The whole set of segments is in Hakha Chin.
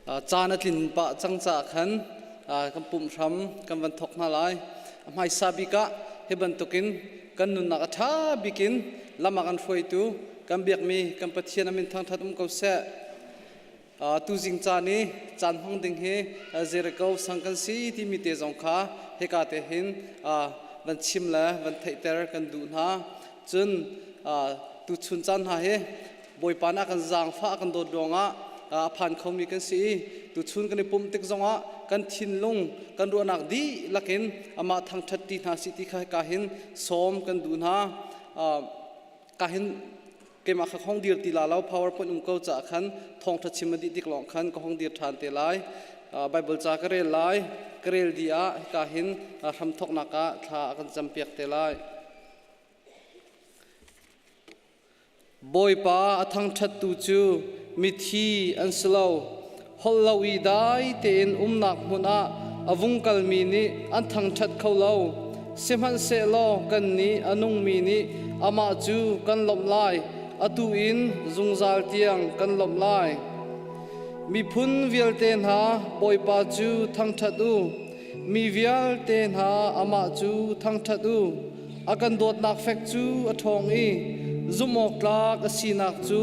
Caan a tlin pah cang caah khan kan pumh hram kan van thawk hna lai. A hmaisa bik ah hi bantukin kan nunnak a ṭha bikin lam a kan hruaitu kan biakmi kan Pathian a min thangṭhat um ko seh. Tuzing caan i caan hmang ding hi Jericho sang kan si timi te zong kha hika te hin van chim le van theihter kan duh hna. Cun tuchun caan hna hi Bawipa nih a kan zaangfah a kan dawt ruangah a phan khomi kan si i tuchun kan i pumh tik zongah kan thinlung kan ruahnak dihlak in amah thangṭhat ti hna sih ti kha hika hin sawm kan duh hna. Ka hin keimah kha hong dir ti la lo PowerPoint um ko caah khan thawngṭha chim a dih tik lawng khan ka hong dir ṭhan te lai. Bible ca ka rel lai. Ka rel dih ah hika hin hramthawknak ah thla a kan campiak te lai. Bawipa a thangṭhattu cu mithi an si lo. Holh lo i dai tein umnak hmun ah a vung kalmi nih an thangṭhat kho lo. Sihmanhsehlaw kannih a nungmi nih amah cu kan lawmh lai, atu in zungzal tiang kan lawmh lai. Miphun vialte hna, Bawipa cu thangṭhat u. Mi vialte hna, amah cu thangṭhat u. A kan dawtnak fek cu a ṭhawng i zumhawktlak a sinak cu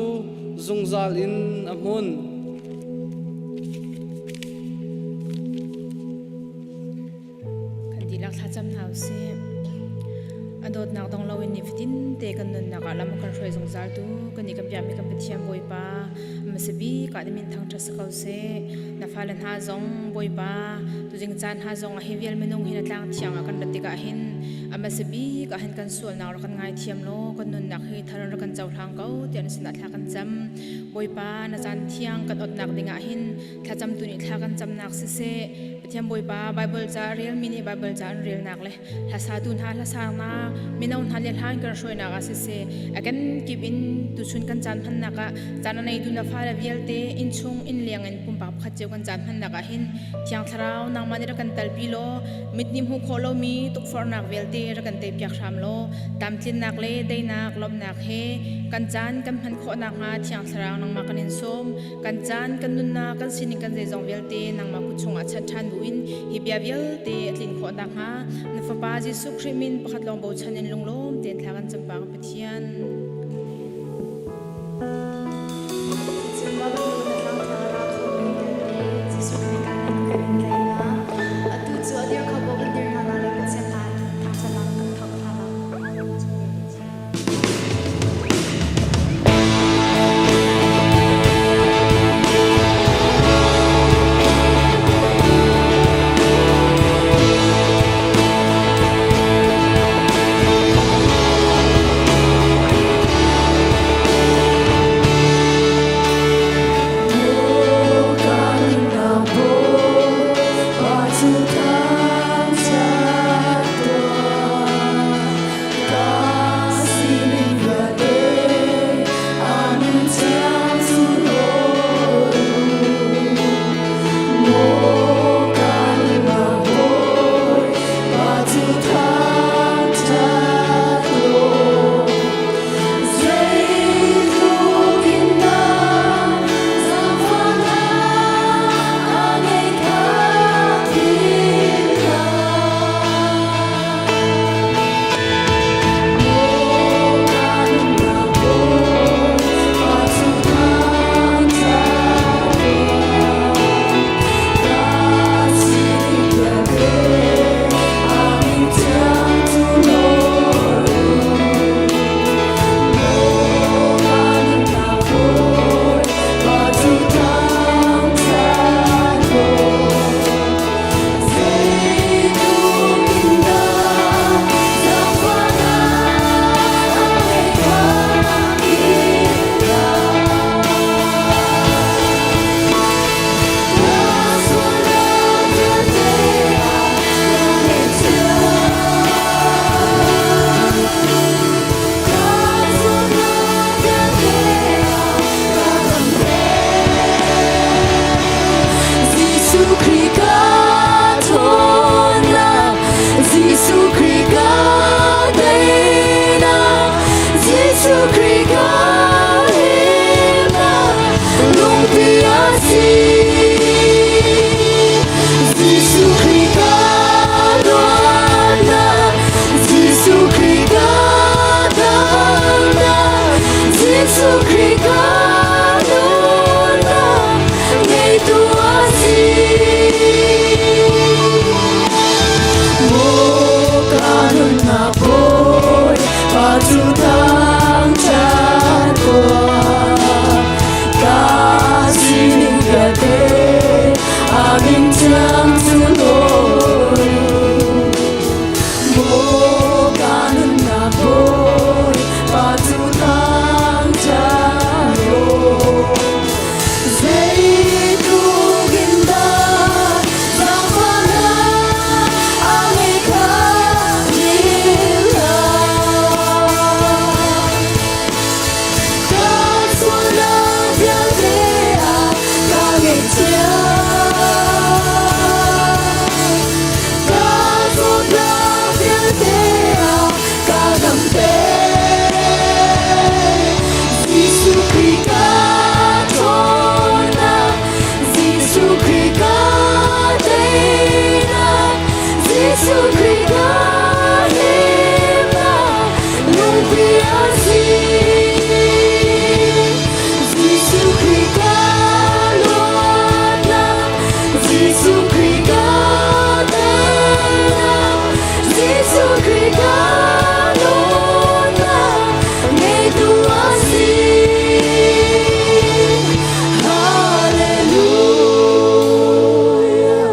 zungzal in a hmun. Kan dihlak thlacam hna usih. A dawtnak dong loin nifatin te kan nunnak ah lam a kan hruai zungzal tu kan i kan biakmi kan Pathian Bawipa hmasa bik ah na min thangṭhat si ko seh. Na fale hna zong Bawipa tuzing caan hna zong ah hi vial minung hi na tlang thiang ah kan rat tikah hin a hmasa bik ah hin kan sualnak rak kan ngaithiam law kan nunnak hi thar in rak kan cohlang ko tiah na sinah thla kan cam. Bawipa na caan thiang kan otnak dingah hin thlacamtu nih thla kan camnak siseh Pathian Bawipa Bible ca a relmi nih Bible ca an relnak le hlasatu hna hlasaknak mino hna le hlan kan hruainak ah siseh a kan kip in tuchun kan caan hmannak ah caan a neitu na fale vialte innchung inn leng in pumpak pakhat cio kan caan hmannak ah hin Thiang Thlarau nangmah nih rak kan talpi law mit nih hmuh khawh lomi tukforhnak vialte rak kan teipiak hram law tlamtlinnak le deinak lawmhnak he kan caan kan hman khawh nakhnga Thiang Thlarau nangmah kan in sawm. Kan caan, kan nunnak, kan sining, kan zeizong vialte nangmah kut chungah chat ṭhan buin hi bia vialte a tlin khawh nakhnga na Fapa Jesuh Khrih min pakhat lawng bochan in lunglawm tein thla kan cam pang Pathian. Jesuh Khrih kan in kan in tlaihnak atu cu a dir kho ko kan dir hna la le Pathian hna thangṭhatnak kan thawk hna la. min thiang cu lawi Maw ka nunnak Bawi pa cu thangṭhat Zeitluk in dah zaangfahnak a ngeih kha philh hlah. Ka sualnak vialte ah ka ngaihthiam. Ka zawtnak vialte ah ka damter. Jesuh Khrih ka ṭhawnnak, Jesuh Khrih ka teinak, Jesuh Khrih ka himnak, lungpi a si. Jesuh Khrih ka luatnak, Jesuh Khrih ka teinak, Jesuh Khrih ka luatnak, ngeitu a si. Hallelujah,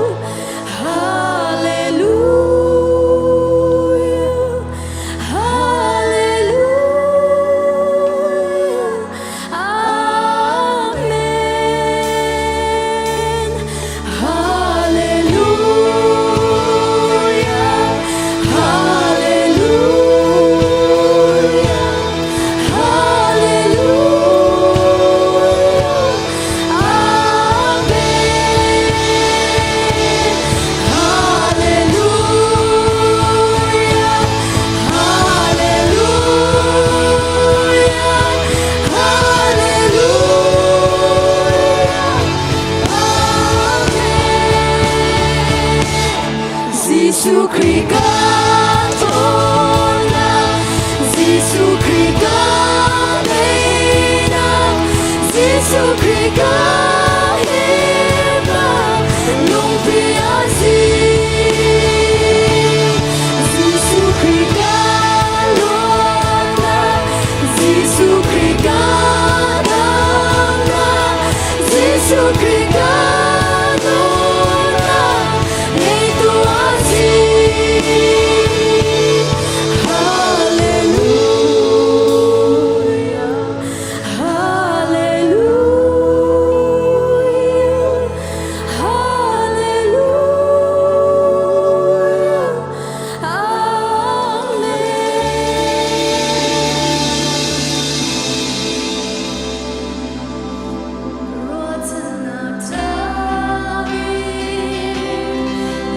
Hallelujah, Hallelujah, Amen. Hallelujah, Hallelujah, Hallelujah, Amen. Hallelujah, Hallelujah, Hallelujah, Amen. Jesuh Khrih ka ṭhawnnak, Jesuh Khrih ka teinak, Jesuh Khrih ka himnak, lungpi a si. Jesuh Khrih ka luatnak, Jesuh Khrih ka damnak, Jesuh Khrih ka nunnak, ngeitu a si. Hallelujah, Hallelujah, Hallelujah, Amen. Ruahchannak ṭha bik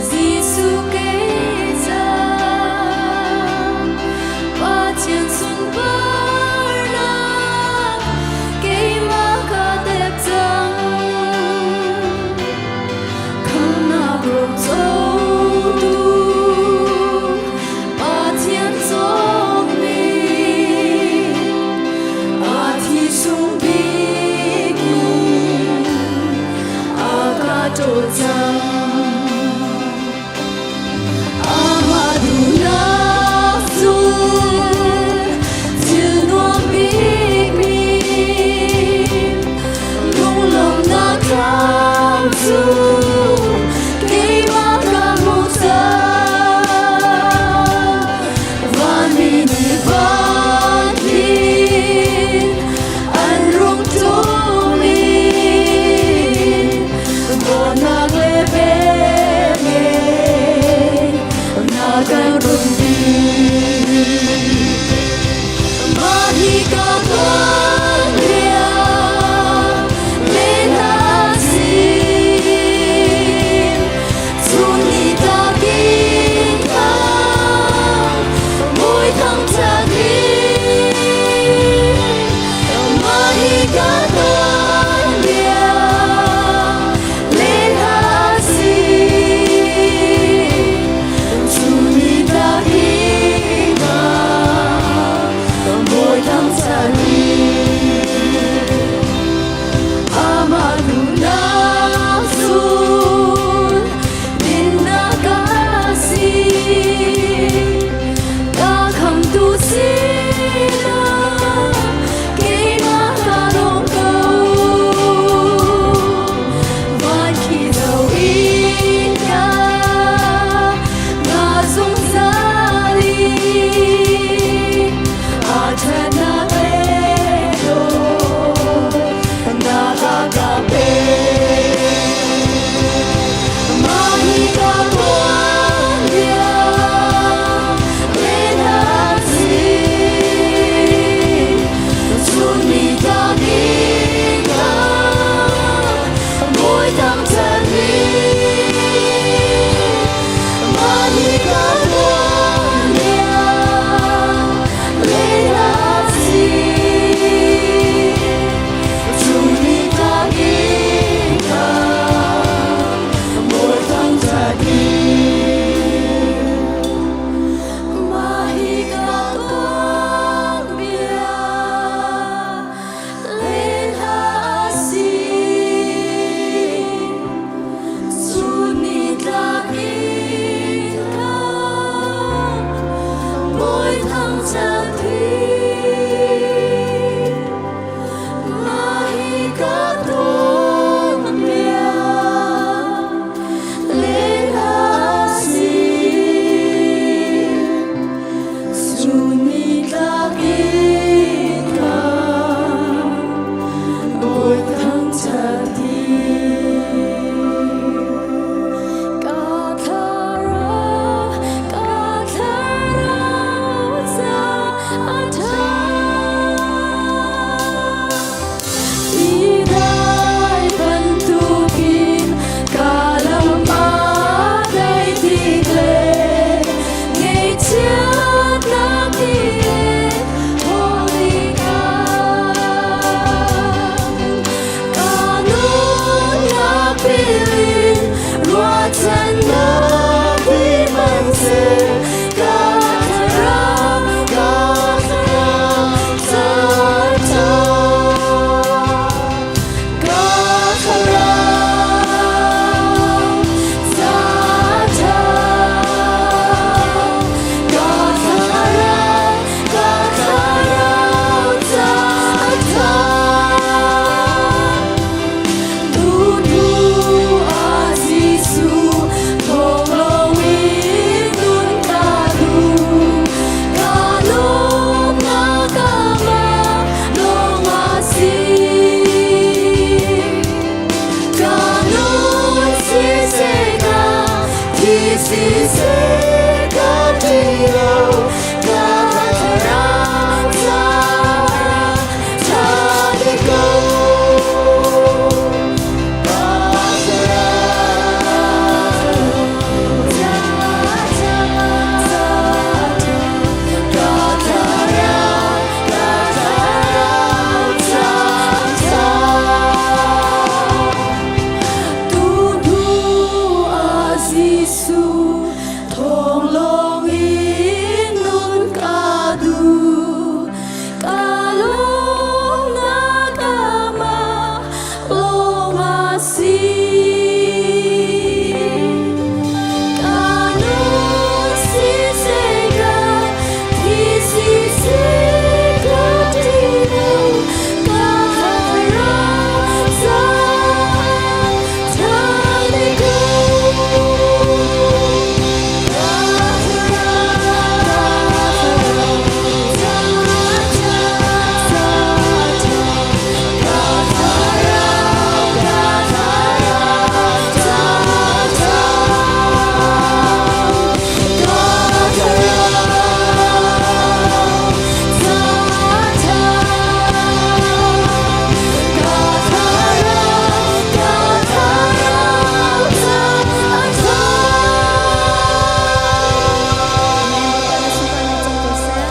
Jesuh ke cang Pathian sunparnak keimah ka tep cang Khamnak rocotu Pathian cawkmi a thi sung bik in a ka ṭawl cang. Amah duhnak zul thil nuam bikmi lunglawmhnak thlam cu keimah ka Siseh ka ti lo ka thlarau caah ṭha dih ko. Ka thlarau ka thlarau ka thlarau caah Tu hnu ah Jesuh thawng lawng in nun ka duh. Ka lawmnak amah lawng a si. Ka nun siseh ka thi siseh ka ti lo. Ka thlarau caah ṭha dih ko. Ka thlarau caah ṭha, ka thlarau, ka thlarau caah ṭha. Ka thlarau caah ṭha. Ka thlarau, ka thlarau caah ṭha. Amen. Bawipa na sunparnak cang ko seh.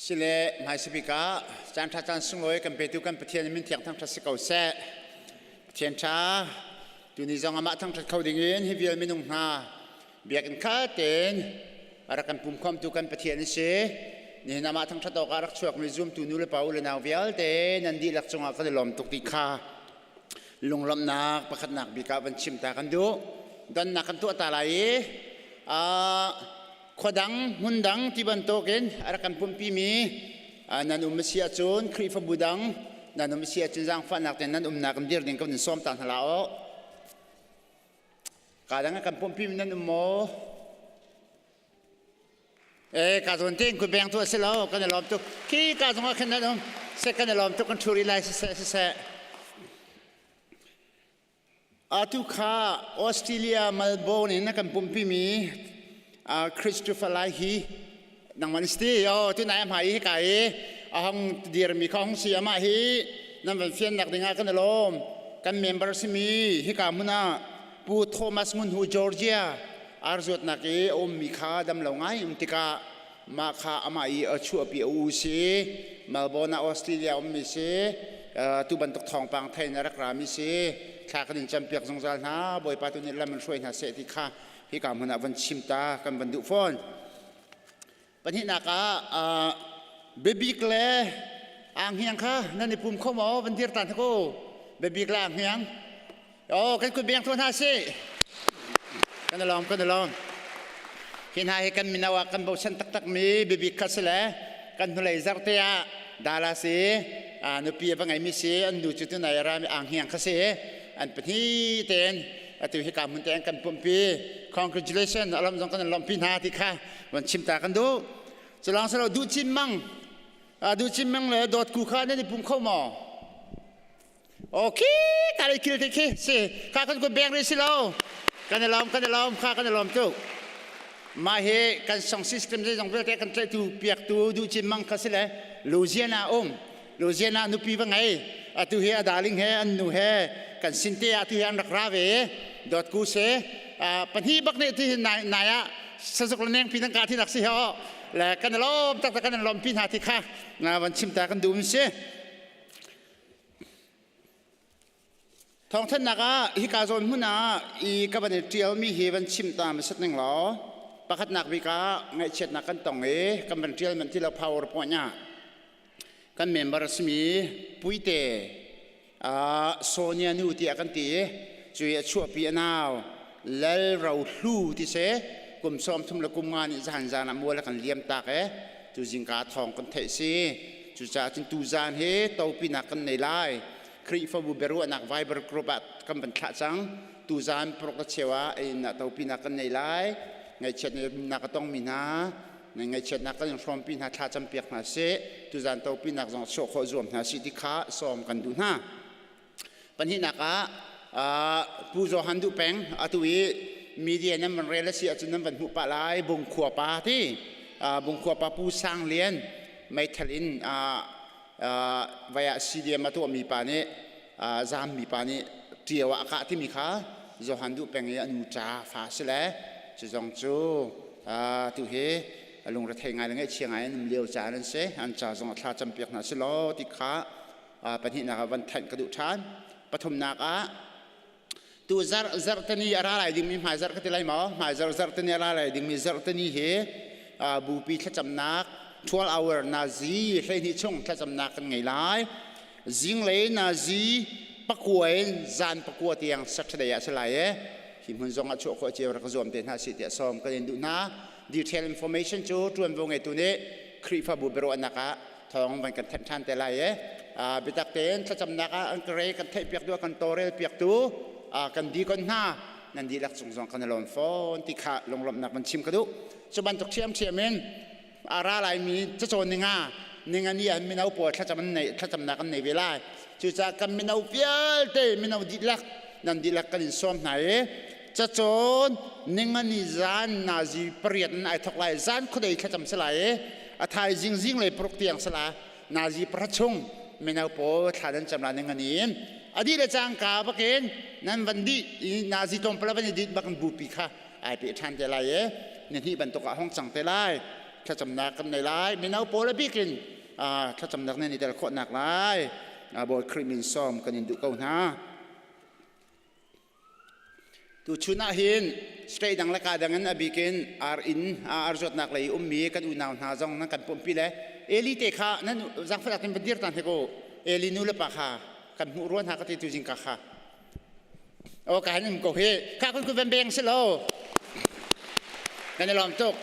Sile hmaisabik ah caan ṭha caan sunglawi kan petu kan Pathian min thiang thangṭhat si ko seh. Pathian ṭha tuni zong amah thangṭhat kho dingin hi vial minung hna biakinn kha tein a rak kan pumkhawmtu kan Pathian a si. Nihin amah thangṭhat awkah a rak chuakmi zumtu nu le pa u le nau vialte nan dihlak cungah kan i lawm tuk ti kha lunglawmhnak pakhatnak bik ah van chim ta kan duh. Donnak kan tuah ta lai i khua dang hmun dang ti bantukin a rak kan pumpi mi nan um a si ahcun Khrihfabu dang nan um a si ahcun zaangfahnak tein nan umnak in dir ding kan in sawm ta hna la aw. Ka dang a kan pumpi mi nan um maw? E ka zawn tein kun beng tu a si lo kan i lawm tuk. Khi ka zong ah khin nan um. Se kan i lawm tuk kan ṭhu rih lai siseh siseh. Atu kha Australia Melbourne in a kan pumpi mi Christopher Lai hi nangmah na si ti o tu nai hmai hi ka i a hong dirmi kha hong si amah hi nan van fiannak dingah kan i lawm kan member simi hika hmun ah Pu Thomas Ngun Hu Georgia arzuatnak i a ummi kha dam lo ngai um tikah mah kha amah i a chuahpi a u si Melbourne ah Australia ummi si tu bantuk thawngpang thei in a rak rami si thla kan in campiak zungzal hna Bawipa tu nih lam in hruai hna seh ti kha hika hmun ah van chim ta kan van duh fawn. Pahnihnak ah biabik le aanghniang kha nan i pum kho maw van dir ta hna ku. Biabik le aanghniang. Oh, kan kut beng hna sih. Kan i lawm, kan i lawm. Hi hna hi kan mino ah kan bochan taktak mi biabik kha si le kan hnulei zarte ah Dallas i nupi a va ngeimi si an nu cu tunai a rami aanghniang kha si an pahnih tein atu hika hmun te an kan pumpi congratulation alam zong kan in lawmhpi hna ti kha van chim ta kan duh culang salo duh cin mang duh cin mang le dawt ku kha nan i pum kho maw okay ka le kil te khi si kha kan kun beng ri si lo kan i lawm kan i lawm kha kan i lawm tuk mah hi kan song system zeizong vialte kan tlaihtu piaktu duh cin mang kha si le Louisiana um Louisiana nupi va ngei atu hi a darling he an nu he kan sin te ah tu hi an rak ra ve dawt ku se pahnih bak nih ti nai nai ah sazuk le neng pi nan ka thi nak si ho le kan lawm tak tak kan lawm pi hna ti kha nga van chim ta kan duh si Thawngthanhnak ah hika zawn hmun ah i ka van i ṭialmi hi van chim ta hmasat ning law pakhatnak bik ah ngaihchiatnak kan tong i kan van ṭial manh ti lo PowerPoint ah kan member a simi Puite Sonia nu tiah kan ti i cu i a chuahpi a nau Lal Ro Hlu ti si kum 30 le kum nga nih zan zan ah mual a kan liam tak e tu zingka thawng kan theih si cucaah cun tuzan hi topinak kan nei lai. Khrihfabu biaruahnak Viber group ah kan van thlah cang. Tuzan paruk le cheu ah in topinak kan nei lai. Ngaihchiatnak a tongmi hna, ngaihchiatnak kan in hrawmpi hna thla campiak hna sih. Tuzan topinak zong chuah khawh zuam hna sih ti kha sawm kan duh hna. Pahnihnak ah Pu Johan Duh Peng atu i media nan van rel a si ahcun nan van hmuh pah lai Bungkhua pa ti Bungkhua pa Pu Sang Lian meithal in vai ah CDM a tuahmi pa nih zaammi pa nih ṭio ah a kah timi kha Johan Duh Peng i a nu ca fa si le cu zong cu tu hi lungrethei ngai le ngaihchia ngai an um lio caan an si an ca zong a thla campiak hna si law ti kha pahnihnak ah van thanh ka duh ṭhan. Pathumnak ah tu zarh zarhtani a ra lai dingmi hmaizarh ka ti lai maw hmaizarh zarhtani a ra lai dingmi zarhtani hi bupi thlacamnak 12 hour nazi 12 chung thlacamnak kan ngei lai zinglei nazi pakua in zan pakua tiang Saturday ah si lai e hi hmun zong ah chuah khawh cio rak zuam te hna si tiah sawm kan in duh hna detail information cu ṭuanvo ngeitu nih Khrihfabu biaruahnak ah thawng van kan thanh ṭhan te lai e biatak tein thlacamnak ah an ka re kan theihpiak tu kan tawrel piak tu kan dikon hna nan dihlak cung zong kan i lawm fawn ti kha lunglawmhnak van chim ka duh cu bantuk ṭhiamṭhiam in a ra laimi cacawn ninga ninga ni ah mino pawl thlacam an nei thlacamnak an nei ve lai cucaah kan mino vialte mino dihlak nan dihlak kan in sawm hna i cacawn ningani zan nazi pariat in ai thok lai zan khuadei thlacam si lai i a thaizing zinglei paruk tiang sala nazi pahra chung mino pawl thla nan cam la ning ani in adi le cangka bakin nan van dih i nazi tlawmpal van i dit bakin bupi kha ai pe ṭhan te lai e ni hnih bantuk ah hong cang te lai thlacamnak kan nei lai mino pawl a bikin thlacamnak nan i tel khawhnak lai Bawi Khrih min sawm kan in duh ko hna. Tuchun ahhin state dang le ka dang in a bik in ar inn ar zuatnak lei ummi kan unau hna zong nan kan pumpi le Eli te kha nan zaangfahnak in va dir ta hnik u. Eli nu le pa kha kan hmuh rua hna ka ti tu zingka kha. O ka han um ko hi. Kha kun kun van beng si lo. Kan i lawm tuk.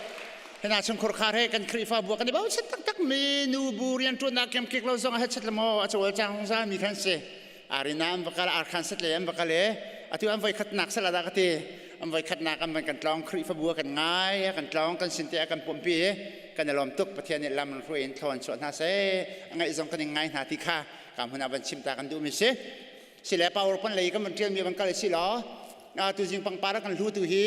Hina chungkhur khar he kan Khrihfa bu kan i bochan taktak mi nu bu rianṭuannak kemkik lo zong a het chat le maw a cawl cang zungzal mi khan si. Arina an va kal arkhan set le an va kal e atu an voi khatnak sala da ka ti an voi khatnak an van kan tlawng Khrihfabu kan ngai kan tlawng kan sin te kan pumpi kan i lawm tuk Pathian nih lam hruai in thlawn chuah hna seh a ngaih zong kan in ngai hna ti kha ka hmun ah van chim ta kan duh mi si si le PowerPoint lei kan van tial mi van kal si law tu zing pangpar kan hlu tu hi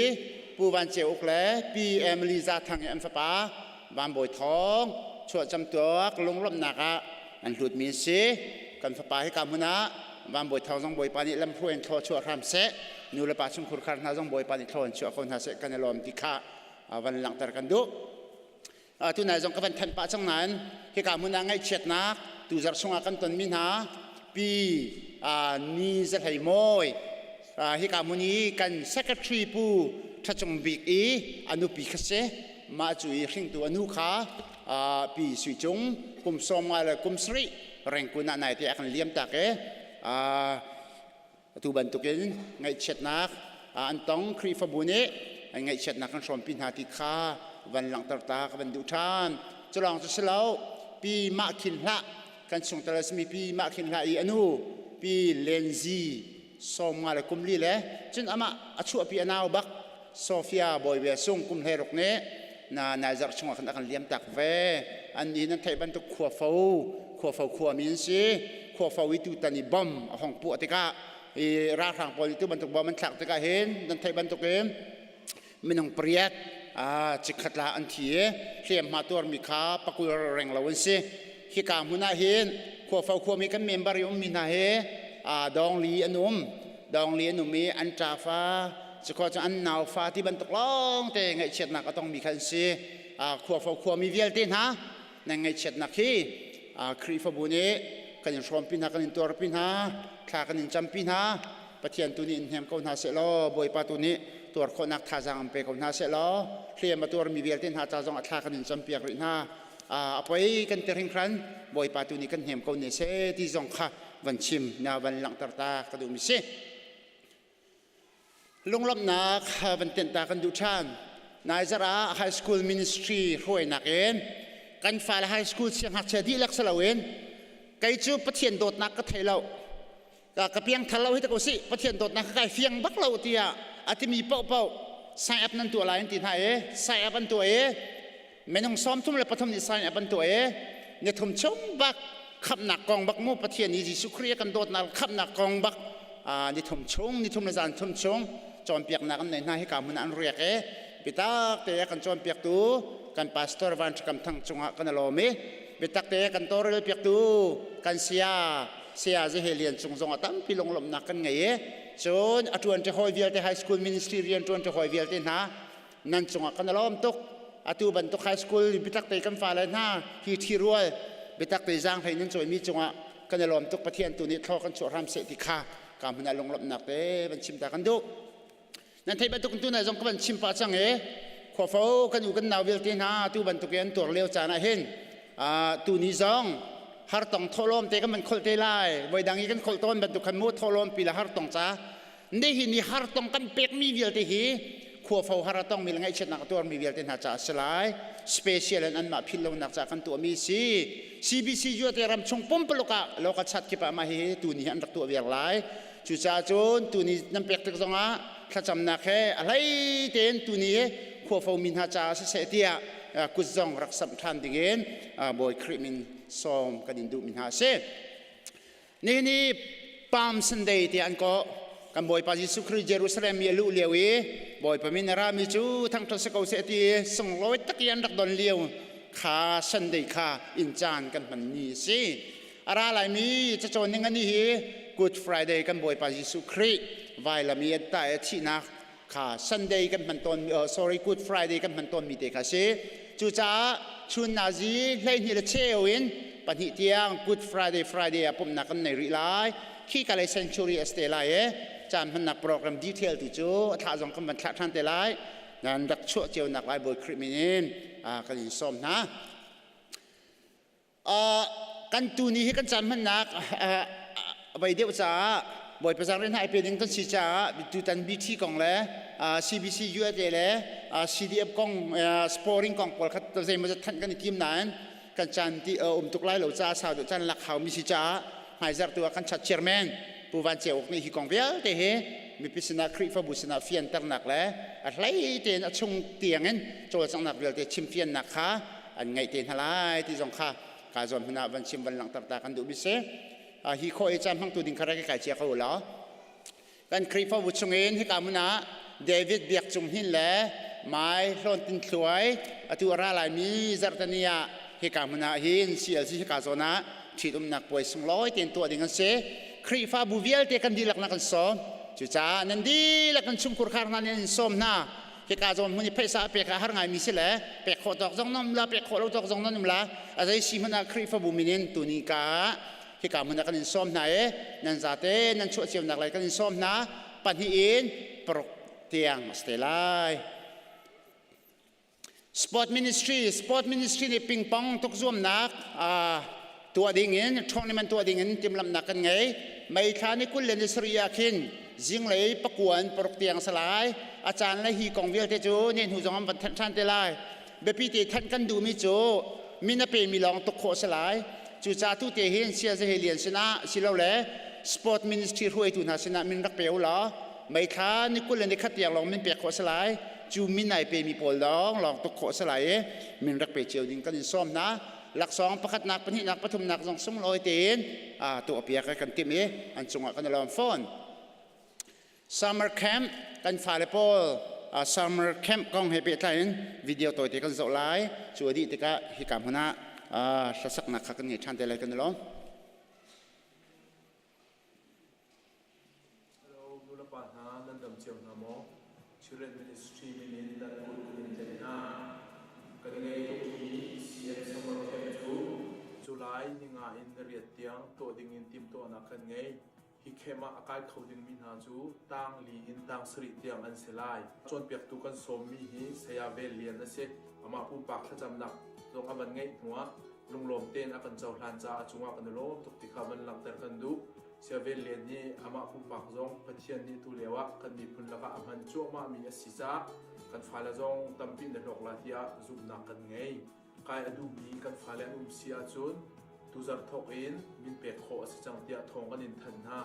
Pu Van Ceu Uk le Pi Emily Za Thang i an fapa Van Bawi Thawng chuah camtuak lunglawmhnak ah an hlut mi si kan fapa hi ka hmun ah Van Bawi Thawng zong Bawipa nih lamhruai in thlaw chuah hram seh nu le pa chungkhur khar hna zong Bawipa nih thlaw in chuah ko hna seh kan i lawm ti kha van langhter kan duh tunai zong ka van thanh pah cang nain hika hmun ah ngaihchiatnak tuzarh chungah kan tonmi hna pi ni zahlei mawi hika hmun i kan secretary pu Thachung Bik i a nupi kha si mah cu i hringtu a nu kha pi Sui Cung kum sawm nga le kum sarih rengkun ah nai te a kan liam tak i Atu bantukin ngaihchiatnak an tong Khrihfabu nih an ngaihchiatnak kan hrawmpi hna ti kha van langhter ta ka van duh ṭhan. Culawng cu si lo, pi mah khin hlah kan chungtel a simi pi mah khin hlah i anu pi Lenzi sawm nga le kum li le cun amah a chuahpi a nau bak Sofia Bawibe sung kum 16 nih na nai zarh chungah khan a kan liam tak ve. An nih nan theih bantuk khuafo khuafo khuami an si. Khuafo i tutan i bom a hong puah tikah i ralhrang pawl i tu bantuk bom an thlak tikah hin nan theih bantuk in minung pariat chikkhat la an thi i hliamhma tuarmi kha pakul reng lo an si. Hika hmun ah hin khuafo khuami kan member i ummi hna hi dawngli an um. Dawngli an um i an ṭafa Cukhua cu an naufa ti bantuk lawngte ngaihchiatnak a tongmi kha an si. Khuafo khuami vialte hna nan ngaihchiatnak hi Khrihfabu nih kan in hrawmpi hna, kan in tuarpi hna, thla kan in campi hna. Pathian tu nih in hnem ko hna seh law Bawipa tu nih tuar khawhnak thazaang an pe ko hna seh law hliam a tuarmi vialte hna ca zong ah thla kan in campiak rih hna. A poi kan ti hringhran Bawipa tu nih kan hnem ko ne seh ti zong kha van chim na van langhter ta ka duhmi si. Lunglawmhnak van tenh ta kan duh ṭhan. Nai zarh ah high school ministry hruainak in kan fale high school siangngakchia dihlak si loin kei cu Pathian dawtnak ka thei lo. Ka piang thar lo hi ta ko si Pathian dawtnak ka kai fiang bak lo tiah a timi paohpaoh sign up nan tuah lai an ti hna i sign up an tuah i minung 33 nih sign up an tuah i ni thum chung bak khamhnak kong bak mu Pathian nih Jesuh Khrih a kan dawtnak khamhnak kong bak ni thum chung ni thum le zan thum chung cawnpiaknak an nei hna hika hmun ah an riak i biatak te kan cawnpiaktu kan pastor Van Ṭha Kam Thang cungah kan lawm i biatak te kan tawlrel piaktu kan saya saya Zehe Lian cung zong ah tampi lunglawmhnak kan ngei i cun a ṭuan ṭi hawi vialte high school ministry rian ṭuan ṭi hawi vialte hna nan cungah kan lawm tuk atu bantuk high school biatak te kan fale hna hi ṭhirual biatak te zaanghlei nan cawimi cungah kan i lawm tuk Pathian tu nih thlaw kan chuah hram seh ti kha ka hmun ah lunglawmhnak te van chim ta kan duh nan theih bantuk tu nai zong ka van chim pah cang i khuafo kan u kan nau vialte hna tu bantuk in an tuar lio caan ah hin tu ni zong hartong thawhlawm te kan van kholh te lai voi dang i kan kholh tawn bantuk khan mu thawhlawm pi la hartong ca nihin ni hartong kan pekmi vialte hi khuafo har a tongmi le ngaihchiatnak a tuarmi vialte hna caah a si lai special in anmah philh lonak caah kan tuahmi si CBC te ram chung pumpaluk ah local chat kip ah mah hi tu ni hi an rak tuah viar lai cucaah cun tuni nan pek tik zongah thlacamnak he a hlei tein tuni hi khuafo mi hna caah siseh tiah kut zong rak samh ṭhan dingin Bawi Khrih min sawm kan in duhmi hna a si. Nihin hi Palm Sunday tiah an kawh. Kan Bawipa Jesuh Khrih Jerusalem i a luh lio i Bawipa min a rami cu thangṭhat si ko seh ti sunglawi tak i an rak don lio kha Sunday kha inn caan kan hman ni a si. A ra laimi cacawn ning ani hi Good Friday kan Bawipa Jesuh Khrih vailam i an tah i a thihnak kha Sunday kan hman tawn sorry Good Friday kan hman tawn mi te kha si. Cucaah chun nazi 12 le cheu in pahnih tiang Good Friday Friday ah pumhnak kan nei rih lai. Khi ka lei century a te lai e. Caan hmannak program detail tu cu a thlah zong kan van thlah ṭhan te lai. Nan rak chuah cio nak lai Bawi Khrih min in kan in sawm hna. Kan tuni hi kan caan hmannak a voi deuh caah Bawipa zaangrian hna i pe ding kan si caah tutan BT kong le CBC USA le CDF kong sporing kong pawl kha zeimawzat thanh kan i tim nain kan caan ti um tuk lai lo caah sau deuh caan lak haumi si caah hmaizarh tu ah kan chat chairman Pu Van Ceu Uk nih hi kong vialte hi mipi sinah Khrihfabu sinah fianternak le a hlei tein a chung tiangin cawlcanghnak vialte chimfiannak kha an ngaih te hna lai ti zong kha ka zawn hmun ah van chim van langhter ta kan duh mi si hi khawh i caan hmangtu ding kha rak i kai cia ko law kan Khrihfabu chungin hika hmun ah David Biak Cung Hnin le Mai Hlawn Tin Thluai atu a ra laimi zarhteni ah hika hmun ah hin CLC hika zawn ah ṭhitumnak puai sunglawi tein tuah ding an si Khrihfabu vialte kan dihlak na kan sawm cucaah nan dihlak kan chungkhur khar hna nih an sawm hna hika zawn hmun i phaisa a pek ah har ngaimi si le pek khawh tawk zong nan um la pek khawh lo tawk zong nan um la a zei si hmanh ah Khrihfabu min in tuni ka hika hmun ah kan in sawm hna i nan zate nan chuah cionak lai kan in sawm hna pahnih in paruk tiang a si te lai Sport Ministry Sport Ministry nih pingpong tuk zuamnak tuah ding in tournament tuah ding in timhlamhnak kan ngei. May thla ni 20 le ni sarih ah khin zinglei pakuan paruk tiang salai a caan le hi kong vialte cu ne hnu zong an van thanh ṭhan te lai. Biapi te thanh kan duhmi cu min a pemi lawng tuk khawh si lai. Cucaah tu te hin Sia Zahe Lian sinah silole Sport Ministry hruaitu hna sinah min rak pe u law May thla ni 20 le ni khat tiang lawng min pek khawh si lai. Cu min ai pemi pawl lawng lawng tuk khawh si lai i min rak pe cio ding kan in sawm hna. Laksawng pakhatnak, pahnihnak, pathumnak zong sunglawi tein tuahpiak kan timh i an cungah kan i lawm fawn. Summer camp kan fale pawl summer camp kong he pehtlai in video tawite kan zoh lai. Cu a dih tikah hika hmun ah hlasaknak kha kan ngei ṭhan te lai kan i lawm. Hello, nulepa hna nan dam cio hna maw? Children Ministry min in nan kut kan in tlaih hna. Kan i ngaih tukmi CM Summer Camp cu July ninga in nariat tiang tuah dingin timhtuahnak kan ngei. Hi camp ah a kai kho dingmi hna cu tang li in tang sarih tiang an si lai. Cawnpiaktu kan sawmmi hi Saya Vel Lian a si. Amah pumpak thlacamnak zong a van ngeih hnuah lunglawm tein a kan cohlan caah a cungah kan i lawm tuk ti kha van langhter kan duh. Saya Vel Lian nih amah pumpak zong Pathian nih tu lio ah kan miphun lakah a hman cuahmahmi a si caah kan fale zong tampi na hlawk lai tiah zumhnak kan ngei. Kai a duhmi kan fale an um si ahcun tuzarh thawk in min pek khawh a si cang tiah thawng kan in thanh hna.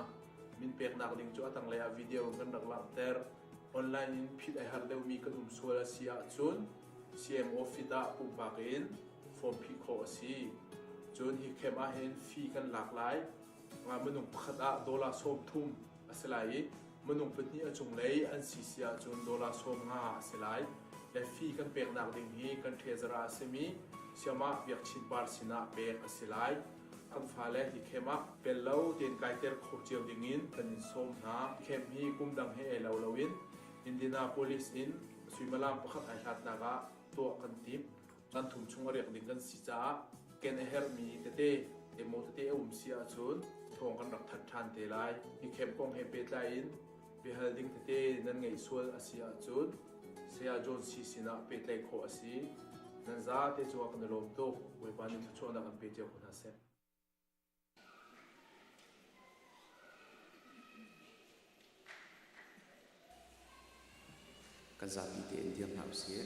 Min peknak ding cu a tanglei ah video in kan rak langhter. Online in phit ai harh deuhmi kan um sual a si ahcun CM office ah pumpak in form phih khawh a si. Cun hi camp ahhin fee kan lak lai. Nga minung pakhat ah dollar 30 a si lai i minung pahnih a cunglei an si si ahcun dollar 50 a si lai. Le fee kan peknak ding hi kan treasurer a simi Siamah Biak Chin Par sinah pek a si lai. Kan fale hi camp ah pel lo tein kaiter kho cio dingin kan in sawm hna. Camp hi kum dang he ei lo loin Indianapolis in suimilam pakhat ai hlatnak ah tuah kan timh. Kan thum chung a riak ding kan si caah ken a herhmi tete emaw tete a um si ahcun thawng kan rak thanh ṭhan te lai. Hi camp kong he pehtlai in biahal ding tete nan ngeih sual a si ahcun Saya John C sinah pehtlaih khawh a si. Nan zate cungah kan i lawm tuk. Bawipa nih thluachuahnak an pe cio ko hna seh. Kan zapi tein dir hna usih.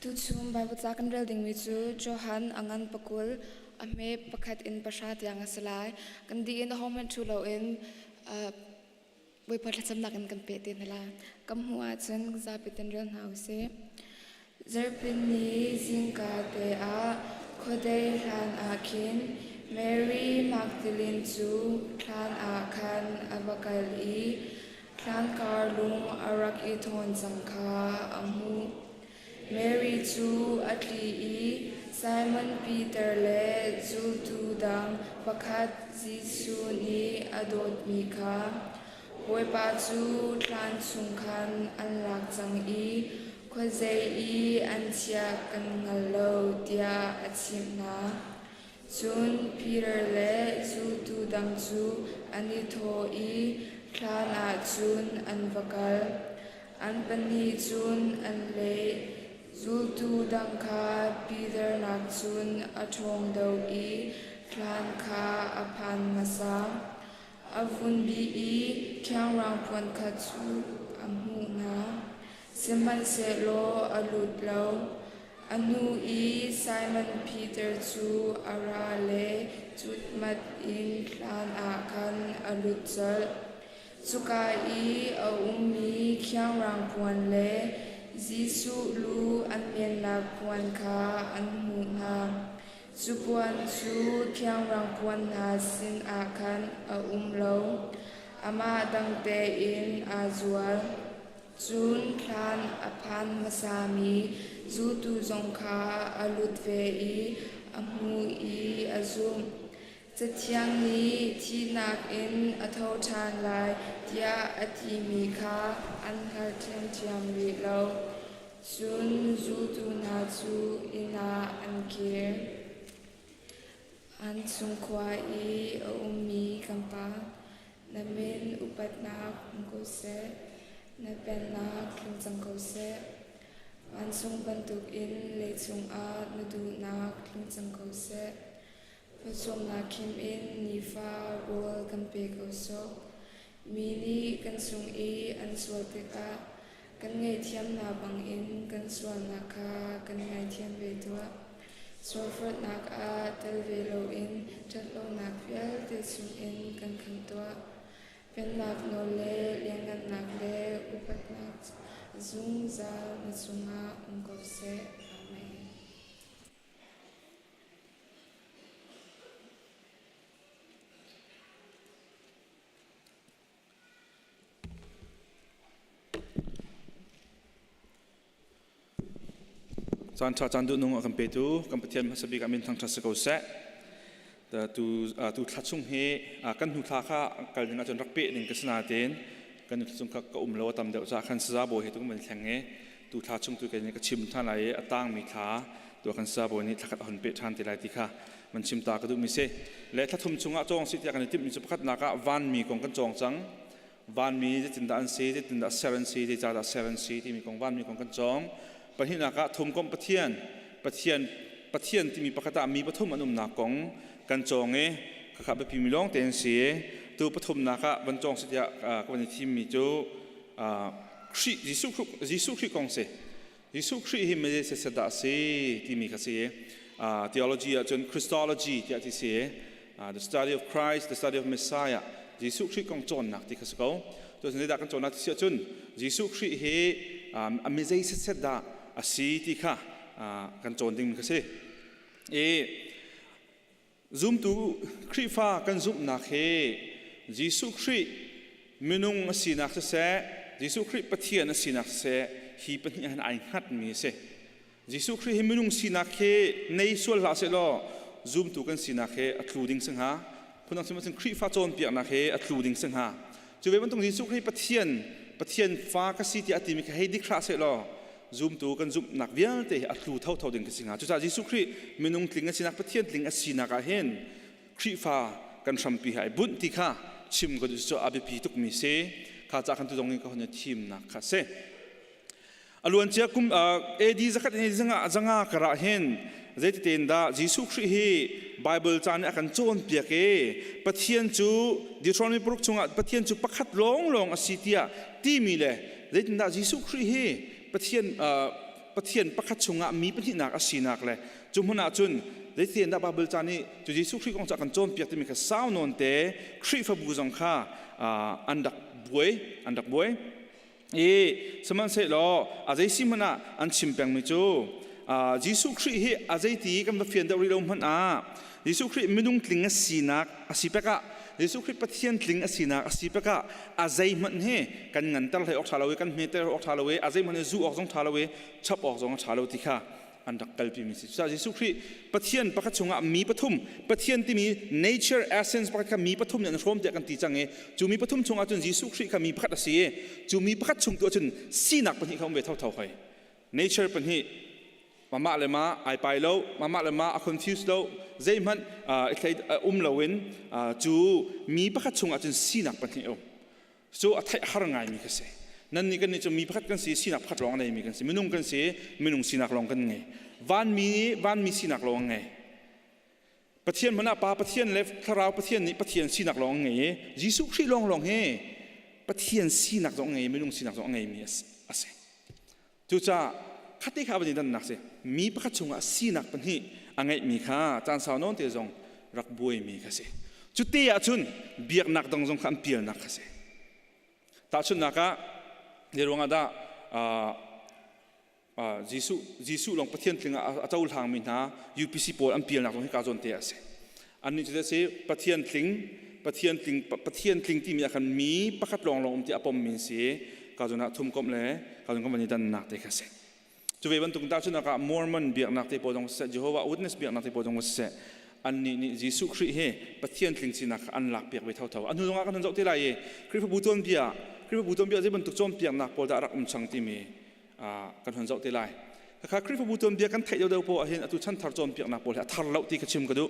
Tuchun Baibal ca kan rel dingmi cu Johan a ngan pakul a hme pakhat in pahra tiang a si lai. Kan dih in ahohmanh ṭhu loin Bawipa thlacamnak in kan peh te hna lai. Kan hmuh ahcun zapi ten rel hna usih. Zarhpini ni zingka te ah khuadei hlan ah khin Mary Magdalene cu thlan ah khan a va kal i thlankar lung a rak i thawn cang kha a hmuh. Mary cu a tli i Simon Peter le zultu dang pakhat Jesuh nih a dawtmi kha, Bawipa cu thlan chung khan an lak cang i khuazei i an chiah kan hngal lo, tiah a chimh hna. Cun Peter le zultu dang cu an i thawh i thlan ah cun an va kal. An pahnih cun an leh. Zultu dang kha Peter nakcun a ṭhawng deuh i thlan kha a phan hmasa. A vun bih i khiangrang puan kha cu a hmuh hna, sihmanhsehlaw a lut lo. A hnu i Simon Peter cu a ra le cutmat in thlan ah khan a lut colh. Cuka i a ummi khiangrang puan le Jesuh lu an mennak puan kha an hmuh hna. Cu puan cu khiangrang puan hna sinah khan a um lo, amah dang tein aa zual. Cun thlan a phan hmasami zultu zong kha a lut ve i a hmu i a zumh. Cathiang nih thihnak in a tho ṭhan lai tiah a timi kha an hngal ṭhiamṭhiam rih lo. Cun zultu hna cu inn ah an kir. An chungkhua i a ummi kan Pa, na min upatnak um ko seh, na pennak tlung cang ko seh. Vancung bantukin leicung ah na duhnak tlung cang ko seh. Pawcawmnak khim in nifa rawl kan pe ko sawh. Mi nih kan cung i an sual tikah kan ngaihthiam hna bangin kan sualnak kha kan ngaithiam ve tuah. Sualforhnak ah tel ve loin ṭhatlonak vialte chungin kan khamh tuah. Pennak nawl le lianngannak le upatnak zungzal na cungah um ko seh. Amen. Caan ṭha caan duhnung a kan petu kan Pathian hmasa bik ah min thangṭhat si ko seh. Tu tu thla chung hi kan hnu thla kha kal ding ahcun rak peh ding ka si nain kan hnu thla chung kha ka um lo a tam deuh caah khan saza bawi he tu kan van thleng i tu thla chung tu kan ka chim ṭhan lai i a tangmi thla tu kan saza bawi nih thla khat a hun peh ṭhan te lai ti kha man chim ta ka duhmi si. Le thla thum chungah cawng si tiah kan i timhmi cu pakhatnak ah vanmi kong kan cawng cang. Vanmi zeitindah an si, zeitindah ser an si, zeicahdah ser an si timi kong vanmi kong kan cawng. Pahnihnak ah thumkomh Pathian, Pathian Pathian timi pakhat ah mi pathum an umnak kong kan cawng i khakha biapi mi lawng te an si. Tu pathumnak ah van cawng si tiah ka van i thimmi cu Khrih Jesuh Jesuh Khrih kong si. Jesuh Khrih hi mei set dah a si timi kha si. Theology ahcun Christology tiah ti si. The study of Christ, the study of Messiah. Jesuh Khrih kong cawnnak ti kha si ko. Cun zeidah kan cawnnak ti si ahcun Jesuh Khrih hi a mizei set dah a si ti kha kan cawn ding kha si. I Zumtu Khrihfa kan zumhnak hi Jesuh Khrih minung a sinak siseh, Jesuh Khrih Pathian a sinak siseh, hi pahnih han ai hngatmi a si. Jesuh Khrih hi minung sinak hi nei sual hlah sehlaw zumtu kan sinak hi a tlu ding si hnga. Phundang chim ahcun Khrihfa cawnpiaknak hi a tlu ding si hnga. Cu ve bantuk Jesuh Khrih Pathian Pathian fa ka si tiah a timi kha hei dik hlah sehlaw zumtu kan zumhnak vialte hi a tlu thotho ding ka si hnga. Cucaah Jesuh Khrih minung tling a sinak Pathian tling a sinak ah hin Khrihfa kan hrampi hai bunh ti kha chim ka duh cu a biapi tukmi si. Kha ca khan tu zong in ka hun thimnak kha si. A luancia kum AD zakhat in zanga zanga karah hin zeititein dah Jesuh Khrih hi Bible ca nih a kan cawnpiak i Pathian cu Deuteronomy paruk chungah Pathian cu pakhat lawnglawng a si tiah timi le zeitindah Jesuh Khrih hi Pathian. Pathian pakhat chungah mi pahnihnak a sinak le cu hmun ah cun zeitin dah Bible ca nih cu Jesuh Khrih kong ca kan cawnpiak timi kha sau nawn te Khrihfabu zong kha an rak buai an rak buai. I sihmanhsehlaw a zei si hmanh ah an chim pengmi cu Jesuh Khrih hi a zeiti kan va fian deuh rih lo hmanh ah Jesuh Khrih minung tling a sinak a si pek ah Jesuh Khrih Pathian tling a sinak a si pek ah a zeihmanh hi kan nganter hlei awk ṭha lo i kan hmeter awk ṭha lo i a zeihmanh hi zuh awk zong ṭha lo i chap awk zong a ṭha lo ti kha an rak kalpi mi si. Cucaah Jesuh Khrih Pathian pakhat chungah mi pathum Pathian timi nature essence pakhat kha mi pathum nih an hrawm tiah kan ti cang i cu mi pathum chungah cun Jesuh Khrih kha mi pakhat a si i cu mi pakhat chung tu ahcun sinak pahnih kha um ve thotho hoi. Nature pahnih mah le mah ai pai lo, mah le mah a confuse lo, zeihmanh i thlei um loin cu mi pakhat chungah cun sinak pahnih um. Cu a theih har ngaimi ka si. Nannih kan nih cu mi pakhat kan si, sinak pakhat lawng a neimi kan si. Minung kan si, minung sinak lawng kan ngei. Vanmi nih vanmi sinak lawng an ngei. Pathian hmanh ah Pa Pathian le Thlarau Pathian nih Pathian sinak lawng an ngei i Jesuh Khrih lawnglawng hi Pathian sinak zong a ngei, minung sinak zong a ngeimi a si. Cucaah khate kha van i dannak si mi pakhat chungah sinak pahnih a ngeihmi kha caan sau nawn te zong rak buaimi kha si. Cu te ahcun biaknak dang zong kha an pialnak kha si. Tahchunhnak ah zei ruangah dah Jesuh Jesuh lawng Pathian tling ah a cohlangmi hna UPC pawl an pialnak zong hi ka zawn te a si. Annih cu si Pathian tling Pathian tling Pathian tling timi ah khan mi pakhat lawng lawng um ti a pommi si ka zawn ah thum komh le ka zawn kan van i dannak te kha si. Cu ve bantuk ta cun ah Mormon biaknak te pawl zong siseh Jehovah Witness biaknak te pawl zong siseh annih nih Jesuh Khrih hi Pathian tling sinak kha an lak piak ve thotho. A hnu zongah kan hun zoh te lai i Khrihfabu tuanbia Khrihfabu tuanbia zei bantuk cawnpiaknak pawl dah rak um chang timi kan hun zoh te lai. Khakha Khrihfabu tuanbia kan theih deuhdeuh poah ahhin atu chanthar cawnpiaknak pawl hi a thar lo ti ka chim ka duh.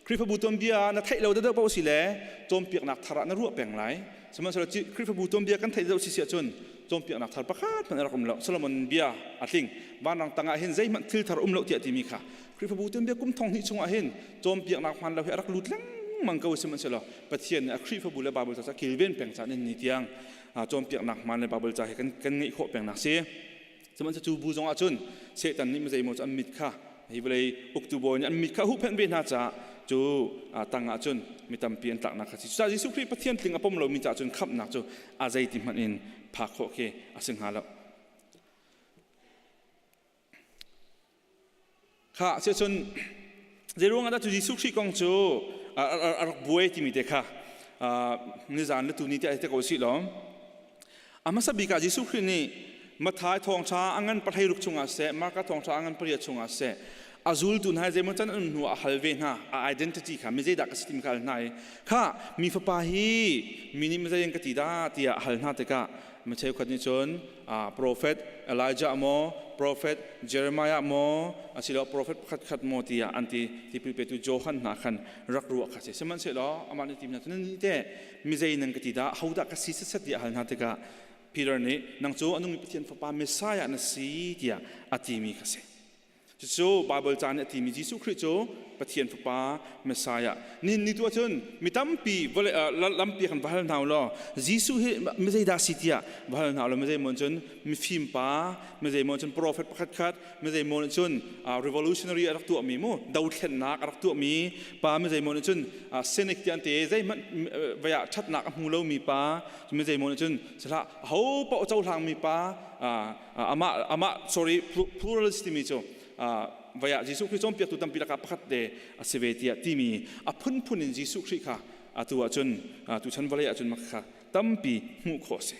Khrihfabu tuanbia na theih lo deuhdeuh paoh si le cawnpiaknak thar ah na ruah peng lai. Sihmanhsehlaw Khrihfabu tuanbia kan theih deuh si si ahcun cawnpiaknak thar pakhat hmanh a rak um lo. Solomon bia a tling. Vanrang tangah hin zeihmanh thil thar um lo tiah timi kha Khrihfabu tuanbia kum thong hnih chungah hin cawnpiaknak hmaan lo hi a rak lut lengmang ko sihmanhsehlaw Pathian nih a Khrihfabu le Bible ca kilven peng caan in ni tiang cawnpiaknak hmaan le Bible ca hi kan kan ngeih khawh pengnak si. Sihmanhsehlaw cu bu zongah cun Satan nih mizeimaw cu an mit kha hi vawlei uktu bawi nih an mit kha huhphenh ve hna caah cu tangah cun mi tampi an tlaknak kha si. Cucaah Jesuh Khrih Pathian tling a pom lomi caah cun khamhnak cu a zeiti hmanh in phak khawh khi a si hnga lo. Kha cun zeiruang ah dah cu Jesuh Khrih kong cu a rak buai timi te kha nizan le tuni te te ko si law a hmasa bik ah Jesuh Khrih nih Matthai thawngṭha a ngan 16 chungah seh Marka thawngṭha a ngan 8 chungah seh a zultu hna zeimaw can an hnu ah a hal ve hna a identity kha mi zeidah ka si timi kha hal hna i kha mi fapa hi mi nih mizei in ka ti dah tiah a hal hna tikah mi cheukhat nih cun Prophet Elijah maw, Prophet Jeremiah maw, asiloah prophet pakhat khat maw tiah an ti tipil petu Johan hna khan rak ruah kha si. Sihmanhsehlaw amah nih timna cu nan te mizei nan ka ti dah, hodah ka si set tiah hal hna tikah Peter nih nang cu a nungmi Pathian fapa Messiah na si tiah a timi kha si. Cucu Baibal ca nih a timi Jesuh Khrih cu Pathian Fapa Messiah. Nihin ni tu ahcun mi tampi vawlei lampi kan va hal hna law Jesuh hi mi zeidah si tiah va hal hna law mi zeimaw cun mifim pa, mi zeimaw cun prophet pakhat khat, mi zeimaw nih cun revolutionary a rak tuahmi mu dothlennak a rak tuahmi pa, mi zeimaw nih cun cynic ti an ti zeihmanh vei ah ṭhatnak a hmu lomi pa, mi zeimaw nih cun sihlah aho paoh cohlangmi pa amah amah sorry pluralist timi cu vai ah Jesuh Khrih cawnpiaktu tampi lakah pakhat te a si ve tiah timi a phunphun in Jesuh Khrih kha atu ahcun tuchan vawlei ahcun mak kha tampi hmuh khawh a si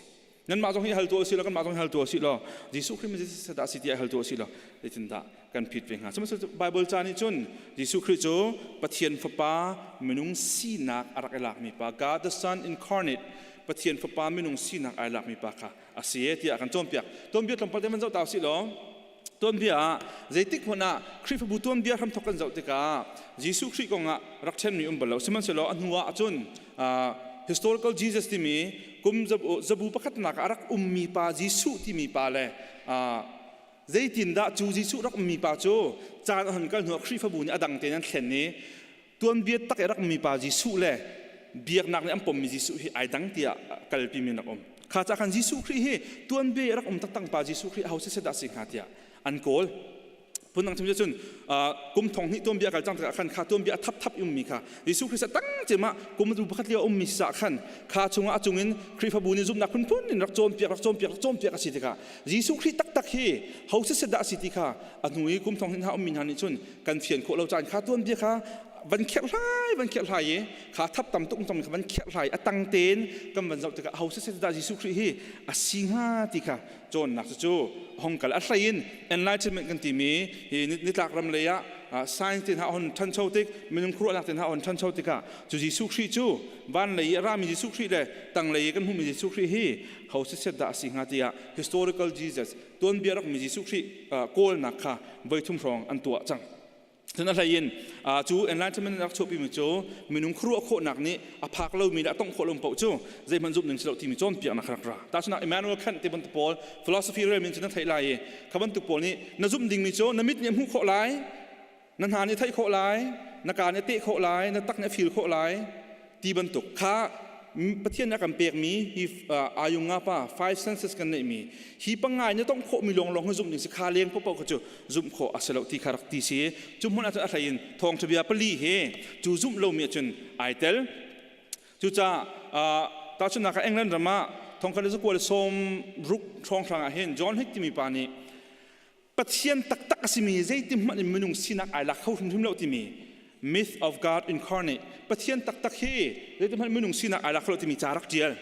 nanmah zong hi hal tu a si lo kanmah zong hi hal tu a si lo Jesuh Khrih mi dah si tiah hal tu a si lo zeitindah kan phit ve hnga sihmanhsehlaw Bible ca nih cun Jesuh Khrih cu Pathian Fapa minung sinak a rak i lakmi pa God the Son incarnate Pathian Fapa minung sinak ai lakmi pa kha a si e tiah kan cawnpiak tuanbia tlawmpal te van zoh ta usih law tuanbia ah zeitik hmanh ah Khrihfabu tuanbia hramthok kan zoh tikah Jesuh Khrih kong ah rak ṭhenmi um bal lo sihmanhsehlaw a hnu ah cun historical Jesus timi kum zabu pakhatnak ah a rak ummi pa Jesuh timi pa le zeitindah cu Jesuh rak ummi pa cu caan a hon kal hnu ah Khrihfabu nih a dang tein an thlen i tuanbia tak i rak ummi pa Jesuh le biaknak nih an pommi Jesuh hi ai dang tiah kalpi mi rak um. Kha ca khan Jesuh Khrih hi tuanbia i rak um taktak pa Jesuh Khrih ho siseh dah si hnga tiah An kawl. Phundang chim cun kum thong hnih tuanbia kal cang tikah khan kha tuanbia a thap thap ummi kha Jesuh Christ a tang cema kum tu pakhat lio ummi sa khan kha chungah a chungin Khrihfabu nih zumhnak phunphun in rak cawnpiak rak cawnpiak rak cawnpiak a si tikah Jesuh Khrih taktak hi ho set dah a si ti kha a hnu i kum thong hnih hna ummi hna nih cun kan fian khawh lo caan kha tuanbia kha van kherhlai van kherhlai i kha thap tam tuk tam kha van kherhlai a tang tein kan van zoh tikah ho set dah Jesuh Khrih hi a si hnga ti kha cawnnak cu hong kal a hlei in enlightenment kan timi hi nitlak ram lei ah science te hna hon ṭhancho tik minung khuaruahnak te hna hon ṭhancho tikah cu Jesuh Khrih cu van lei i a rami Jesuh Khrih le tang lei i kan hmuhmi Jesuh Khrih hi ho set dah a si hnga tiah historical Jesus tuanbia rakmi Jesuh Khrih kawlnak kha voithum hrawng an tuah cang. Cun a hlei in cu enlightenment rak chuahpimi cu minung khuaruah khawhnak nih a phak lomi le a tongh khawh lomi paoh cu zeihmanh zumh ning si lo timi cawnpiaknak rak ra. Tahchunhnak Immanuel Kant ti bantuk pawl philosophy rel min cu na theih lai i kha bantuk pawl nih na zumh dingmi cu na mit nih a hmuh khawh lai, na hna nih a theih khawh lai, na kaa nih a teh khawh lai, na tak nih a feel khawh lai ti bantuk kha Pathian nih a kan pekmi hi ayung nga pa five senses kan neihmi hi pangai na tongh khawhmi lawnglawng hi zumh ding si kha leng paohpaoh kha cu zumh khawh a si lo ti kha rak ti si cu hmun ahcun a hlei in thawngṭha bia pali hi cu zumh lomi ahcun ai tel cucaah tahchunhnak ah England ram ah thongkhat le zakua le sawm ruk hrawnghrang ah hin John Hick timi pa nih Pathian taktak a simi zeitin hmanh in minung sinak ai lak kho hrimhrim lo timi myth of God incarnate Pathian taktak hi zeitin hmanh minung sinak ai lak kho lo timi ca rak ṭial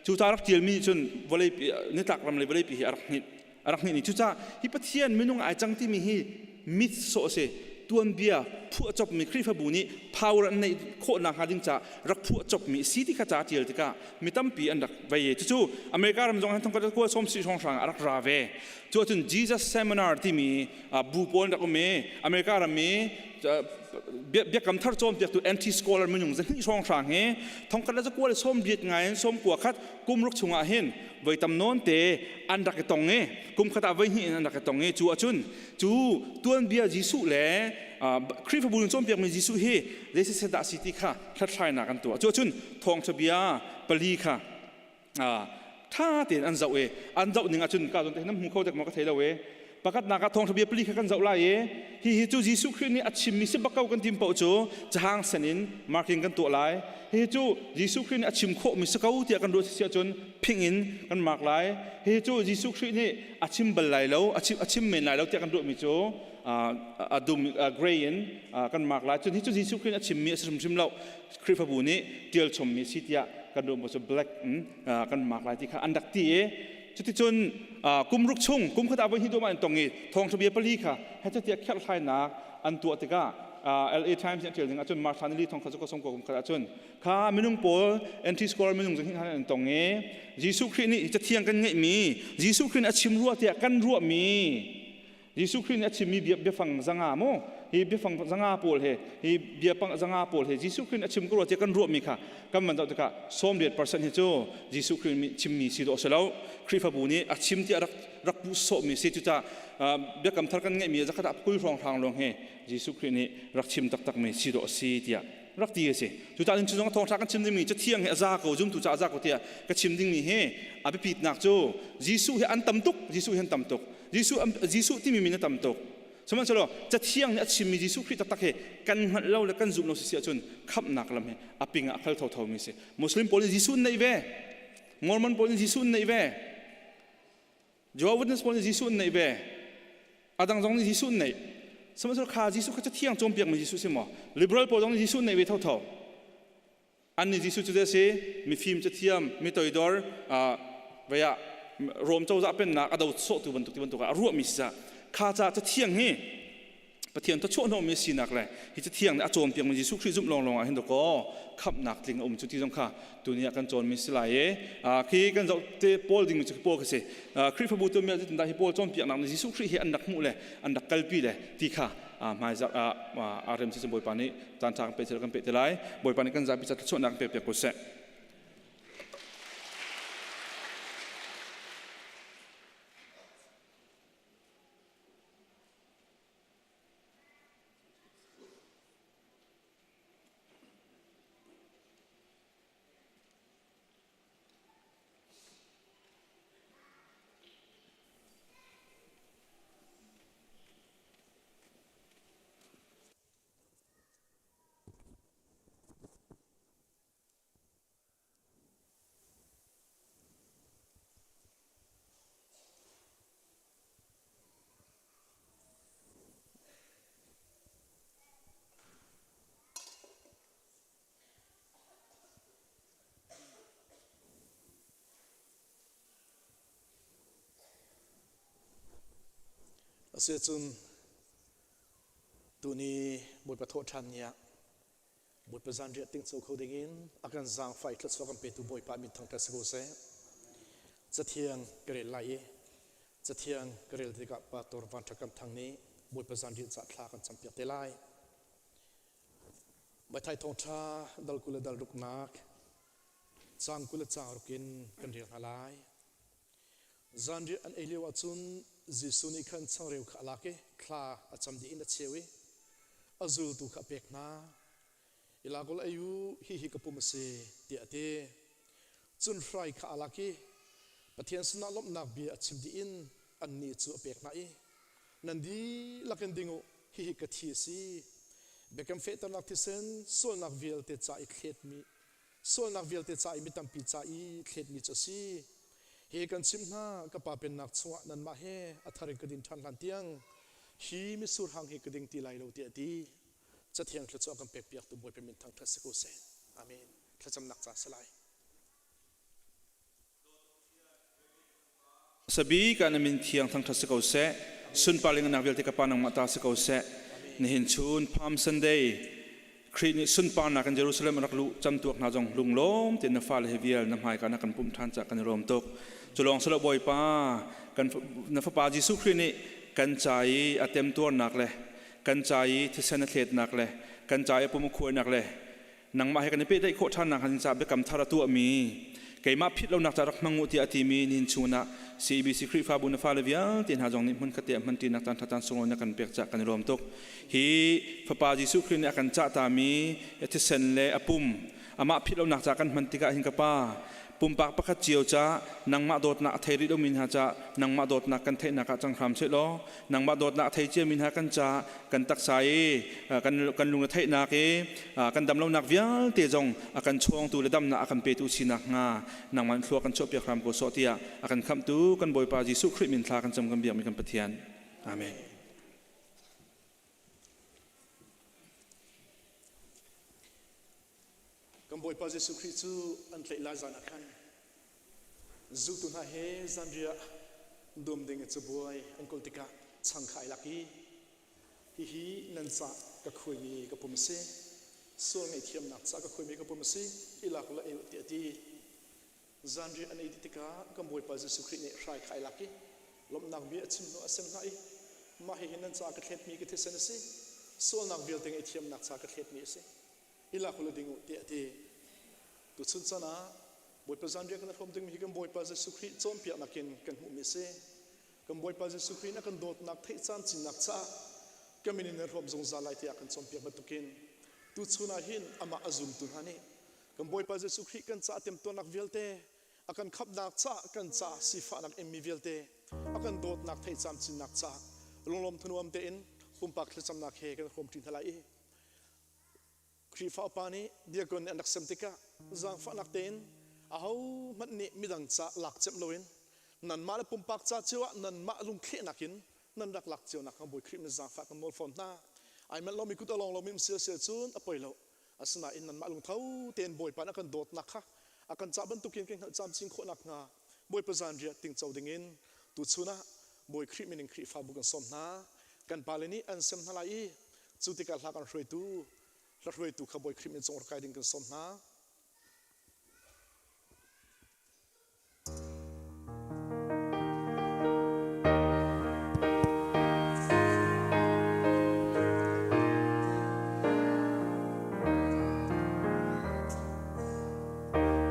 cu ca rak ṭialmi nih cun vawlei nitlak ram le vawleipi hi a rak hninh a rak hninh ni cucaah hi Pathian minung ai cang timi hi myth sawh a si tuanbia phuah copmi Khrihfabu nih power an neih khawh nakhnga ding caah rak phuah copmi si ti kha ca ṭial tikah mi tampi an rak vei cucu America ram zong han thongkhat kua som si hrawnghrang a rak ra ve Cu ahcun Jesus Seminar timi bu pawl an rak um i America ram i biakam thar cawnpiaktu anti-scholar minung zahnih hrawnghrang hi thongkhat le zakua le sawmriat ngai in sawmkua khat kum ruk chungah hin voi tam nawn te an rak i tong i kum khat ah voi hnih in an rak i tong i cu ahcun cu tuanbia Jesuh le Khrihfabu in cawnpiakmi Jesuh hi zei dah si ti kha hlathlainak an tuah. Cu ahcun thawngṭha bia pali kha ṭha tein an zoh i an zoh ning ahcun ka zawn nan hmu kho dek maw ka thei lo i pakhatnak ah thawngṭha bia pali kha kan zoh lai i hihi cu Jesuh Khrih nih a chimmi si bak ko kan tim paoh cu cahang sen in marking kan tuah lai hihi cu Jesuh Khrih nih a chim khawhmi si ko tiah kan ruah si ahcun phing in kan mark lai hihi cu Jesuh Khrih nih a chim bal lai lo a chim men lai lo tiah kan ruahmi cu a dum gray in kan mark lai cun hi cu Jesuh Khrih nih a chimmi a si hrimhrim lo Khrihfabu nih ṭial chommi si tiah kan ruah cu black in kan mark lai ti kha an rak ti i cuticun kum ruk chung kum khat ah voi hnih duhmah in tong i thawngṭha bia pali kha hecatiah kherhhlainak an tuah tikah LA Times nih a ṭial ning ahcun March thla nili thong kha cu ka song ko kum khat ahcun kha minung pawl anti scholar minung zong hin an tong i Jesuh Khrih nih cathiang kan ngeihmi Jesuh Khrih nih a chim rua tiah kan ruahmi Jesuh Khrih nih a chimmi bia biafang zanga mu hi biafang zanga pawl he hi biapang zanga pawl he Jesuh Khrih nih a chim ko rua tiah kan ruahmi kha kan van zoh tikah 80% hi cu Jesuh Khrih nih chimmi si dawh si lo Khrihfabu nih a chim tiah rak rak puh sawhmi si cucaah biakam thar kan ngeihmi zakhat ah kul hrawng hrang lawng he Jesuh Khrih nih rak chim taktakmi si dawh si tiah rak ti a si cucaah cu zong thawngṭha kan chim dingmi cathiang hi a za ko zumtu ca a za ko tiah ka chim dingmi hi a biapitnak cu Jesuh hi an tam tuk Jesuh hi an tam tuk Jesuh Jesuh timi min a tam tuk sihmanhsehlaw cathiang nih a chimmi Jesuh Khrih taktak hi kan hngalh lo le kan zumh lo si si ahcun khamhnak lam hi a ping ah a khal thotho mi si Muslim pawl nih Jesuh an neih ve Mormon pawl nih Jesuh an neih ve Jehovah Witness pawl nih Jesuh an neih ve a dang zong nih Jesuh an neih sihmanhsehlaw kha Jesuh kha cathiang cawnpiakmi Jesuh si maw liberal pawl zong nih Jesuh an neih ve thotho Annih Jesuh cu zei a si? Mifim cathiam, mi toidor, vei ah Rom cozah pennak a do sawhtu bantuk ti bantuk ah a ruahmi si caah kha ca cathiang hi Pathian thawchuahhnawhmi sinak le hi cathiang nih a cawnpiakmi Jesuh Khrih zumh lawnglawng ah hin dakaw khamhnak tling a um cu ti zong kha tuni ah kan cawnmi si lai i khi kan zoh te Paul dingmi cu Paul kha si Khrihfabu tu mi ah hi Paul cawnpiaknak nih Jesuh Khrih hi an rak hmuh le an rak kalpi le ti kha hmaizarh ah a rem si Bawipa nih caan ṭha kan pe kan pe te lai Bawipa nih kan zapi ca thluachuahnak kan pek piak ko seh. Asiahcun tuni Bawipa thawhṭhan ni ah Bawipa zanriah tingco kho dingin a kan zaangfah i thluachuah kan petu Bawipa min thangṭhat si ko seh. Cathiang ka rel lai i Cathiang ka rel tikah Pastor Van Ṭha Kam Thang nih Bawipa zanriah ca thla kan campiak te lai. Mathai thawngṭha dal 20 le dal ruknak caang 20 le caang ruk in kan rel hna lai. Zanriah an ei lio ahcun Jesuh nih khan changreu kha a lak i thla a cam dih in a cheu i a zultu kha a pek hna. I lak u law ei u, hihi ka pum a si, tiah a ti. Cun hrai kha aa lak i Pathian sinah lawmhnak bia a chim dih in annih cu a pek hna i, Nan dihlak in ding u, hihi ka thi a si. Biakam fehternak thisen sualnak vialte ca i thletmi sualnak vialte ca i mi tampi ca i thletmi cu a si. Hi kan chimh hna, ka Pa pennak chungah nanmah he a thar in ka din ṭhan hlan tiang hi mitsur hang hi ka ding ti lai lo, tiah a ti. Cathiang thluachuah kan pekpiaktu Bawipa min thangṭhat si ko seh. Amen. Thlacamnak ca si lai. Sabi ka na min thiang thangṭhat si ko seh. Sunpar le ngannak vialte ka Pa nangmah ta si ko seh. Nihin chun Palm Sunday Khrih nih sunparnak in Jerusalem a rak luh camtuak hna zong lunglawm tein na fale he vial na hmaika na kan pumh ṭhan caah kan i lawm tuk. Cu lawng si lo Bawipa, kan na Fapa Jesuh Khrih nih kan ca i a temtuarnak le kan ca i thisen a thletnak le kan ca i a pum a khuainak le nangmah he kan i pehtlaih khawh ṭhannak hnga ding caah biakam thar a tuahmi keimah phit lonak ca rak hmang u tiah a timi nihin chun ah CBC Khrihfabu na fale vialte hna zong nih hmunkhat te ah hmanṭinak caan ṭha caan sunglawi na kan pek caah kan i lawm tuk. Hi Fapa Jesuh Khrih nih a kan cahtami thisen le a pum amah phit lonak ca kan hman tikah hin ka Pa pumpak pakhat cio ca nangmah dawtnak a thei rih lomi hna ca nangmah dawtnak kan theihnak ah cang hram seh law nangmah dawtnak a thei ciami hna kan ca kan taksa i kan lung a theihnak i kan damlonak vialte zong a kan chawngtu le damnak a kan petu sinak hnga nangmah in thlua kan chuahpiak hram ko sawh tiah a kan khamhtu kan Bawipa Jesuh Khrih min thla kan cam kan biakmi kan Pathian. Amen. Kan Bawipa Jesuh Khrih cu an tlaih lai zan ah khan zultu hna he zanriah dum ding i cabuai an kawl tikah chang kha ai lak i, Hihi nan ca ka khuaimi ka pum a si, sual ngaihthiamnak ca ka khuaimi ka pum a si, i lak u law ei u, tiah a ti. Zanriah an ei dih tikah kan Bawipa Jesuh Khrih nih hrai kha ai lak i lawmhnak bia a chim hnu a sem hna i, Mah hihi nan ca ka thletmi ka thisen a si, sualnak vialte ngaihthiamnak ca ka thletmi a si. I lak u law ding u tiah a ti. Tuchun chan ah Bawipa zanriah kan i hrawm dingmi hi kan Bawipa Jesuh Khrih cawnpiaknak in kan hmuhmi a si. Kan Bawipa Jesuh Khrih nih a kan dawtnak theih camcinnak caah kan min in nan hrawm zungzal lai tiah kan cawnpiak bantukin tuchun ah hin amah a zumtu hna nih kan Bawipa Jesuh Khrih kan caah temtuarnak vialte a kan khamhnak caah kan caah sifahnak inmi vialte a kan dawtnak theih camcinnak caah lunglawm thanuam tein pumpak thlacamnak he kan hrawm ṭi hna lai i Khrihfa upa nih diakon nih an rak sem tikah zaangfahnak tein ahohmanh nih midang ca lak cemh loin nanmah le pumpak ca cio ah nanmah lungthlehnak in nan rak lak cio nak hnga Bawi Khrih min zaangfah kan nawl fawn hna. Ai manh lomi kut a lawng lomi um siasel cun a poi lo. Asinain nanmah lungtho tein Bawipa nih a kan dawtnak kha a kan cah bantukin kan hngalh camcin khawh nakhnga Bawipa zanriah tingco dingin tuchun ah Bawi Khrih min in Khrihfabu kan sawm hna. Kan pale nih an sem hna lai i cu tikah hla kan hruaitu hla hruaitu kha Bawi Khrih min cung rak kai ding kan sawm hna.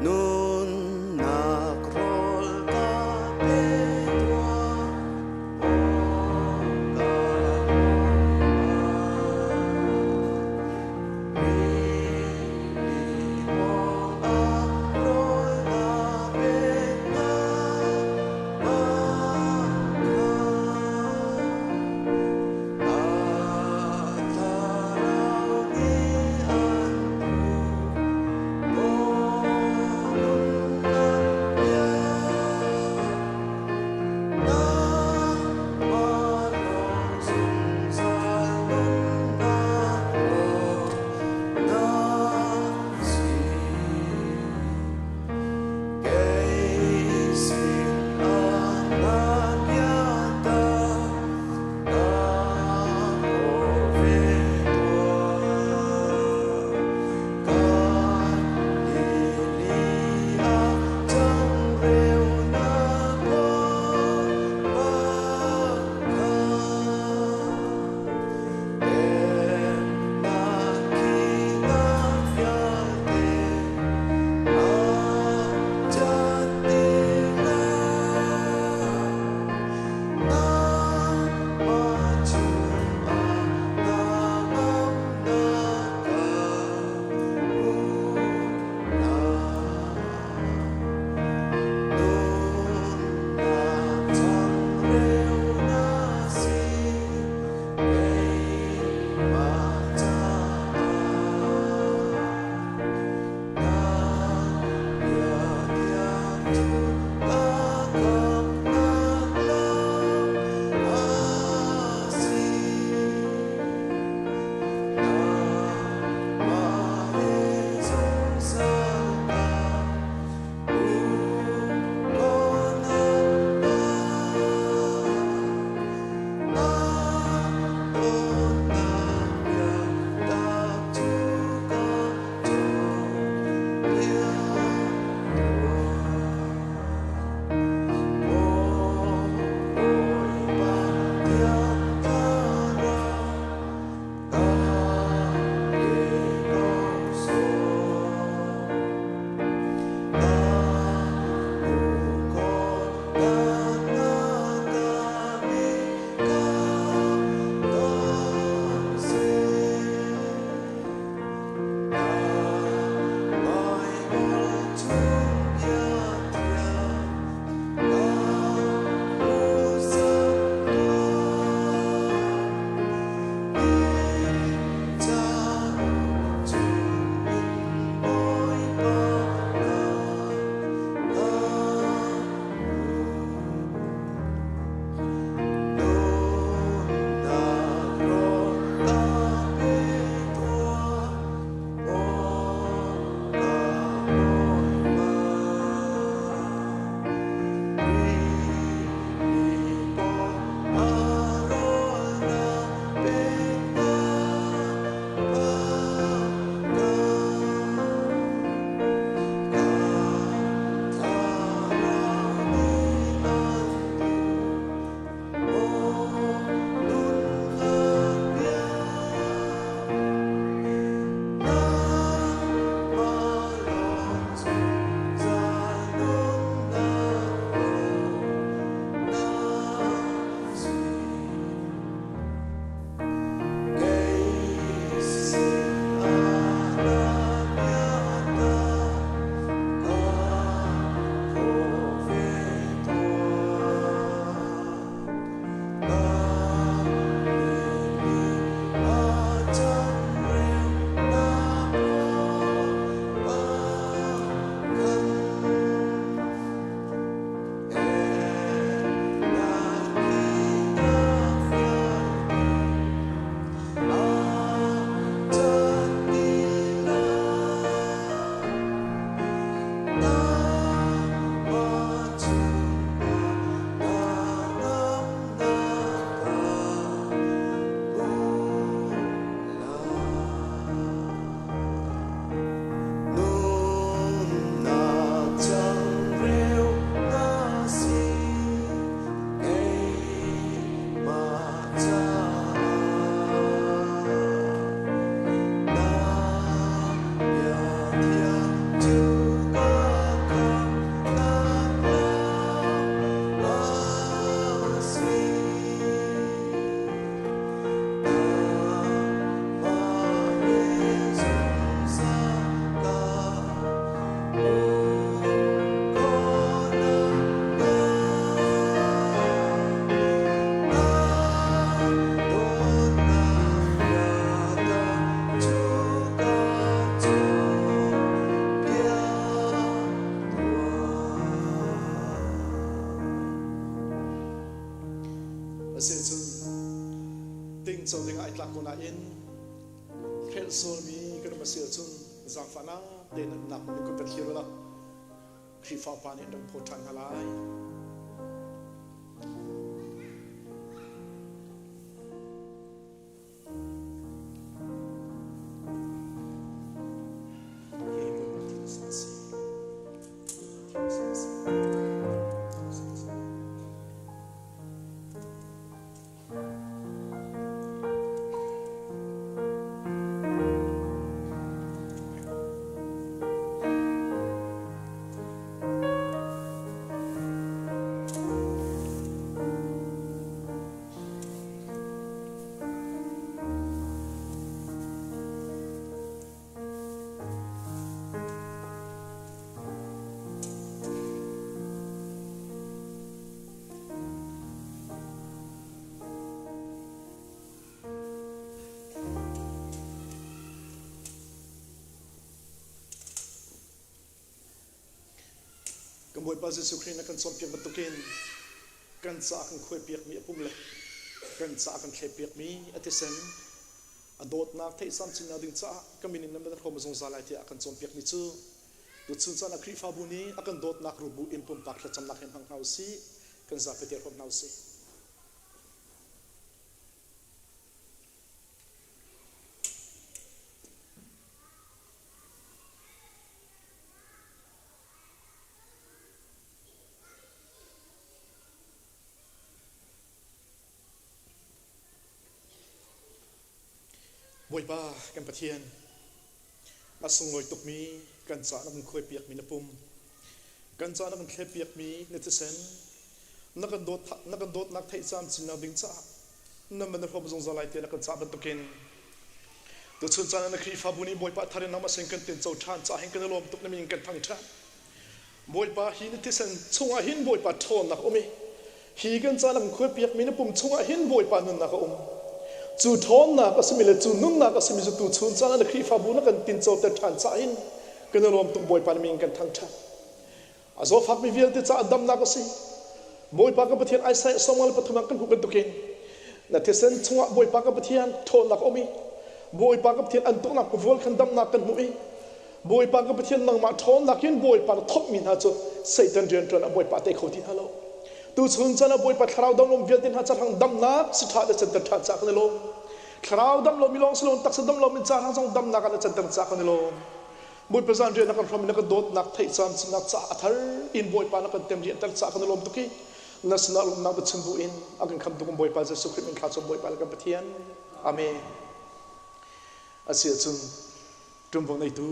Nunnak rawl ka pe tuah, aw ka Bawipa. tlak ko nain hrelh sualmi kan um a si ahcun zaangfahnak tein an nak min kun kan thlir la Khrihfa pa nih an rak phawt ṭhan hna lai. Kan Bawipa Jesuh Khrih na kan cawnpiak bantukin kan ca kan khuaipiakmi a pum le kan ca kan thlepiakmi a thisen a dawtnak theih camcinnak ding caah ka min in nan van hrawm zungzal lai tiah a kan cawnpiakmi cu tuchun caan ah Khrihfabu nih a kan dawtnak rubu in pumpak thlacamnak he hmang hna usih kan zapi te hrawm hna usih. Bawipa kan Pathian, a sunglawi tukmi kan ca na kan khuaipiakmi na pum, kan ca na kan thleppiakmi na thisen, na kan dawt na kan dawtnak theih camcinnak ding caah na man na hrawm zungzal lai tiah na kan cah bantukin tuchun caan ah na Khrihfabu nih Bawipa thar in nangmah sin kan tinco ṭhan caah hin kan i lawm tuk na min kan thangṭhat. Bawipa hi na thisen chungah hin Bawipa ṭhawnnak a um i hi kan ca na kan khuaipiakmi na pum chungah hin Bawipa nunnak a um. Cu ṭhawnnak a simi le cu nunnak a simi cu tuchun caan ah na Khrihfabu na kan tincoter ṭhan caah hin kan i lawm tuk Bawipa na min kan thangṭhat. A zawtfakmi vialte caah damnak a si. Bawipa kan Pathian Isaiah 43 ah kan hmuh bantukin na thisen chungah Bawipa kan Pathian ṭhawnnak a um i Bawipa kan Pathian an tuknak vual khan damnak kan hmuh i Bawipa kan Pathian nangmah ṭhawnnak in Bawipa na thawkmi hna cu Satan rianṭuan ah Bawipa tei kho ti hna lo. Tuchun caan ah Bawipa thlarau damlom vialte hna cahrang damnak si ṭha le canter ṭha ca kan i lawm. Thlarau dam lomi lawng si loin taksa dam lomi cahrang zong damnak ah na canter ca kan i lawm. Bawipa zan rian na kan hrawm i na kan dawtnak theih camcinnak caah a thar in Bawipa na kan tem rianter caah kan i lawm tuk i na sinah lawmnak biachim bu in a kan khamtu kan Bawipa Jesuh Khrih min thla cawm Bawipa le kan Pathian. Amen. Asi ahcun ṭuanvo neitu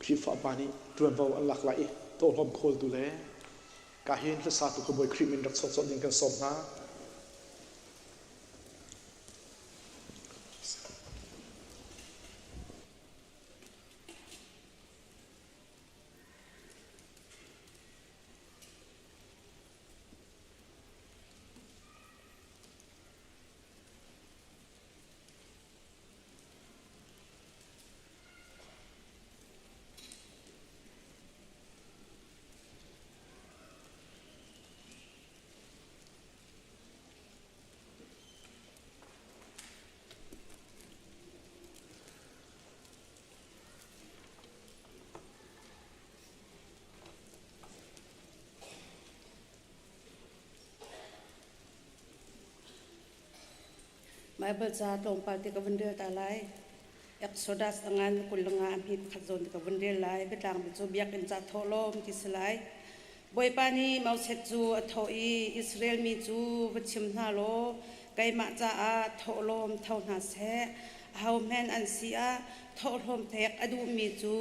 Khrihfa upa nih ṭuanvo an lak lai i tawhlawm khawltu le kahin hlasatu kha Bawi Khrih min rak chuak colh ding kan sawm hna. Baibal ca tlawmpal te ka vun rel ta lai. Exodus a ngan 25 a hmi pakhat zawn te ka vun rel lai. Biatlang cu biakinn ca thawhlawm ti si lai. Bawipa nih Moses cu a thawh i Israel mi cu va chim hna law keimah caah thawhlawm tho hna seh. Ahohmanh an si ah thawhlawm pek a duhmi cu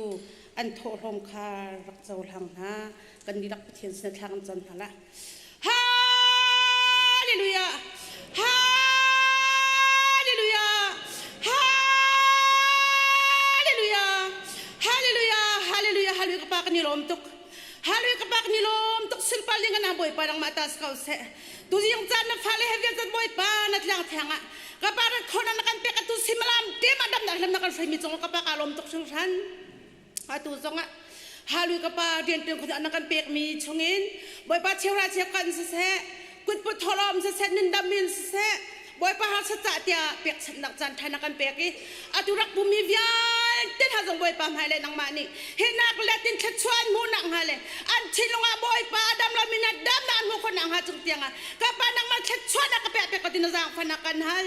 an thawhlawm kha rak cohlang hna. Kan dihlak Pathian sin thla kan cam hna lah. Hallelujah! Hallelujah! Hallelujah! Hallelujah! Hallelujah! Hallelujah! Ka pa kan i lawm tuk. Hallelujah! Ka pa kan i lawm tuk. Sunpar ling na Bawipa nang mah ta si ko seh. Tu zing caan na fale he vial zat Bawipa na tlang thiang ah ka pa rat khona na kan pek atu simalam te ma dam nak lam na kan hruai mi cung ka pa ka lawm tuk hringhran. Atu zong ah Halui ka pa riantuan khuasak na kan pekmi chungin Bawipa cheura cheu kan siseh kutput tholom siseh nundam in siseh. Bawipa harsat cah tiah pekchanhnak caan ṭha na kan pek i atu rak pummi vialte hna zong Bawipa hmai le nangmah nih hinak let in thluachuah an hmuh nakhnga le an thinlung ah Bawipa a dam lomi hna damnak an hmuh khawh nakhnga cung tiangah ka pa nangmah thluachuahnak ka pek pek ko ti na zaangfahnak kan hal.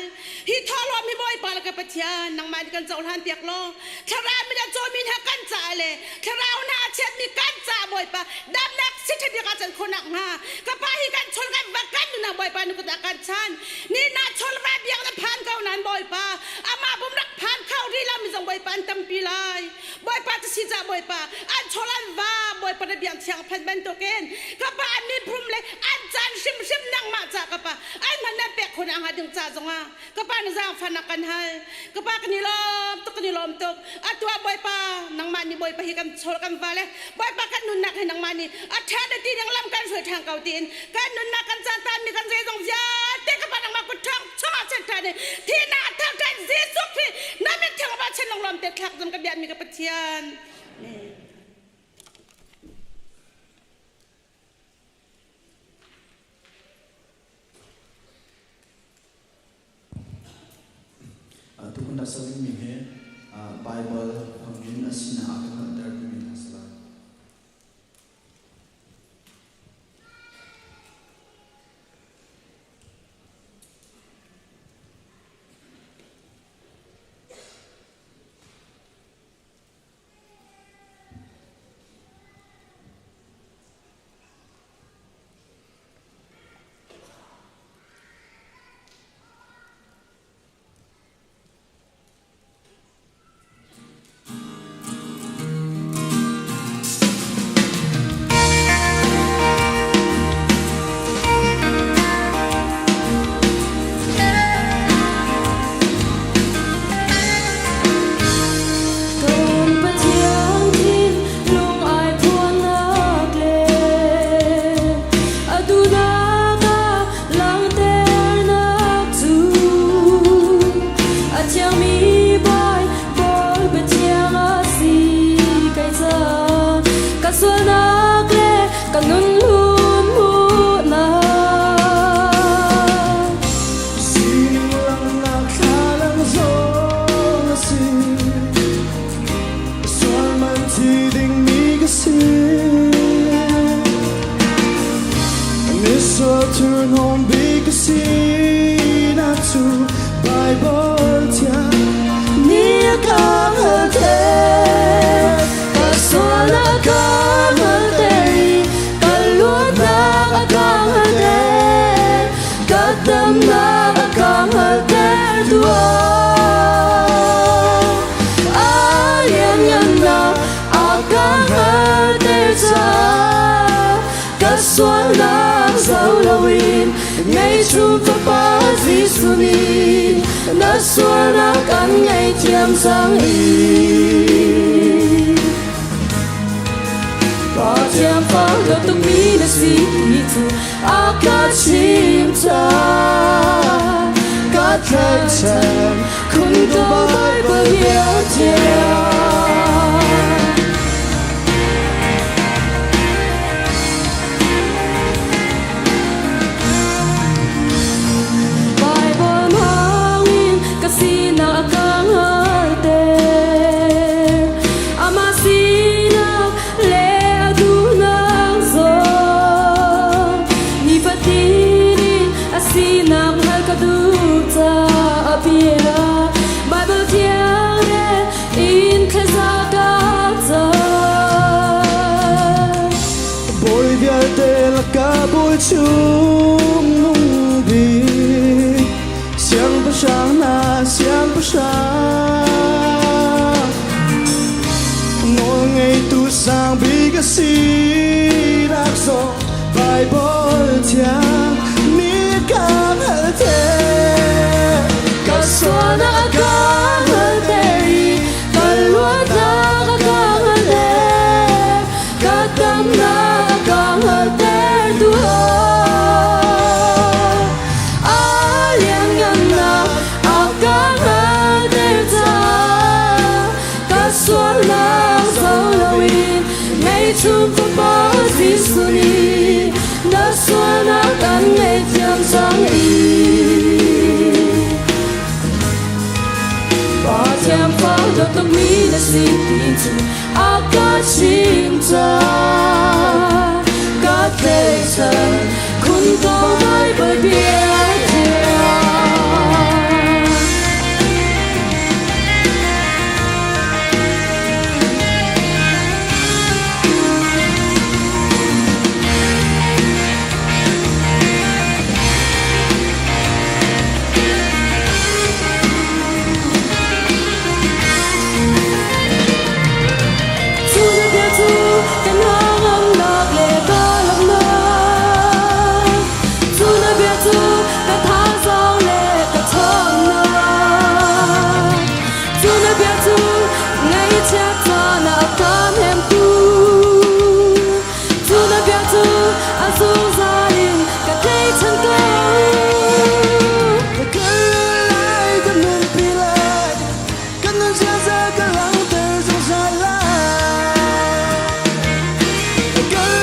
Hi thawhlawm hi Bawipa le ka Pathian nangmah nih kan cohlan piak law thlarau mi le cawmi hna kan caah le thlarau hna a chiatmi kan caah Bawipa damnak si ṭha bik ah can khawh nakhnga ka pa hi kan chawl kan va kan nunnak Bawipa na kut ah kan chan. Ni na chawl va biak na phan ko nan Bawipa amah bum rak phan kho rih lo mi zong Bawipa an tampi lai. Bawipa cu si ca Bawipa an chawl an va Bawipa na biang thiang phan bantukin ka pa an miphum le an caan hrimhrim nangmah ca ka pa an hman nan pek khun anga ding ca zongah ka pa na zaangfahnak kan hal. Ka pa kan i lawm tuk, kan i lawm tuk. Atu ah Bawipa nangmah nih Bawipa hi kan chawl kan va le Bawipa kan nunnak hi nangmah nih a ṭha na ti ding lam kan hruai ṭhan ko tiin kan nunnak kan caan taanmi kan zeizong vialte ka pa nangmah kut ṭhang chungah chiat ṭhan i thihnak a thang ṭhan Jesuh Khrih na min thiang ba chen lawng lawm te thlak zong ka biakmi ka Pathian. Tukun dah sak dingmi hi Baibal hmangin a sinak a kan hngalhter timi hna si lai. Kan Pathian thin lung ai phuannak le a duhnak ah langhternak cu a thiangmi Baibal biathiang a si kai cang. Ka sualnak le ka nun hlun hmuhnak. Sining langhnak thlalang zong a si. Sual man thi dingmi ka si. Misual thurhnawm bik ka sinak cu Baibal thiang Ni a ka hngalhter, ka sual a ka hngalhter i ka luatnak a ka hngalhter, ka damnak a ka hngalhter tuah. A lianngannak a ka hngalhter caah ka sualnak zoh loin ngeichung Fapa Jesuh nih na sualnak an ngaihthiam cang i Pathian fa dawt tukmi na si ti cu a ka chim cang ka tlaihchan khun tu Bible bia thiang. Baibal hmangin ka sinak a ka hngalhter. Amah sinak le a duhnak zong nifatin in a sinak hngalh ka duh caah bia. Baibal thiang rel in thlaza ka cam. Bawi vialte lakah bawi chung nung bik siangpahrang hna siangpahrang nawl ngeitu sang bik a si nak zong Baibal thiang nih ka hngalhter. Ka sualnak a ka hngalhter i ka luatnak a ka hngalhter. Ka damnak a ka hngalhter tuah. A lianngannak a ka hngalhter caah ka sualnak zoh loin ngeichung Fapa Jesuh nih na sualnak an ngaihthiam cang i. thiam fo dawt tukmi na si ti cu a ka chim cang ka tlaihchan khun ko Baibal bia thiang. Cu na bia cu kan hnangamnak le ka lamnak. Cu na bia cu ka thazaang le ka ṭhawnnak. Cu na bia cu ngaihchiat caan ah ka hnemtu. Cu na bia cu a zungzal in ka tlaihchan ko. Ka kal lai, ka nunpi lai, kan nun ziaza ka langhter zungzal lai. Ka kal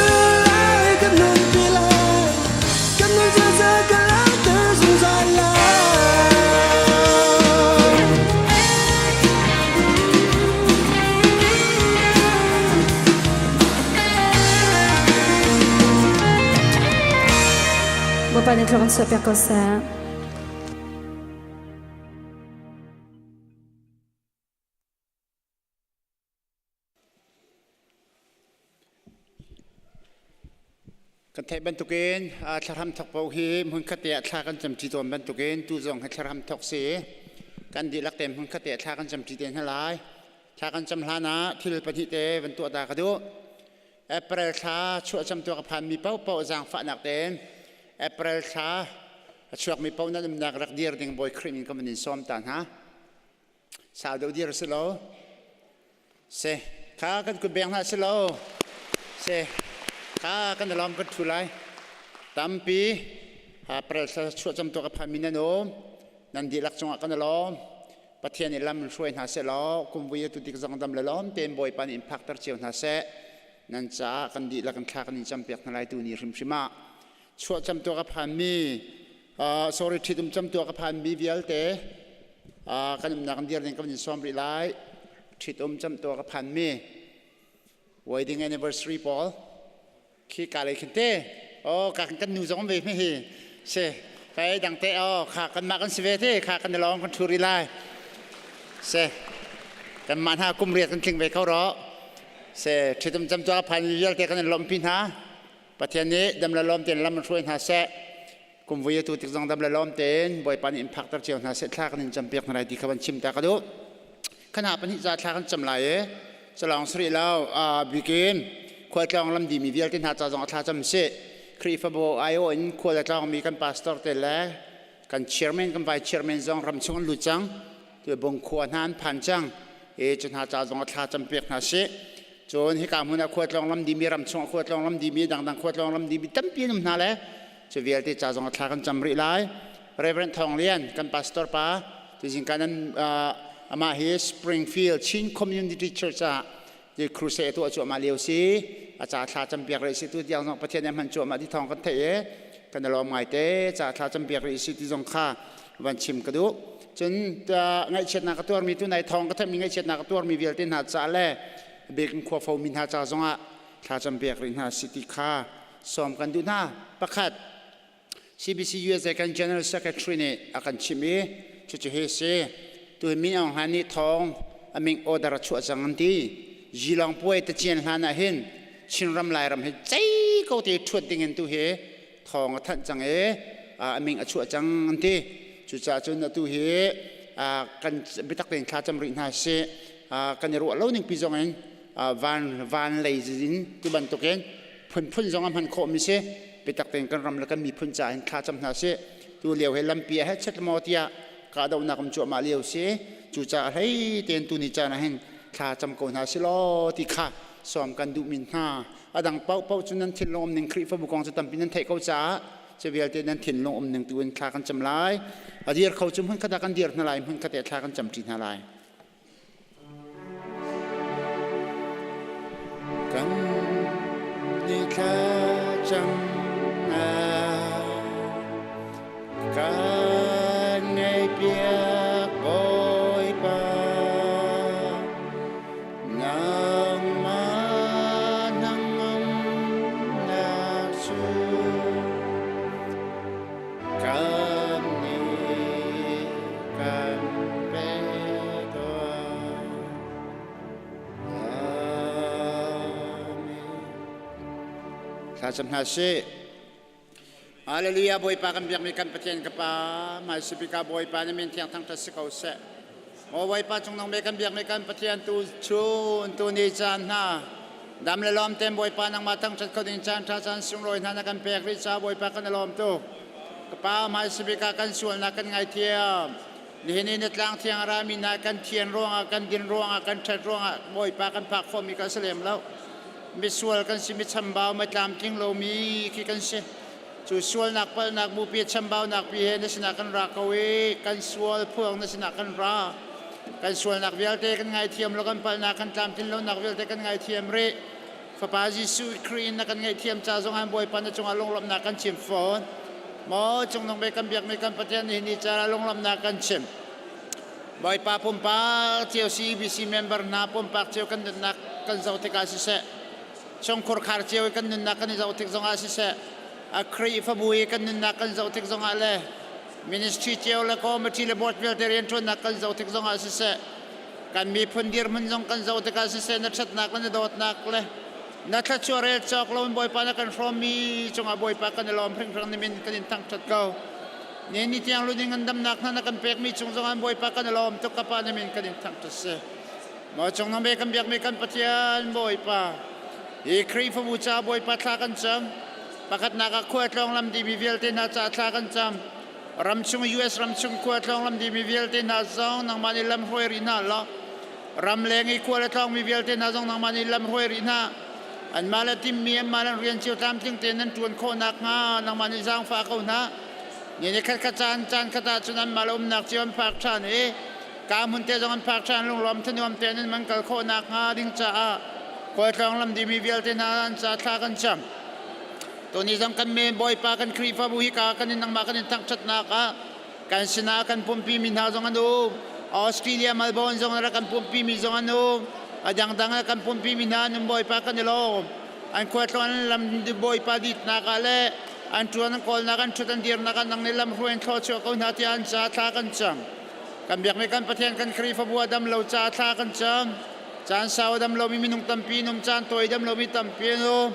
lai, ka nunpi lai, kan nun ziaza ka langhter zungzal lai. Bawipa nih thluak in chuahpiak ko seh. Kan theih bantukin thlahram thok paoh hi hmunkhat te ah thla kan camṭi tawn bantukin tu zong hi thlahram thok si. Kan dihlak te hmunkhat te ah thla kan camṭi te hna lai. Thla kan cam hlan ah thil pahnih te van tuah ta ka duh. April thla chuah camtuak a phanmi paohpaoh zaangfahnak tein April thla a chuakmi paoh nan umnak rak dir ding Bawi Khrih min ka van in sawm ta hna. Sau deuh dir si lo. Si kha kan kut beng hna si lo. Si kha kan lawm kan thu lai. Tampi April thla chuah camtuak a phanmi nan um. Nan dihlak cungah kan lawm. Pathian nih lam in hruai hna seh law kumvui atu tik zong dam le lawm tein Bawipa nih in phakter cio hna seh. Nan caah kan dihlak in thla kan in campiak hna lai tu ni hrimhrim ah chuah camtuak a phanmi sorry ṭhitum camtuak a phanmi vialte kan umnak in dir ding kan in sawm rih lai. Ṭhitum camtuak a phanmi wedding anniversary pawl khi ka lei khin te oh ka kan nu zong ve hi se kai dang te oh kha kan mah kan si ve te kha kan lawng kan thuri lai se kan mah hna kum riat kan tling ve ko ro se thitum cam tu phan vialte kan in lompi hna Pathian nih dam le lawm ten lam hruai hna seh kum vui tu tik zong dam le lawm ten Bawipa nih in phakter cio hna seh thla kan in campiak hna lai ti kha van chim ta ka duh Khana pahnih ca thla kan cam lai i calawng sarih lo bikin khualtlawng lam dimi vialte hna ca zong a thla cam si. Khrihfabu aiawh in khual a tlawngmi kan pastor te le kan chairman kan vice chairman zong ram chung an lut cang. Tu Bungkhua hna an phan cang. E cu hna ca zong a thla cam piak hna si. Cun hika hmun ah khualtlawng lam dimi ram chung ah khualtlawng lam dimi dangdang khualtlawng lam dimi tampi an um hna le cu vialte ca zong a thla kan cam rih lai. Reverend Thawng Lian kan pastor pa tuzing kan amah hi Springfield Chin Community Church ah ti crusade tuah cuahmah lio si a ca thla campiak rih si tu tiang zong Pathian nih hman cuahmah ti thawng kan theih i kan i lawm ngai te ca thla campiak rih si ti zong kha van chim ka duh cun ngaihchiatnak ka tuarmi tu nai thawng ka theihmi ngaihchiatnak ka tuarmi vialte hna ca le biakinn khua fomi hna ca zongah thla campiak rih hna si ti kha sawm kan duh hna pakhat CBC USA kan General Secretary nih a kan chimh i cucu hi a si. Tu hi Min Aung Hlaing nih thawng a ming order a chuah cang an ti. Zilong puai tacian hlan ah hin Chinram Lairam hi cei ko te ṭhuat ding in tu hi thawng a thanh cang i a ming a chuah cang an ti. Cucaah cun atu hi kan biatak tein thla cam rih hna sih. Kan i ruah lo ning pi zong in van van lei in tu bantukin phunphun zong a hman khawhmi si biatak tein kan ram le kan miphun caah hin thla cam hna sih tu lio he lampi ah he chet maw tiah kahdohnak um cuahmah lio si cucaah hlei tein tuni caan ah hin thla cam ko hna si law ti kha sawm kan duhmi hna a dang paohpaoh cu nan thinlung um ning Khrihfabu kong cu tampi nan theih ko caah cu vialte nan thinlung um ning tu in thla kan cam lai a dir kho cu hmun khat ah kan dir hna lai hmun khat ah thla kan cam ṭi hna lai Kan ni thlacam kan ngaihpiak Bawipa. Thlacam hna sih. Hallelujah Bawipa kan biakmi kan Pathian ka Pa hmaisabik ah Bawipa na min thiang thangṭhat si ko seh. Maw Bawipa cungnung bik kan biakmi kan Pathian tu chun tu ni caan hna dam le lawm tein Bawipa nangmah thangṭhat kho ding caan ṭha caan sunglawi hna na kan pek rih caah Bawipa kan i lawm tuk. Ka Pa hmaisabik ah kan sualnak kan ngaithiam. Nihin i na tlang thiang a rami hna kan thian ruangah kan din ruangah kan ṭhat ruangah Bawipa kan phak khawhmi ka si lem lo. Misual kan si, mi chambau, mi tlamtling lomi khi kan si. Cu sualnak palhnak bupi chambaunak pi he na sinah kan ra ko i kan sual phuang na sinah kan ra. Kan sualnak vialte kan ngaithiam lo, kan palhnak kan tlamtlin lonak vialte kan ngaithiam rih. Fapa Jesuh Khrih in na kan ngaihthiam ca zong ah Bawipa na cungah lunglawmhnak kan chim fawn. Maw cungnung bik kan biakmi kan Pathian nihin ni caah lunglawmhnak kan chim. Bawipa pumpak cio CBC member hna pumpak cio kan nunnak kan zoh tikah siseh, chungkhur khar cio i kan nunnak kan i zoh tik zongah siseh, a Khrihfabu i kan nunnak kan zoh tik zongah le ministry cio le committee le board vialte rianṭuannak kan zoh tik zongah siseh, kan miphun dirhmun zong kan zoh tikah siseh na ṭhatnak le na dawtnak le na thluachuah rel cawk lo in Bawipa na kan hrawmmi cungah Bawipa kan i lawm hringhran ni min kan in thangṭhat ko. Ni ni tiang lu ding an damnak hna na kan pekmi cung zong an Bawipa kan i lawm tuk ka Pa na min kan in thangṭhat si. Maw cung na me kan biakmi kan Pathian Bawipa hi Khrihfabu ca Bawipa thla kan cam. Pakhatnak ah khua tlawng lam dimi vialte hna ca thla kan cam. Ramchung US ramchung khua tlawng lam dimi vialte hna zong nangmah nih lam hruai rih hna law ramleng i khua le tlawngmi vialte hna zong nangmah nih lam hruai rih hna. Anmah le timmi anmah le rian cio tlamtling tein nan ṭuan khawh nakhnga nangmah nih zaangfah ko hna. Ni ni khat khat caan caan khat ah cun anmah le umnak cio an phak ṭhan i ka hmun te zong an phak ṭhan lunglawm thanuam tein an man kal khawh nakhnga ding caah khualtlawng lam dimi vialte hna an ca thla kan cam. Tuni zong kan men Bawipa kan Khrihfabu hi ka kan in nangmah kan in thangṭhatnak ah kan sinah kan pumpi mi hna zong an um. Australia Melbourne zong rak kan pumpi mi zong an um. A dangdang ah kan pumpi mi hna an um Bawipa kan i lawm. An khualtlawn lam Bawipa ditnak ah le an ṭuan an kawlnak an ṭhut an dirnak ah nang nih lam hruai in thlawchuah ko hna tiah an ca thla kan cam. Kan biakmi kan Pathian kan Khrihfabu a dam lo ca thla kan cam. Caan sau a dam lomi minung tampi an um, caan tawi dam lomi tampi an um.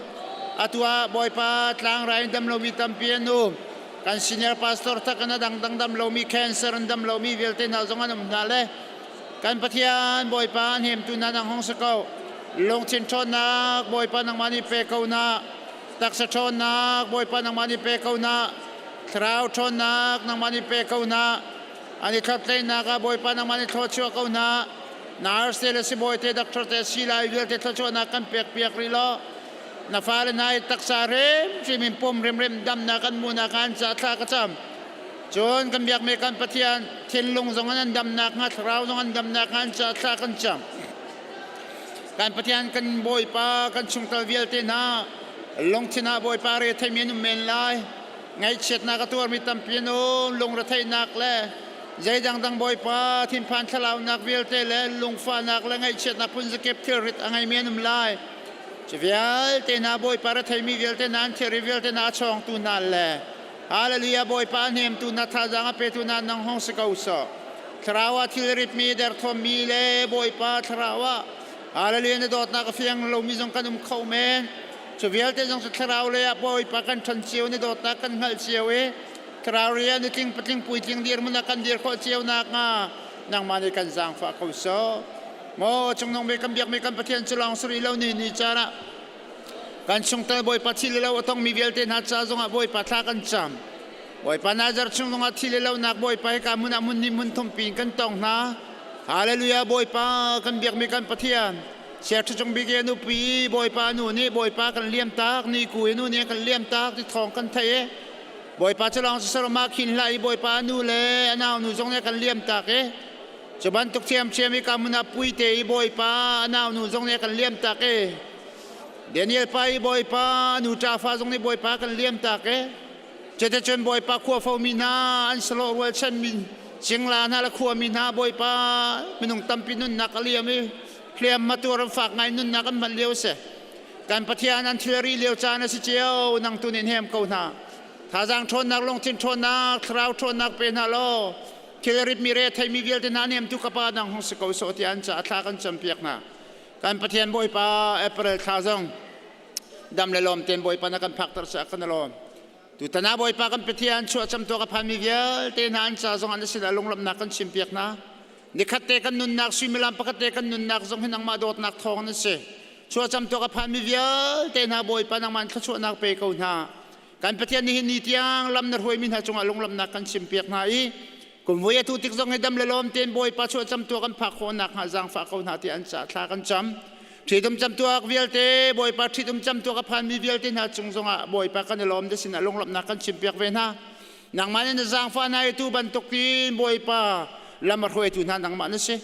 Atu ah Bawipa tlangrai in dam lomi tampi an um. Kan senior pastor tak in a dangdang dam lomi cancer in dam lomi vialte hna zong an um hna le kan Pathian Bawipa an hemtu hna nang hong si ko. Lungthin ṭhawnnak Bawipa nangmah nih pe ko na. Taksa ṭhawnnak Bawipa nangmah nih pe ko na. Thlarau ṭhawnnak nangmah nih pe ko na. An i thloptleinak ah Bawipa nangmah nih thluachuah ko hna. Nurse le sibawi te doctor te silai vialte thluachuahnak kan pek piak rih law na fale hna i taksa hrimhrim in pum hrimhrim damnak an hmuhnak an ca thla ka cam. Cun kan biakmi kan Pathian thinlung zong an damnak hnga thlarau zong an damnak hnga an ca thla kan cam. Kan Pathian kan Bawipa kan chungtel vialte hna lungthin ah Bawipa re theimi an um men lai. Ngaihchiatnak a tuarmi tampi an um, lungretheihnak le zeidangdang Bawipa thinphan thlalaunak vialte le lungfahnak le ngaihchiatnak phunzakip thilrit a ngeimi an um lai. Cu vialte hna Bawipa retheimi vialte hna an thilri vialte hna a chawngtu hna le Hallelujah Bawipa a hnemtu hna thazaang a petu hna nang hong si ko sawh. Thlarau ah thilritmi derthawmmi le Bawipa thlarau ah Hallelujah na dawtnak a fiang lomi zong kan um kho men. Cu vialte zong cu thlarau lei ah Bawipa kan ṭhan cio na dawtnak kan hngalh cio i thlarau lei ah nutling patling puitling dirhmun ah kan dir khawh cio nakhnga nangmah nih kan zaangfah ko sawh. Maw cungnung bik kan biakmi kan Pathian cu lawng si rih lo ni ni caan ah kan chungtel Bawipa thil le lo a tongmi vialte hna ca zongah Bawipa thla kan cam. Bawipa Nazar chung zongah thil le lonak Bawipa hika hmun ah hmun hnih hmun thum pin kan tong hna. Hallelujah Bawipa kan biakmi kan Pathian Siaṭha cung bik i nupi Bawipa nu nih Bawipa kan liam tak ni ku i nu nih kan liam tak ti thawng kan theih i Bawipa cu lawng sisaroma khin hlah i Bawipa nu le a nau nu zong nih kan liam tak i cu bantuk ṭhiamṭhiam i ka mun ah pui te i Bawipa a nau nu zong nih kan liam tak i Daniel pa i Bawipa nu ṭafa zong nih Bawipa kan liam tak i Cuticun Bawipa khua mi hna an salawh rualchan mi cingla hna le khuami hna Bawipa minung tampi nunnak a liam i hliam matuar an fak ngai nunnak an hman lio si. Kan Pathian an thilri lio caan a si cio nang tu nih hnem ko hna. Thazaang ṭhawnnak, lungthin ṭhawnnak, thlarau ṭhawnnak pe hna law thilrit mi re theimi vialte hna nemtu ka pa nang hung si ko sawh tiah an caah thla kan campiak hna. Kan Pathian Bawipa April thla zong. Dam le lawm ten Bawipa na kan phakter sa kan lawm. Tutan ah Bawipa kan Pathian chuah camtuak a phanmi vialte hna an ca zong an sinah lunglawmhnak kan chimpiak hna. Nikhat te kan nunnak suimilam pakhat te kan nunnak zong hi nangmah dawtnak thawng na si. Chuah camtuak a phanmi vialte hna Bawipa nangmah in thluachuahnak pe ko hna. Kan Pathian nihin ni tiang lam na hruaimi hna cungah lunglawmhnak kan chimpiak hna i kum voi atu tik zong hi dam le lawm tein Bawipa chuah camtuak kan phak khawh nakhnga zaangfah ko hna tiah an ca thla kan cam. Ṭhitum camtuak vialte Bawipa ṭhitum camtuak a phanmi vialte hna cung zongah Bawipa kan i lawm te sinah lunglawmhnak kan chimpiak ve hna. Nangmah nih na zaangfah hna i tu bantukin Bawipa lam a hruaitu hna nangmah na si.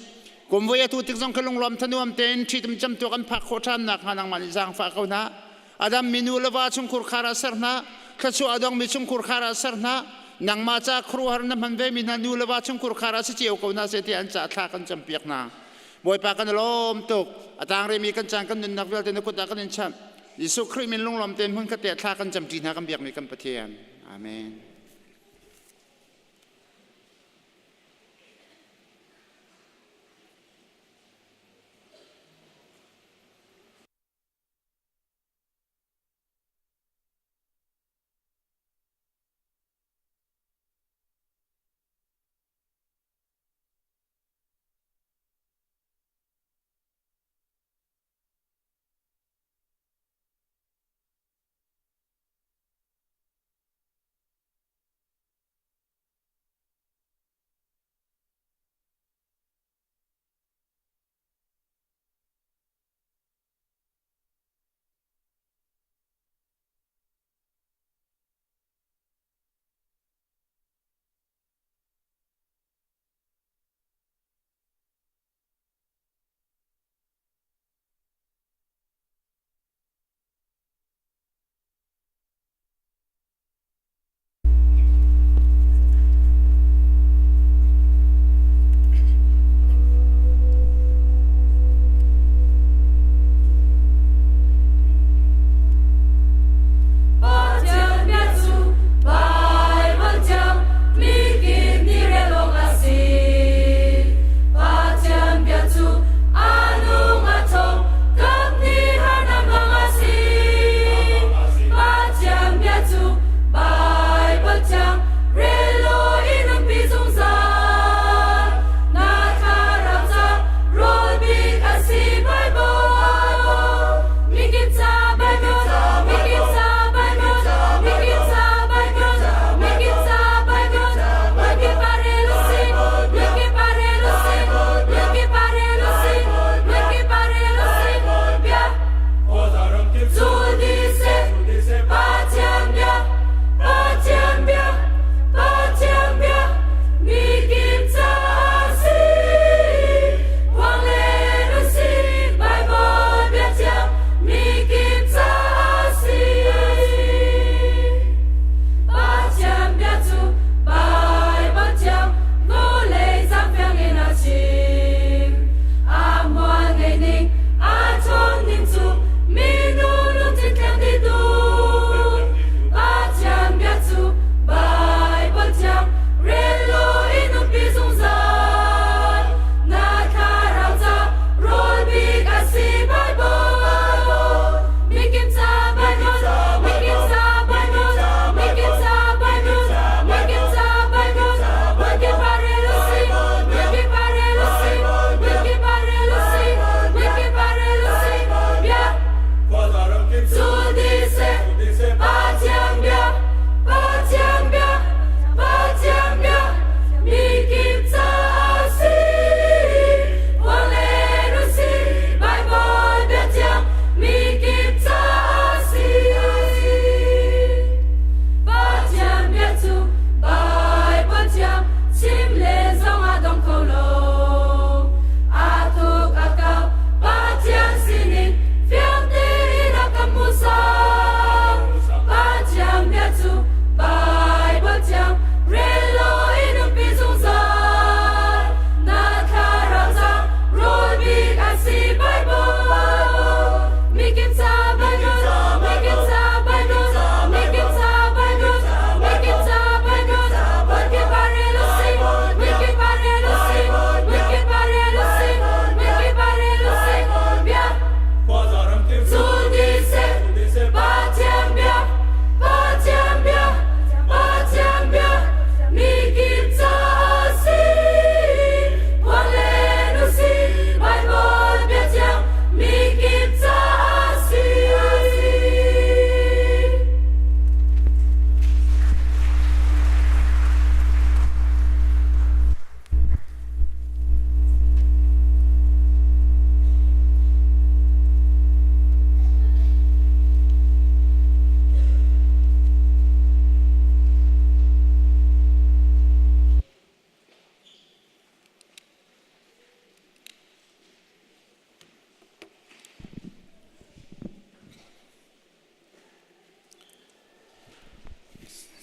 Kum voi atu tik zong kha lunglawm thanuam tein ṭhitum camtuak an phak khawh ṭhan nakhnga nangmah nih zaangfah ko hna. Adam mi nu le va chungkhur khar ah ser hna, thluachuah a dongmi chungkhur khar ah ser hna, nangmah ca khuaruahhar na hman vemi hna nu le va chungkhur khar ah si cio ko hna seh tiah an ca thla kan campiak hna. Bawipa kan i lawm tuk. A tang rihmi kan caan kan nunnak vialte na kut ah kan in chanh. Jesuh Khrih min lunglawm tein hmun khat te thla kan camṭi hna kan biakmi kan Pathian. Amen.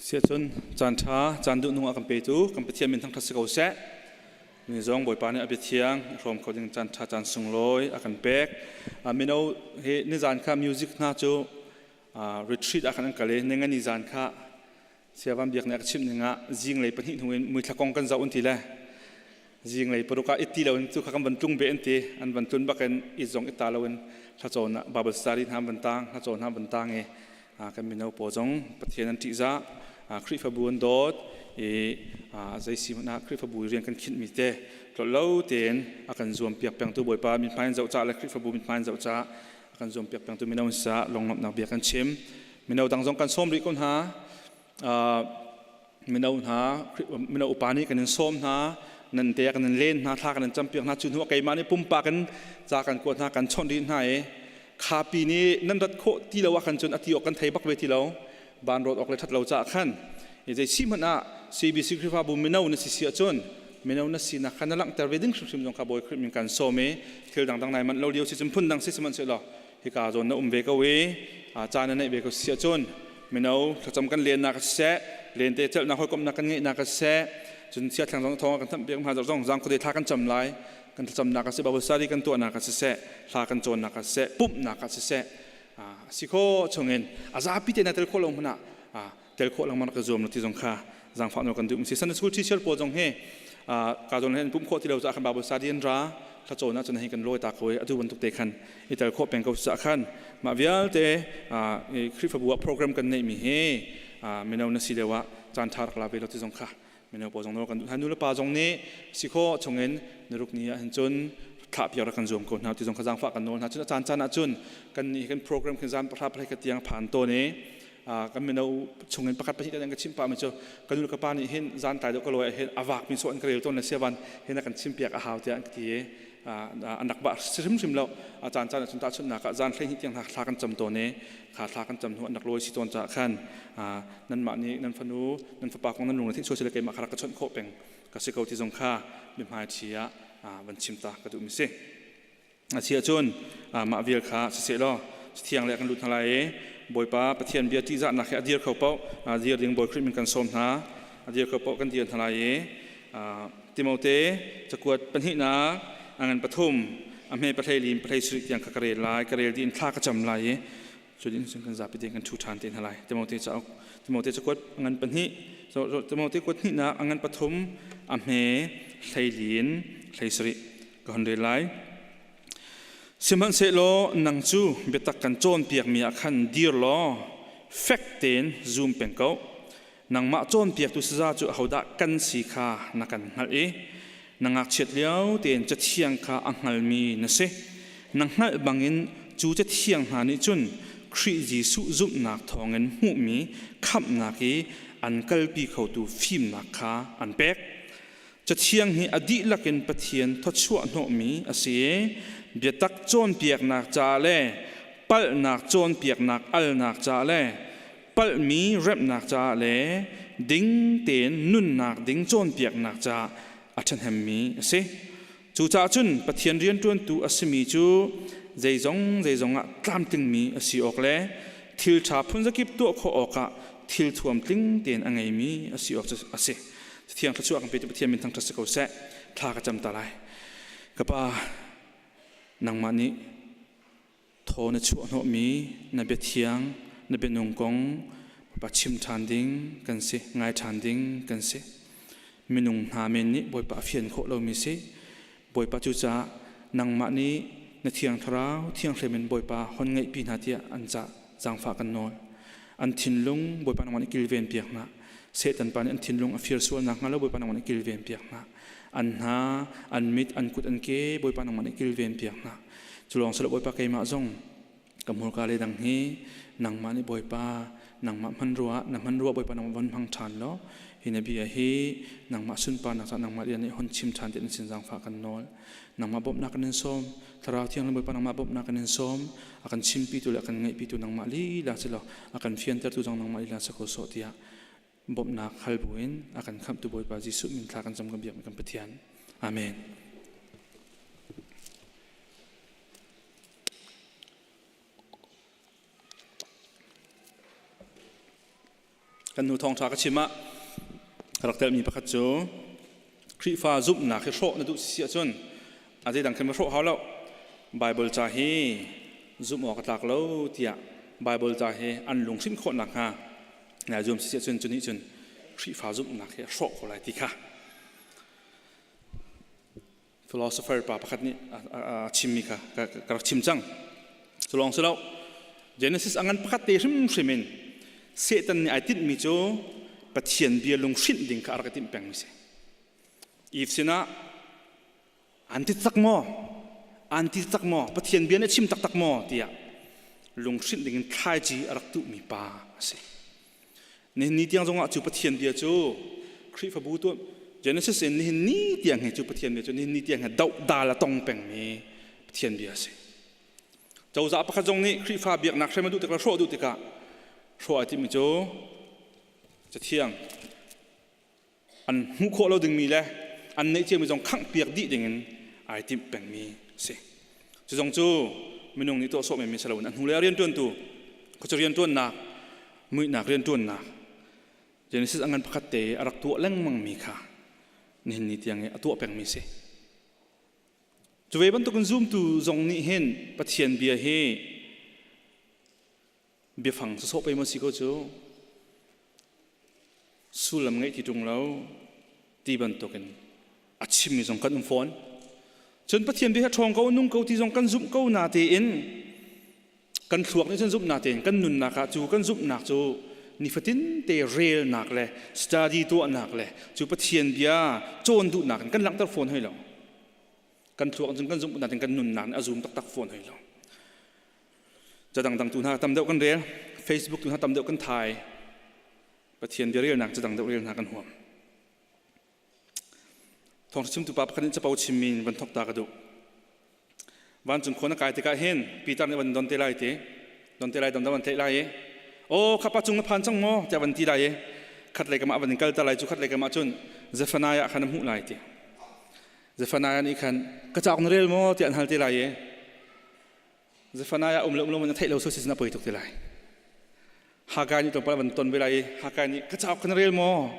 Siahcun caan ṭha, caan duhnung a kan petu kan Pathian min thangṭhat si ko seh. Ni zong Bawipa nih a bia thiang i hrawm kho ding caan ṭha caan sunglawi a kan pek. Mino hi nizan kha music hna cu retreat ah khan an kal i ningani zan kha Siavan biak nih a ka chimh ning ah zinglei pahnih hnu in muithla kong kan zoh an ti le zinglei paruk ah it ti loin cu kha kan van tlung ve an ti. An van tlun bak in it zong it ta loin thlacawn ah Bible study hna an van tang, thlacawn hna an van tang i kan mino pawl zong Pathian an ṭihzah, Khrihfabu an dawt i zei si hmanh ah Khrihfabu rian kan khinhmi te tlolh lo tein a kan zuampiak pengtu Bawipa mithmai in zoh cah le Khrihfabu mithmai in zoh cah a kan zuampiak pengtu mino an si caah lunglawmhnak bia kan chim. Mino dang zong kan sawm rih ko hna. Mino hna, mino upa nih kan in sawm hna, nan te kan in len hna, thla kan in campiak hna. Cu hnu ah keimah nih pumpak in ca kan kuat hna, kan chawnh rih hna i khapi nih nan rat khawh ti lo ah khan cun a ti awk kan thei bak ve ti lo. Ban rawt awk le ṭhat lo caah khan zei si hmanh ah CBC Khrihfabu mino na si si ahcun mino na sinak kha na langhter ve ding hrimhrim zong kha Bawi Khrih min kan sawm i thil dangdang nai manh lo lio si cun phun dang si sihmanhsehlaw hika zawn na um ve ko i caan na neih ve ko si ahcun mino thlacam kan lennak siseh lente celhnak hawikomhnak kan ngeihnak siseh cun siathlang zong thawng kan thamh piak hna zong zangkhuade thla kan cam lai kan thlacamnak a si Bible study kan tuahnak ah siseh hla kan cawnnak ah siseh pumhnak ah siseh si kho chungin a zapi te na tel khawh lo hmanh ah tel khawh lengmang ka zuam lo ti zong kha zaangfah nawl kan duh si Sunday school teacher pawl zong hi ka zawn hin pum khawh ti lo caah khan Bible study an ra thlacawn ah cun hi kan lawi ta ko i atu bantuk te khan i tel khawh peng ko caah khan mah vialte Khrihfabu ah program kan neih mi hi mino na si deuh ah caan ṭha rak la ve lo ti zong kha mino pawl zong nawl kan duh hna nu le pa zong nih si khawh chungin naruk ni ah hin cun thlah piak rak kan zuam ko hna ti zong kha zaangfah kan nawl hna cun a caan caan ah cun kan nih kan program kan zan pahra pahra ka tiang phan tawn i kan mino chungin pakhat pahnih kan ka chim pah mi cu ka nu le ka pa nih hin zan tlai deuh ka lawi ah hin a vak mi so an ka rel tawn le siavan hin a kan chim piak a hau tiah an ka ti i an rak vah hrimhrim lo a caan caan ah cun tahchunhnak ah zan 12 tiang thla kan cam tawn i kha thla kan cam hnu an rak lawi si tawn caah khan nanmah nih nan fanu nan fapa kong nan lung le theih sual si le keimah kha rak ka chawnh khawh peng ka si ko ti zong kha mihmai ṭhi ah van chim ta ka duh mi si. A si ahcun mah vial kha siseh law thiang le kan lut hna lai i Bawipa Pathian bia ṭihzahnak he a dir kho paoh dir ding Bawi Khrih min kan sawm hna. A dir kho paoh kan dir hna lai i Timote cakuat pahnihnak a ngan pathum a hme pahlei lim pahlei sarih tiang kha ka rel lai ka rel dih in thla ka cam lai i cu ding cun kan zapi tein kan ṭhu ṭhan te hna lai. Timote cauk Timote cakuat a ngan pahnih Timote kuat hnihnak a ngan pathum a hme hleilin hlei sarih ka hun rel lai. Sihmanhsehlaw nang cu biatak kan cawnpiakmi ah khan dir law fek tein zum peng ko. Nangmah cawnpiaktu saza cu ahodah kan si kha na kan hngalh i na ngakchiat lio tein Cathiang kha a hngalmi na si. Na hngalh bangin cu Cathiang hna nih cun Khrih Jesuh zumhnak thawngin hmuhmi khamhnak i an kalpi khotu fimnak kha an pek. Cathiang hi a dihlak in Pathian thawchuah hnawhmi a si i biatak cawnpiaknak ca le palhnak cawnpiaknak alnak ca le palhmi remhnak caah le ding tein nunnak ding cawnpiaknak caah a ṭhahnemmi a si. Cucaah cun Pathian rianṭuantu a simi cu zeizong zeizong ah tlamtlingmi a si awk le thil ṭha phunzakip tuah khawh awkah thil thuam tling tein a ngeimi a si awk cu a si. Thiang thluachuah kan petu Pathian min thangṭhat si ko seh. Thla ka cam ta lai. Ka Pa, nangmah nih thaw na chuah hnawhmi na bia thiang, na bianung kong Bawipa chim ṭhan ding kan si, ngai ṭhan ding kan si. Minung hna men nih Bawipa a fian khawh lomi si. Bawipa cucaah nangmah nih na thiang thlarau thianghlim in Bawipa hon ngeihpi hna tiah an cah zaangfah kan nawl. An thinlung Bawipa nangmah nih kilven piak hna. Satan pa nih an thinlung a fir sual nakhnga lo Bawipa nangmah nih kilven piak hna. An hna, an mit, an kut, an ke Bawipa nangmah nih kilven piak hna. Cu lawng silo Bawipa keimah zong ka hmurka le dang hi nangmah nih Bawipa nangmah hmanrua na hmanrua Bawipa nangmah von hmang ṭhan law hi na bia hi nangmah sunparnak caah nangmah rian nih hon chim ṭhan ti na sin zaangfah kan nawl. Nangmah bawmhnak kan in sawm. Thlarau Thianghlim Bawipa nangmah bawmhnak kan in sawm. A kan chimpitu le a kan ngaihpitu nangmah lila si law a kan fiantertu zong nangmah lila si ko sawh tiah bawmhnak hal buin a kan khamhtu Bawipa Jesuh min thla kan cam kan biakmi kan Pathian. Amen. Kan nu thawngṭha ka chim ah ka rak telmi pakhat cu Khrihfa zumhnak hi hrawh na duh si ahcun a zeidang khin va hrawh hau lo. Bible ca hi zumh awk a tlak lo tiah Bible ca hi an lunghrinh khawh nakhnga nai zuam si ahcun cu nih cun Khrihfa zumhnak hi a hrawh ko lai ti kha philosopher pa pakhat nih a chimmi kha ka rak chim cang. Cu lawng si lo, Genesis a ngan pakhat te hrimhrim in Satan nih ai tinhmi cu Pathian bia lunghrinh ding kha a rak i timh pengmi si. Eve sinah an ti tak maw? An ti tak maw? Pathian bia nih a chim taktak maw? tiah lunghrinh ding in thlaici a rak tuhmi pa a si. Nihin ni tiang zongah cu Pathian bia cu Khrihfabu tuah Genesis in nihin ni tiang hi cu Pathian bia cu nihin ni tiang hi dohdal a tong pengmi Pathian bia a si. Cozah pakhat zong nih Khrihfa biaknak hrem a duh tikah hrawh duh tikah hrawh ai timmi cu Cathiang an hmuh khawh lo dingmi le an neih ciami zong khangh piak dih dingin ai timh pengmi si. Cu zong cu minung nih tuah sawh menmi si loin a hnulei ah rianṭuantu khuacu rianṭuannak muihnak rianṭuannak Genesis a ngan pakhat te a rak tuah lengmangmi kha nihin ni tiang i a tuah pengmi si. Cu ve bantukin zumtu zong nih hin Pathian bia hi biafang sawsawh pei maw si ko cu sullam ngeih ti ṭung lo ti bantukin a chimmi zong kan um fawn. Cun Pathian bia hi ṭhawng ko nung ko ti zong kan zumh ko na tein kan thluak nih cun zumhnak tein kan nunnak ah cu kan zumhnak cu nifatin te relnak le study tuahnak le cu Pathian bia cawn duhnak in kan langhter fawn hoi lo. Kan thluak cun kan zumh natin kan nunnak nih a zum taktak fawn hoi lo. Ca dangdang tu hna tam deuh kan rel, Facebook tu hna tam deuh kan thai. Pathian bia relnak ca dang deuh rel hna kan huam. Thawngṭha chimtu pa pakhat nih capo chimmi in van thok ta ka duh. Vancung khua na kai tikah hin Peter nih van don te lai ti. Don te lai dam dam an tlaih lai i "Aw khapa cung na phan cang maw?" tiah van ti lai i khat lei kam ah van in kal ta lai cu khat lei kam ah cun Zephaniah khan a hmuh lai ti. Zephaniah nih khan ka cauk na rel maw tiah an hal te lai i Zephaniah um le um lo man a theih lo so si a poi tuk te lai. Hagai nih tlawmpal van ton ve lai i Hagai nih ka cauk na rel maw?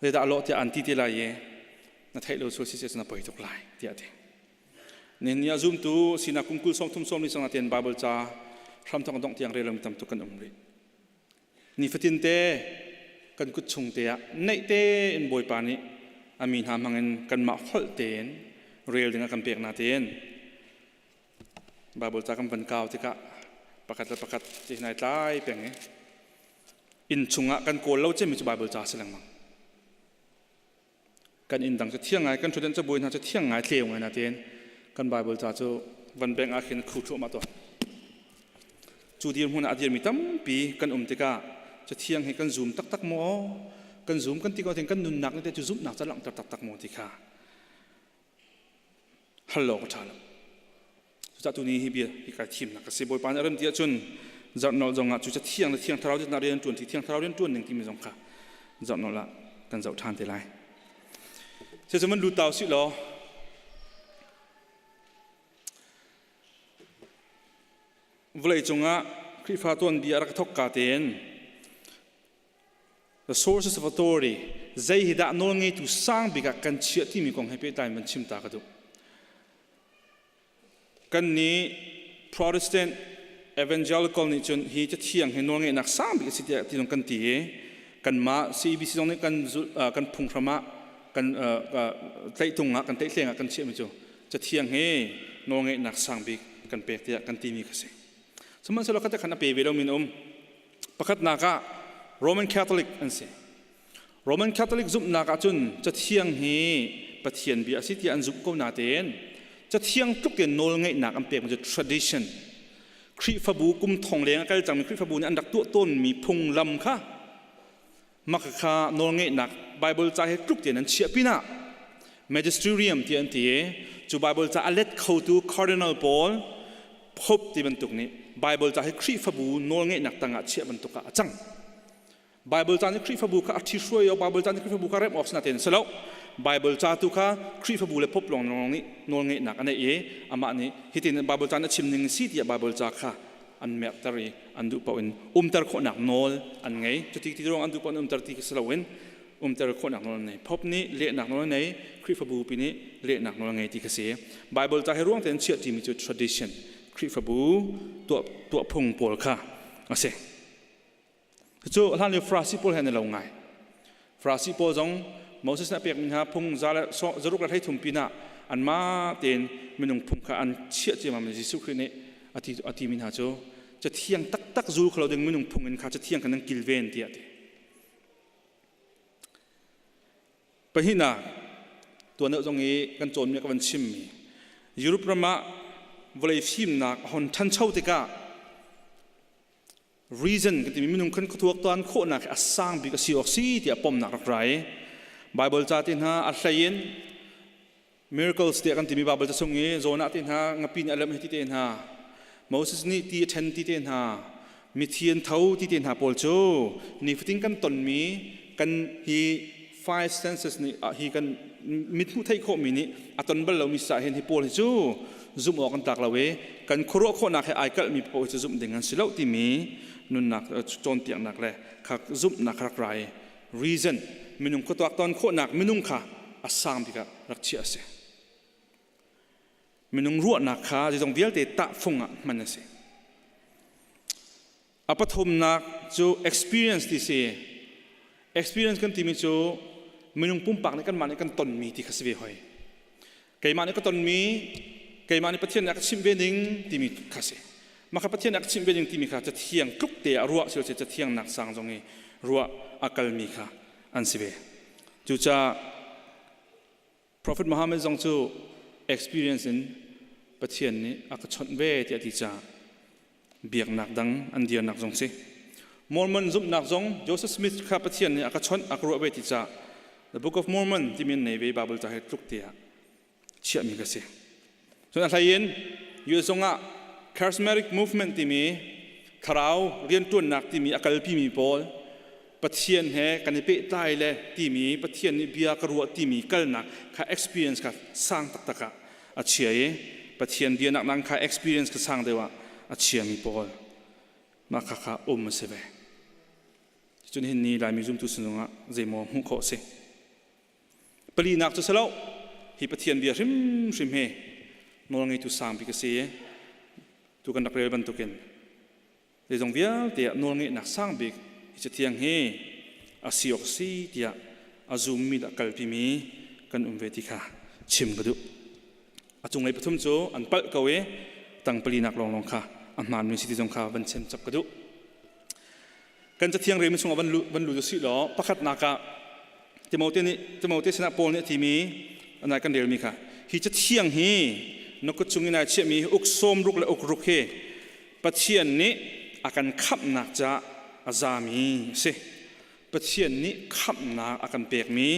Zeidah a lawh tiah an ti te lai i na theih lo so si si na poi tuk lai tiah a ti. Nihin ni ah zumtu sinak kum 20 30 sawm li sang tein Bible ca hramthok dongh tiang rel lomi tam tuk kan um rih. Nifatin te kan kut chung te ah neih tein Bawipa nih a mi hna hmangin kanmah holh tein rel ding a kan pek na tein Bible ca kan van kau tikah pakhat le pakhat ti nai tlai peng i inn chungah kan kawl lo cemmi cu Bible ca si lengmang. Kan inn dang cu thiang ngai kan ṭhutdenh cabuai hna cu thiang ngai tleu ngai natein kan Bible ca cu van beng ah khin khu thluahmah tawn. Cu dirhmun ah a dirmi tampi kan um tikah cathiang hi kan zum taktak maw? Kan zum kan ti ko kan nunnak nih cu zumhnak ca langhter taktak maw ti kha hal lo ka ṭha lo. Cucaah tuni hi bia hi kai thimnak a si. Bawipa nih a rem ti ahcun zarhnolh zong ah cu cathiang le thiang thlarau na rian ṭuan ti thiang thlarau rian ṭuan ning timi zong kha zarhnolh ah kan zoh ṭhan te lai. Cucu man lut tau sih law vawlei cungah Khrihfa tuanbia a rak thok ka tein The sources of authority zei hi dah nawlngeitu sang bik ah kan chiah timi kong he pehtlai in van chim ta ka duh. Kan nih Protestant Evangelical nih cun hi cathiang hi nawlngeihnak sang bik a si tiah ti zong kan ti i kanmah CEBC zong nih kan kan phunghram ah kan tlaihtung ah kan tlaihtleng ah kan chiahmi cu cathiang hi nawlngeihnak sang bik kan pek tiah kan timi kha si. Sihmanhsehlaw khat khan a pe ve lomi an um. Pakhatnak ah Roman Catholic an si. Roman Catholic zumhnak ahcun Cathiang hi Pathian bia a si tiah an zumh ko natein Cathiang tluk in nawlngeihnak an pekmi cu tradition. Khrihfabu kum thong leng a kal cangmi Khrihfabu nih an rak tuah tawnmi phunglam kha maka kha nawlngeihnak Bible ca he tluk tein an chiah pinah magisterium ti an ti i cu Bible ca a let khotu cardinal pawl Pope ti bantuk nih Bible ca hi Khrihfabu nawlngeihnak tangah chiah bantuk ah a cang. Bible ca nih Khrihfabu kha a ṭhihruai awk, Bible ca nih Khrihfabu kha remh awk si natein si lo. Bible ca tu kha Khrihfabu le Pope lawng nih nawlngeihnak a neih i amah nih hitin Bible ca nih a chim ning si tiah Bible ca kha an merter i an duh paoh in umter khawhnak nawl an ngei. Cuti ti ruang an duh paoh in umter ti si loin umter khawhnak nawl an ngei. Pope nih lehnak nawl an ngei, Khrihfabu pi nih lehnak nawl an ngei ti kha si. Bible ca hi ruang tein chiah ṭimi cu tradition, Khrihfabu tuah tuahphung pawl kha a si. Cucu hlanlio Farasi pawl he an i lo ngai. Farasi pawl zong Moses nih a pekmi hna phung za le zaruk le hleithum pinah anmah tein minung phung kha an chiah ciammam i Jesuh Khrih nih a ti a timi hna cu cathiang taktak zul kho lo ding minung phung in kha cathiang kha nan kilven tiah a ti. Pahnihnak, tuan deuh zong i kan cawnmi ka van chimmi Europe ram ah vawlei fimnak a hon ṭhancho tikah reason kan timi minung kan tuaktan khawhnak hi a sang bik a si awk si tiah pomnak rak ra i Bible ca te hna a hlei in miracles tiah kan timi Bible ca chung i Jonah te hna ngapi nih a lemh hi ti te hna Moses nih ti a ṭhen ti te hna mithi an tho ti te hna pawl cu nifatin kan tonmi kan hi five senses nih hi kan mit hmuh theih khawhmi nih a ton bal lomi sa hin hi pawl hi cu zumh awk an tlak lo i kan khuaruah khawhnak he ai kalhmi paoh cu zumh ding an si lo timi nunnak cawnpiaknak le kha zumhnak rak ra i reason minung khuatuak ton khawhnak minung kha a sang bik ah rak chiah a si. Minung ruahnak kha zeizong vialte tahfung ah hman a si. A pathumnak cu experience ti si. Experience kan timi cu minung pumpak nih kanmah nih kan tonmi ti kha si ve hoi. Keimah nih ka tonmi, keimah nih Pathian nih a ka chimh ve ning timi kha si. Mah kha Pathian nih a ka chimh ve ning timi kha cathiang tluk te ah ruah silo cathiang nak sang zong i ruah a kalmi kha an si ve. Cucaah Prophet Muhammad zong cu experience in Pathian nih a ka chawnh ve tiah a ti caah biaknak dang an dirnak zong si. Mormon zumhnak zong Joseph Smith kha Pathian nih a ka chawnh a ka ruah ve ti caah The Book of Mormon timi an nei ve Bible ca he tluk tiah chiahmi ka si. Cun a hlei in US zong ah Charismatic Movement timi thlarau rianṭuannak timi a kalpimi pawl Pathian he kan i pehtlai le timi Pathian nih bia ka ruah timi kalnak kha experience kha sang taktak ah a chia i Pathian bianak nang kha experience kha sang deuh ah a chiami pawl mah kha kha um a si ve. Cun hin ni Laimi zumtu sinung ah zeimaw hmuh khawh a si. Palinak cu si lo hi Pathian bia hrimhrim hi nawlngeitu sang bik a si i tu kan rak rel bantukin zeizong vialte ah nawlngeihnak sang bik hi cathiang hi a si awk si tiah a zummi le a kalpimi kan um ve ti kha chim ka duh. A cunglei pathum cu an palh ko i tang palinak lawnglawng kha a hmaanmi si ti zong kha van chim chap ka duh. Kan cathiang relmi chungah van lu van lut usih law pakhatnak ah Timote nih Timote sinah Paul nih a timi anai kan relmi kha hi cathiang hi na kut chung in ai chiahmi uk sawm ruk le uk ruk hi Pathian nih a kan khamhnak caah a zami a si. Pathian nih khamhnak a kan pekmi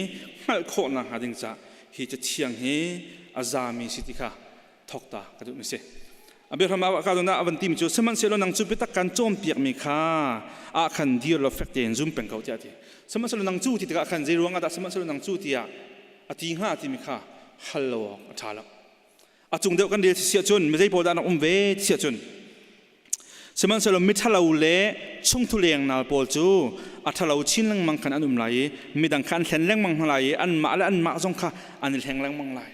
hngalh khawhnak hnga ding caah hi cathiang hi a zami si ti kha thawk ta ka duhmi si. A biahram ah ka ah van timi cu sihmanhsehlaw nang cu biatak kan cawnpiakmi kha ah khan dir law fek tein zum peng ko tiah a ti. Sihmanhsehlaw nang cu ti tikah khan zei ruang ah dah sihmanhsehlaw nang cu tiah a ti hnga timi kha hal lo awk a ṭha lo. A cung deuh kan rel si ahcun mi zei pawl dah nak um ve ti si ahcun sihmanhsehlaw miṭhalo le chungthu lengnal pawl cu a ṭhalo chin lengmang khan an um lai i midang kha an hlen lengmang hna lai i anmah le anmah zong kha an i hleng lengmang lai.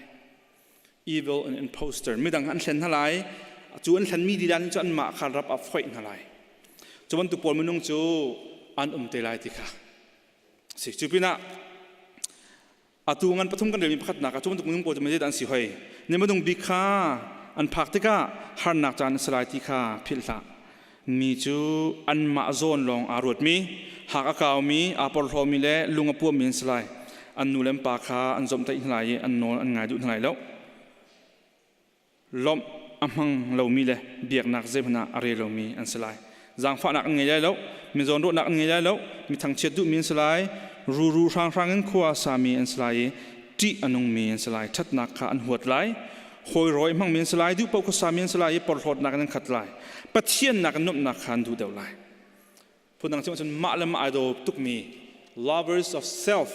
Evil and imposter midang an hlen hna lai cu an hlenmi lila nih cu anmah kha rap ah foih hna lai cu bantuk pawl minung cu an um te lai ti kha si cu pinah atu ngan pathum kan relmi pakhatnak ah cu bantuk minung pawl cu zeidah an si hoi ni minung bik kha an phak tikah harnak caan a si lai ti kha philh hlah mi cu anmah zawn lawng aa ruatmi hak a kaumi aa porhlawmi le lung a puammi an si lai an nu le an pa kha an zomhtaih hna lai i an nawl an ngai duh hna lai lo lawmh a hmang lomi le biaknak zeihmanh ah a rel lomi an si lai zaangfahnak an ngei lai lo mi zawnruahnak an ngei lai lo mi thangchiat duhmi an si lai ruru hranghrang in khua a sami an si lai i ṭih a nungmi an si lai ṭhatnak kha an huat lai hawi rawi hmangmi an si lai duh paoh khuasami an si lai i porhlawtnak in an khat lai Pathian nak in nuamhnak kha an duh deuh lai phundang chim ahcun mah le mah ai daw tukmi lovers of self.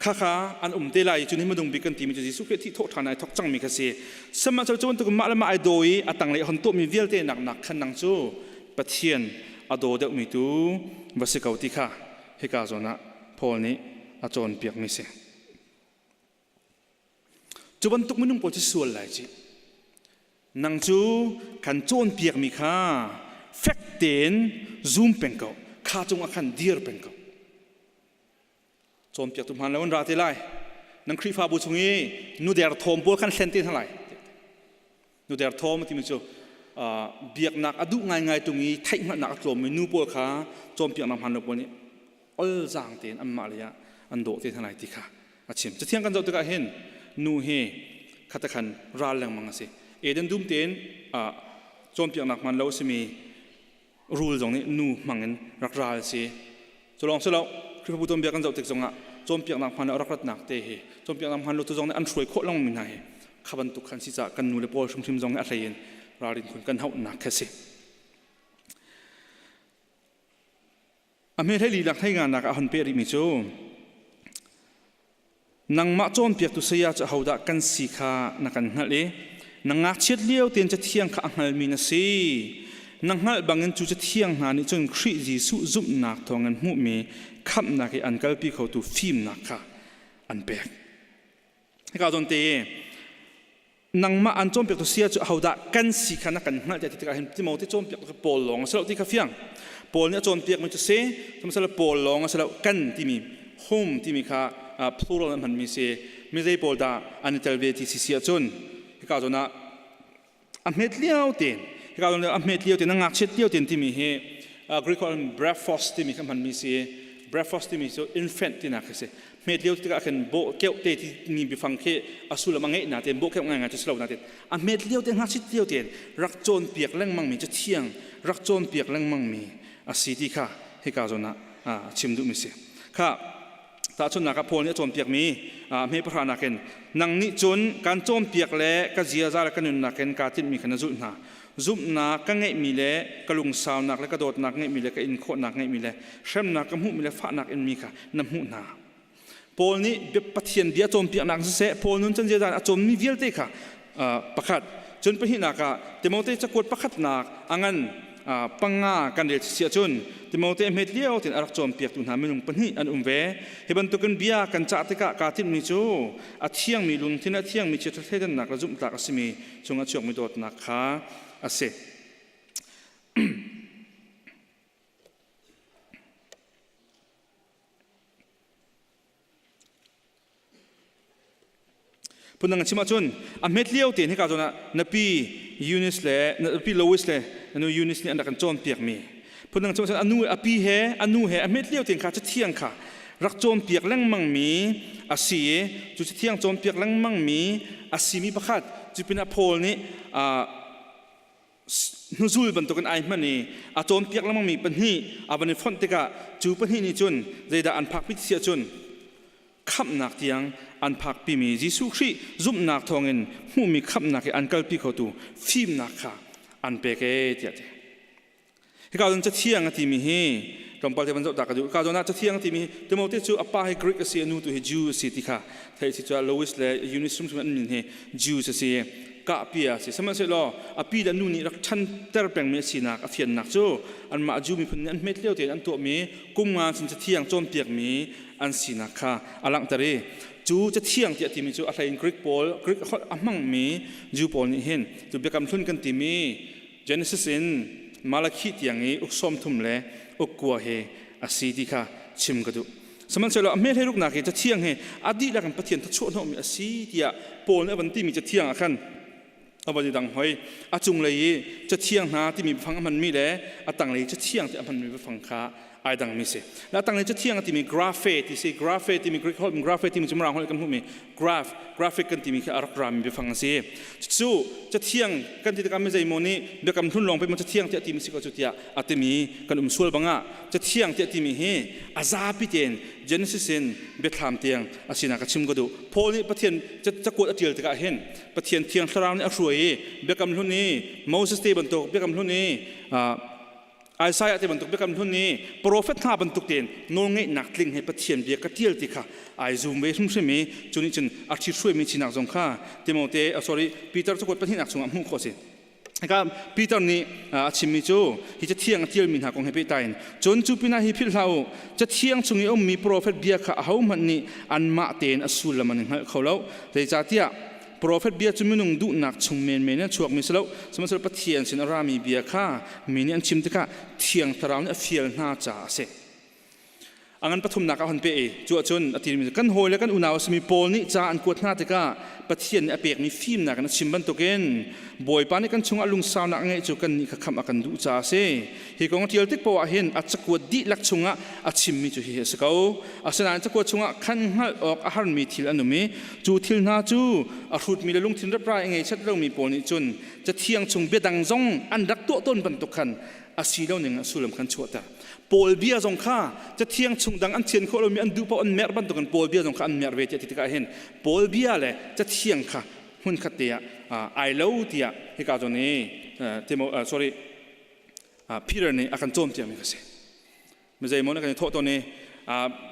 Khakha an um te lai cu ni hmadung bik kan timi cu Jesuh Khrih thih thawh ṭhan ai thok cangmi kha si. Sihmanhsehlaw cu bantuk mah le mah ai daw i a tanglei hon tuahmi vialte nak nak khan nang cu Pathian a daw deuhmi tu va si ko ti kha hika zawn ah Paul nih a cawnpiakmi si. Cu bantuk minung pawl cu sual lai ci. Nang cu kan cawnpiakmi kha fek tein zum peng ko. Kha cungah khan dir peng ko. Cawnpiaktu hmaan lo an ra te lai. Nan Khrihfabu chung i nu derthawm pawl khan hlen te hna lai. Nu derthawm timi cu biaknak a duh ngaingai tung i theihhngalhnak a tlawmmi nu pawl kha cawnpiaknak hmaan lo pawl nih olzaang tein anmah lei ah an dawh te hna lai ti kha a chim. Cathiang kan zoh tikah hin nu hi khatakhan ral lengmang a si. Eden dum tein cawnpiaknak hmaan lo a simi rul zong nih nu hmang in rak ral si. Cu lawng si lo, Khrihfabu tuanbia kan zoh tik zongah cawnpiaknak hmaan lo rak ratnak te hi cawnpiaknak hmaan lo tu zong nih an hruai khawh lengmang mi hna hi kha bantuk khan si caah kan nu le pawl hrimhrim zong nih a hlei in ralrin khun kan hauhnak khi a si. A hme hlei lilak hlei nganak ah hon peh rihmi cu nangmah cawnpiaktu saya cu ahodah kan si kha na kan hngalh i na ngakchiat lio tein cathiang kha a hngalmi na si. Na hngalh bangin cu cathiang hna nih cun Khrih Jesuh zumhnak thawngin hmuhmi khamhnak i an kalpi khotu fimnak kha an pek. Hika zawn te i nangmah an cawnpiaktu saya cu ahodah kan si kha na kan hngalh tiah ti tikah hin Timote cawnpiak cu Paul lawng a si lo ti kha fiang. Paul nih a cawnpiakmi cu si, sihmanhsehlaw Paul lawng a si lo kan timi hum timi kha plural an hmanmi si. Mi zei pawl dah an i tel ve ti si si ahcun hika zawn ah a hmet lio tein hika zawn a hmet lio tein na ngakchiat lio tein timi hi Greek holh in brephos timi kha hmanmi si. Brephos timi cu infant tinak khi si. Hmet lio tikah khin bawh keuh te timi biafang khi a sullam a ngeih na tein bawh keuh ngaingai cu si lo na tein a hmet lio te ngakchit lio tein rak cawnpiak lengmang mi cu thiang rak cawnpiak lengmang mi a si ti kha hika zawn ah chim duhmi si. Kha tahchunhnak ah Paul nih a cawnpiak mi hme pahra nakin nang nih cun kan cawnpiak le ka ziaza le ka nunnak in kaa tinhmi kha na zulh hna. Zumhnak ka ngeihmi le ka lungsaunak le ka dawtnak ngeihmi le ka inkhawhnak ngeihmi le hremnak ka hmuhmi le fahnak inmi kha na hmuh hna. Paul nih Pathian bia cawnpiaknak siseh Paul nun chan ziaza a cawnmi vialte kha pakhat cun pahnihnak ah Timote cakuat pakhatnak a ngan panga kan rel si ahcun Timote hmet lio tein a rak cawnpiaktu hna minung pahnih an um ve. Hi bantukin bia kan cah tikah kaa tinhmi cu a thiangmi lungthin a thiangmi chiaṭha thleidannak le zumhtlak a simi chung a chuakmi dawtnak kha a si. Phundang chim ahcun a hmet lio tein hika zawn ah na pi Eunice le na pi Lois le na nu Eunice nih an rak kan cawnpiakmi phundang chim ahcun a nu a pi he a nu he a hmet lio tein kha cathiang kha rak cawnpiak lengmangmi a si i cu cathiang cawnpiak lengmangmi a simi pakhat cu pinah Paul nih hnuzul bantukin ai hman i a cawnpiak lengmangmi pahnih a van i fonh tikah cu pahnih nih cun zeidah an phakpi ti si ahcun khamhnak tiang an phakpimi Jesuh Khrih zumhnak thawngin hmuhmi khamhnak i an kalpi khotu fimnak kha an pek ee tiah ti. Hika cun cathiang a timi hi tlawmpal te van zoh ta ka duh. Hika zawn ah cathiang a timi hi Timote cu a pa hi Greek a si, a nu tu hi Jew a si ti kha theih si cu Lois le Eunice hrimhrim an min hi Jews a si. Kahpia a si. Sihmanhsehlaw a pi le nu nih rak ṭhanter pengmi a sinak a fiannak cu anmah Jew miphun nih an hmet lio tein an tuahmi kum nga sin cathiang cawnpiakmi an sinak kha a langhter i cu cathiang tiah timi cu a hleiin Greek pawl Greek holh a hmangmi Jew pawl nih hin cu biakam hlun kan timi Genesis in Malakhi tiang i uk 30 le uk kua he a si ti kha chim ka duh. Sihmanhsehlaw a hme hleiruknak hi cathiang hi a dihlak in Pathian thluachuah hnawhmi a si tiah Paul nih a van timi cathiang ah khan a van i dang hoi. A cunglei i cathiang hna timi biafang a hmanmi le a tanglei cathiang ti a hmanmi biafang kha ai dangmi si. Na tanglei cathiang a timi graphe ti si. Graphe timi Greek holh graphe timi cu Mirang holh kan hmuhmi graph graphic kan timi khi a rak rami biafang a si. Cu cathiang kan ti tikah mi zeimaw nih biakam hlun lawng pei maw cathiang tiah timi si ko cu tiah a timi kan um sual bangah cathiang tiah timi hi a zapi tein Genesis in biathlam tiang a sinak ka chim ka duh. Paul nih Pathian cakuat a tial tikah hin Pathian thiang thlarau nih a hruai i biakam hlun i Moses te bantuk biakam hlun i. Isaiah te bantuk biakam hlun i profet hna bantuk tein nawlngeihnak tling he Pathian bia ka tial ti kha ai zum ve hrimhrim i cu nih cun a ṭhithruaimi sinak zong kha Timote sorry Peter cakuat pahnihnak chungah hmuh khawh a si. Hika Peter nih a chimmi cu hi cathiang a tialmi hna kong he pehtlai in cun cu pinah hi philh hlah u cathiang chung i a ummi profet bia kha ahohmanh nih anmah tein a sullam an i hngalh kho lo zeicahtiah profet bia cu minung duhnak chung menmen in a chuakmi si lo sihmanhsehlaw Pathian sin a rami bia kha mi nih an chim tikah Thiang Thlarau nih a fial hna caah a si. A ngan pathumnak ah hun pe i cu ahcun a timi kan hawi le kan unau a simi Paul nih ca an kuat hna tikah Pathian nih a pekmi fimnak in a chim bantukin Bawipa nih kan chungah lungsaunak a ngeih cu kannih kha khamh a kan duh caah a si. Hi kong a ṭial tik paoh ah hin a cakuat dihlak chungah a chimmi cu hihi a si ko. Asinain cakuat chungah khan hngalh awk a harmi thil an um i cu thil hna cu a hrutmi le lungthin reprai a ngei set lomi pawl nih cun Cathiang chung biadang zong an rak tuah tawn bantuk khan a si lo ning a sullam khan chuahter. Paul bia zong kha Cathiang chung dang an thian khawh lomi an duh paoh an merh bantukin Paul bia zong kha an merh ve tiah ti tikah hin Paul bia le Cathiang kha hmunkhat te ah ai lo tiah hika zawn i Timo sorry Peter nih a kan cawnpiakmi kha si. Mi zeimaw nih kan i thawh tawn i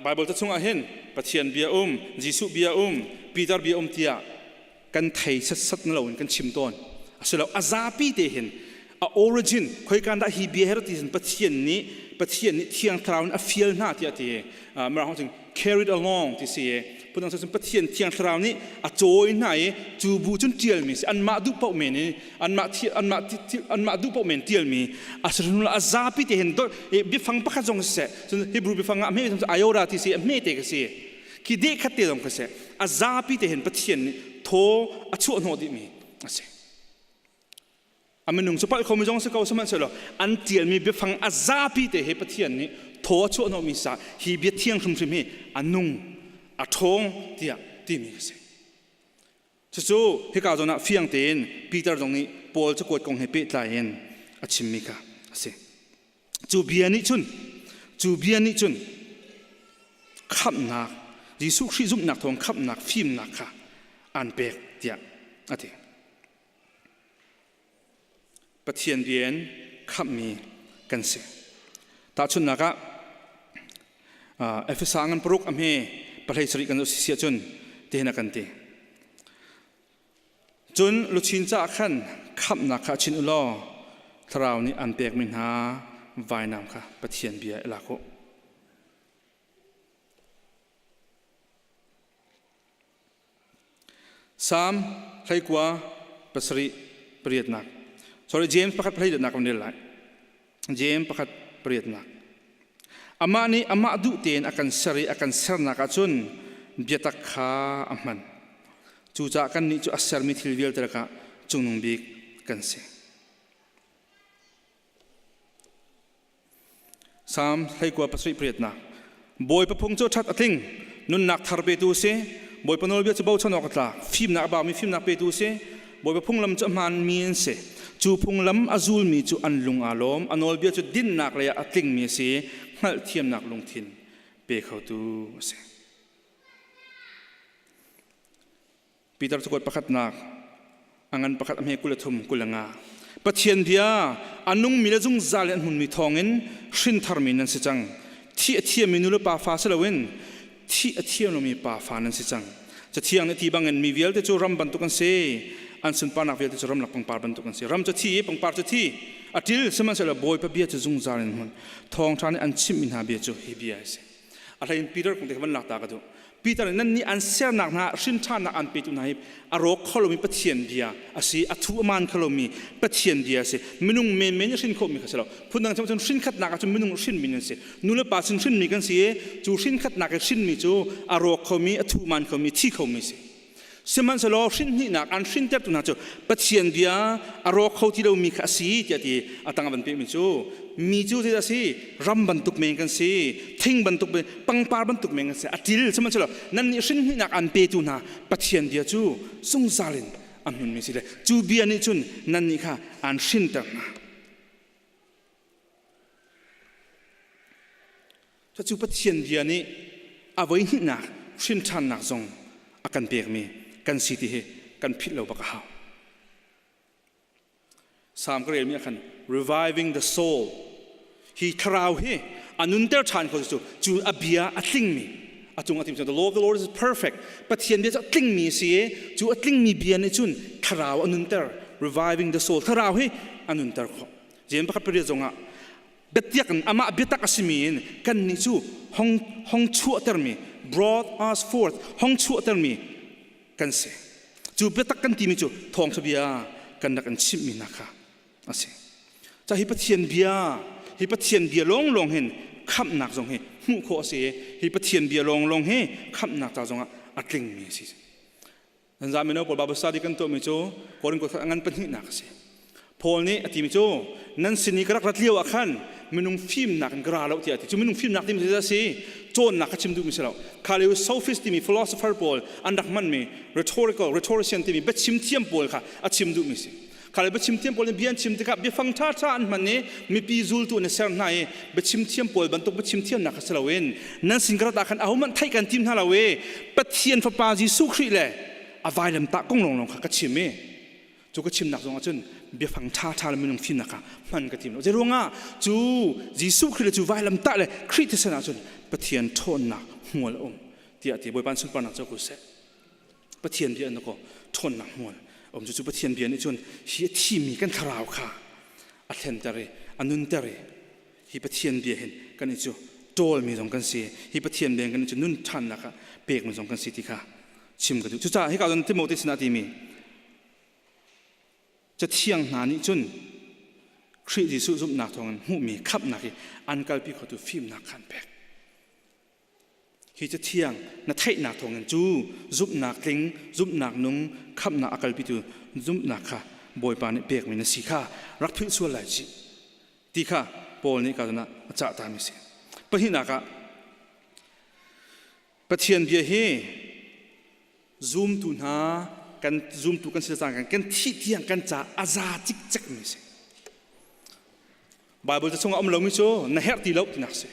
Bible ca chungah hin Pathian bia um, Jesuh bia um, Peter bia um tiah kan thei setsat na loin kan chim tawn. Asilo a zapi te hin a origin khoikan dah hi bia her ti hin Pathian nih Pathian nih Thiang Thlarau in a fial hna tiah ti Mirang cun carried along ti si phundang cun Pathian Thiang Thlarau nih a cawi hna i cu bu cun ṭialmi si anmah duh paoh men in anmah anmah anmah duh paoh men ṭialmi a si a zapi te hin biafang pakhat zong siseh cun Hebrew biafang ah hme ayora ti si a hme te ka si khi deh khat te zong ka si a zapi te hin Pathian nih thaw a chuah hnawh dihmi a si. A minung cu palh khomi zong si ko sihmanhsehlaw an tialmi biafang a zapi te he Pathian nih thaw a chuahhnawhmi sa hi bia thiang hrimhrim hi a nung a ṭhawng tiah timi a si. Cucu hika zawn ah fiang tein Peter zong nih Paul cakuat kong he pehtlai in a chimmi kha a si. Cu bia nih cun cu bia nih cun khamhnak Jesuh Khrih zumhnak thawng khamhnak fimnak kha an pek tiah a ti. Pathian bia in khamhmi kan si. Tahchunhnak ah Efesa ngan paruk a hme pahlei sarih kan zoh si ahcun tihin a kan ti. Cun luchin caah khan khamhnak kha chin u law thlarau nih an pekmi hna vainam kha Pathian bia i lak u. Salm 19 pasarih pariatnak. Sorry, James pakhat pariatnak kan rel lai. James pakhat pariatnak. Amah nih amah duh tein a kan ser i a kan sernak ahcun biatak kha a hman. Cucaah kannih cu a sermi thil vialte lakah cungnung bik kan si. Salm 19 pasarih pariatnak. Bawipa phung cu ṭhat a tling, nunnak thar petu a si. Bawipa nawlbia cu bochan awk a tlak, fimnak a baumi fimnak petu a si. Bawipa phunglam cu a hmaanmi an si. Cu phunglam a zulmi cu an lung aa lawm. A nawlbia cu dinnak lei ah a tlingmi a si i hngalhthiamnak lungthin pe khotu a si. Peter cakuat pakhatnak a ngan pakhat a hme 23 25. Pathian bia a nungmi le zungzal in an hmunmi thawngin hrintharmi nan si cang. Thih a thiammi nu le pa fa si loin thih a thiam lomi pa fa nan si cang. Cathiang nih ti bangin mi vialte cu ram bantuk an si. An sunparnak vialte cu ramlak pangpar bantuk an si. Ram cu thi i pangpar cu thi. A ṭil sihmanhsehlaw Bawipa bia cu zungzal in hmun. Thawngṭha nih an chimhmi hna bia cu hi bia a si. A hlei in Peter kong te kha van lak ta ka duh. Peter nih nan nih an sernak hna hrinṭhannak an petu hna hi a rawk kho lomi Pathian bia a si, a thu a maan kho lomi Pathian bia a si. Minung menmen i hrin khawhmi kha si lo. Phundang cun hrinkhatnak ah cun minung hrinmi nan si. Nu le pa sin hrinmi kan si i cu hrinkhatnak i hrinmi cu a rawk khomi, a thu maan khomi, thi khomi si. Sihmanhsehlaw hrinhnihnak an hrintertu hna cu Pathian bia a rawk kho ti lomi kha a si tiah ti a tang a van pehmi cu mi cu zeidah a si ram bantuk men kan si thing bantuk pangpar bantuk men kan si a til sihmanhsehlaw nannih hrinhnihnak an petu hna Pathian bia cu zungzal in a hmunmi si le cu bia nih cun nannih kha an hrinter hna. Cucu Pathian bia nih a voihnihnak hrinṭhannak zong a kan pekmi kan si ti hi kan philh lo bak a hau. Salm ka relmi ah khan reviving the soul. Hi thlarau hi a nunter ṭhan kho cu cu a bia a tlingmi a cung a tim the law of the Lord is perfect. Pathian bia cu a tlingmi a si i cu a tlingmi bia nih cun thlarau a nunter reviving the soul thlarau hi a nunter khawh. Jeim pakhat pariat zongah biatiak in amah biatak a simi in kannih cu hong hong chuahtermi brought us forth hong chuahtermi kan si. Cu biatak kan timi cu thawngṭha bia kan rak in chimhmi hna kha a si. Ca hi Pathian bia, hi Pathian bia lawnglawng hin khamhnak zong hi hmuh khawh a si i hi Pathian bia lawnglawng hi khamhnak ca zongah a tlingmi a si. Nan za mino pawl Bible study kan tuahmi cu Korin kut ngan pahnihnak a si. Paul nih a timi cu nan sin i ka rak rat lio ah khan minung fimnak in ka ra lo tiah a ti. Cu minung fimnak timi cu a si cawnnak kha chim duhmi si lo. Kha lio sophist timi philosopher pawl an rak hmanmi rhetorical rhetorician timi biachim thiam pawl kha a chim duhmi si. Kha le biachim thiam pawl nih bia an chim tikah biafang ṭhaṭha an hman i mipi zultu an i ser hna i biachim thiam pawl bantuk biachim thiamnak kha si loin nan sin ka rat ah khan ahohmanh theih kan tim hna lo i Pathian Fapa Jesuh Khrih le a vailamtah kong lawnglawng kha ka chim i cu ka chimnak zongah cun biafang ṭhaṭha le minung fimnak kha hman ka tim lo. Zeiruangah cu Jesuh Khrih le cu vailamtah le Khrih thisen ah cun Pathian ṭhawnnak hmual a um tiah a ti. Bawipa sunparnak cu ko seh. Pathian bia in kaw ṭhawnnak hmual um cu cu Pathian bia nih cun hi a thimi kan thlarau kha a thlenter i a nunter i hi Pathian bia hin kan i cu ṭawlmi zong kan si hi Pathian bia kan i cu nun ṭhannak ah pekmi zong kan si ti kha chim ka duh cucaah hika cun Timote sinah timi Cathiang hna nih cun Khrih Jesuh zumhnak thawngin hmuhmi khamhnak hi an kalpi khotu fimnak kha an pek. Hi cathiang na theihnak thawngin cu zumhnak tling, zumhnak nung, khamhnak a kalpitu zumhnak kha Bawipa nih pekmi na si kha rak philh sual lai cih ti kha Paul nih ka ah a cah tami a si. Pahnihnak ah Pathian bia hi zumtu hna kan zumtu kan si cang kan thih tiang kan ca a za cikcekmi a si. Bible ca chungah um lomi cu na herh ti lo tinak si.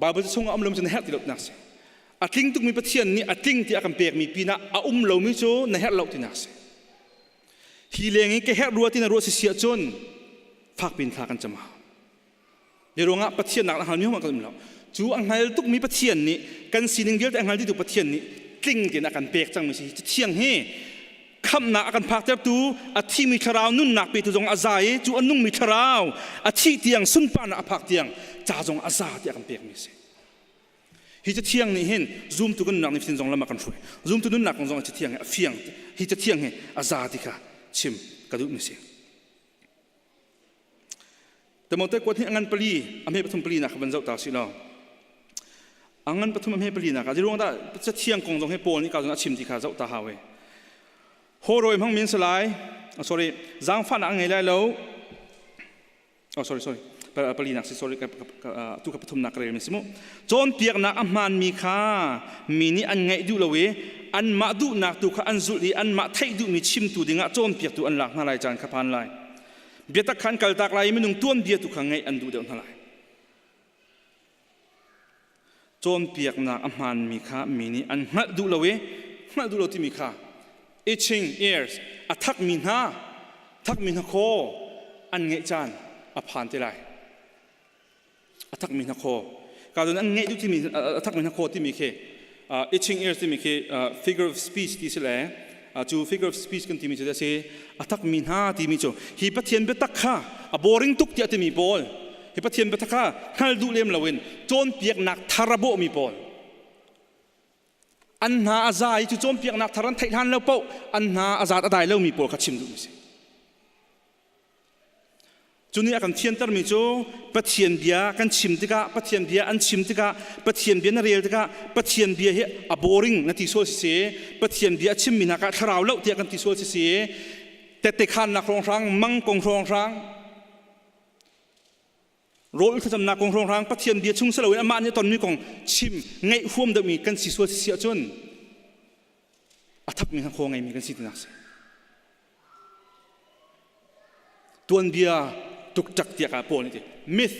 Bible chungah um lomi cu na herh ti lo tinak si. A tling tukmi Pathian nih a tling tiah a kan pekmi pinah a um lomi cu na herh lo tinak si. Hi leng i ka herh rua ti na ruah si si ahcun fakpi in thla kan cam hau. Hi ruangah Pathian nak na hngalmi hmanh kan um lo. Cu a hngal tukmi Pathian nih kan sining vialte a hngal dihtu Pathian nih tling tein a kan pek cangmi si. Thiang hi khamhnak a kan phaktertu a thimi thlarau nunnak petu zong a za i cu a nungmi thlarau a thih tiang sunparnak a phak tiang ca zong a za tiah kan pekmi a si. Hi cathiang nih hin zumtu kan nunnak nih fitin zong lam a kan hruai. Zumtu nunnak kong zong cathiang hi a fiang. Hi cathiang hi a za ti kha chim ka duhmi a si. Timote kuat hi a ngan pali a hme pathum pali nak kha van zoh ta si law a ngan pathum a hme pali nak ah ruang dah cathiang kong zong hi Paul nih ka zong a chim ti kha zoh ta hau e haw hmang min salai oh, sorry zaangfahnak a ngei lai lo oh sorry sorry pali nak si sorry tu ka pathum nak ka rel mi si mu cawnpiaknak a hmaan mi kha mi nih an ngaih duh lo i anmah duhnak tu kha an zulh i anmah theih duhmi chimtu dingah cawnpiaktu an lak hna lai caan kha phan lai Biatak kha an kaltak lai i minung tuanbia tu kha ngaih an duh deuh hna lai. Cawnpiaknak a hmaanmi kha mi nih an hngalh duh lo i hngalh duh lo timi kha itching ears a thakmi hna thakmi hna khaw an ngeih caan a phan te lai. A thakmi hna khaw ka an ngeih duh timi a thakmi hna khaw timi khi itching ears timi khi figure of speech ti si le cu figure of speech kan timi cu a si a thakmi hna timi cu hi Pathian biatak kha a boring tuk tiah timi pawl hi Pathian biatak kha hngal duh lem loin cawnpiaknak thar a bawhmi pawl an hna a za i cu cawnpiaknak thar an theih hlan lo paoh an hna a zat a dai lomi pawl kha chim duhmi si Cu nih a kan thiantermi cu Pathian bia kan chim tikah, Pathian bia an chim tikah, Pathian bia na rel tikah, Pathian bia hi a boring na ti sual sisi, Pathian bia a chimmi hna kha thlarau loh tiah kan ti sual sisi, tette khannak hrawnghrang, mang kong hrawnghrang, rawl thlacamnak kong hrawnghrang, Pathian bia chung si loin amah nih a tonmi kong chim ngaih huam deuhmi kan si sual sisi ahcun a thakmi hna khaw ngeimi kan si tinak si. Tuanbia tuktak tiah ka pawl nih ti myth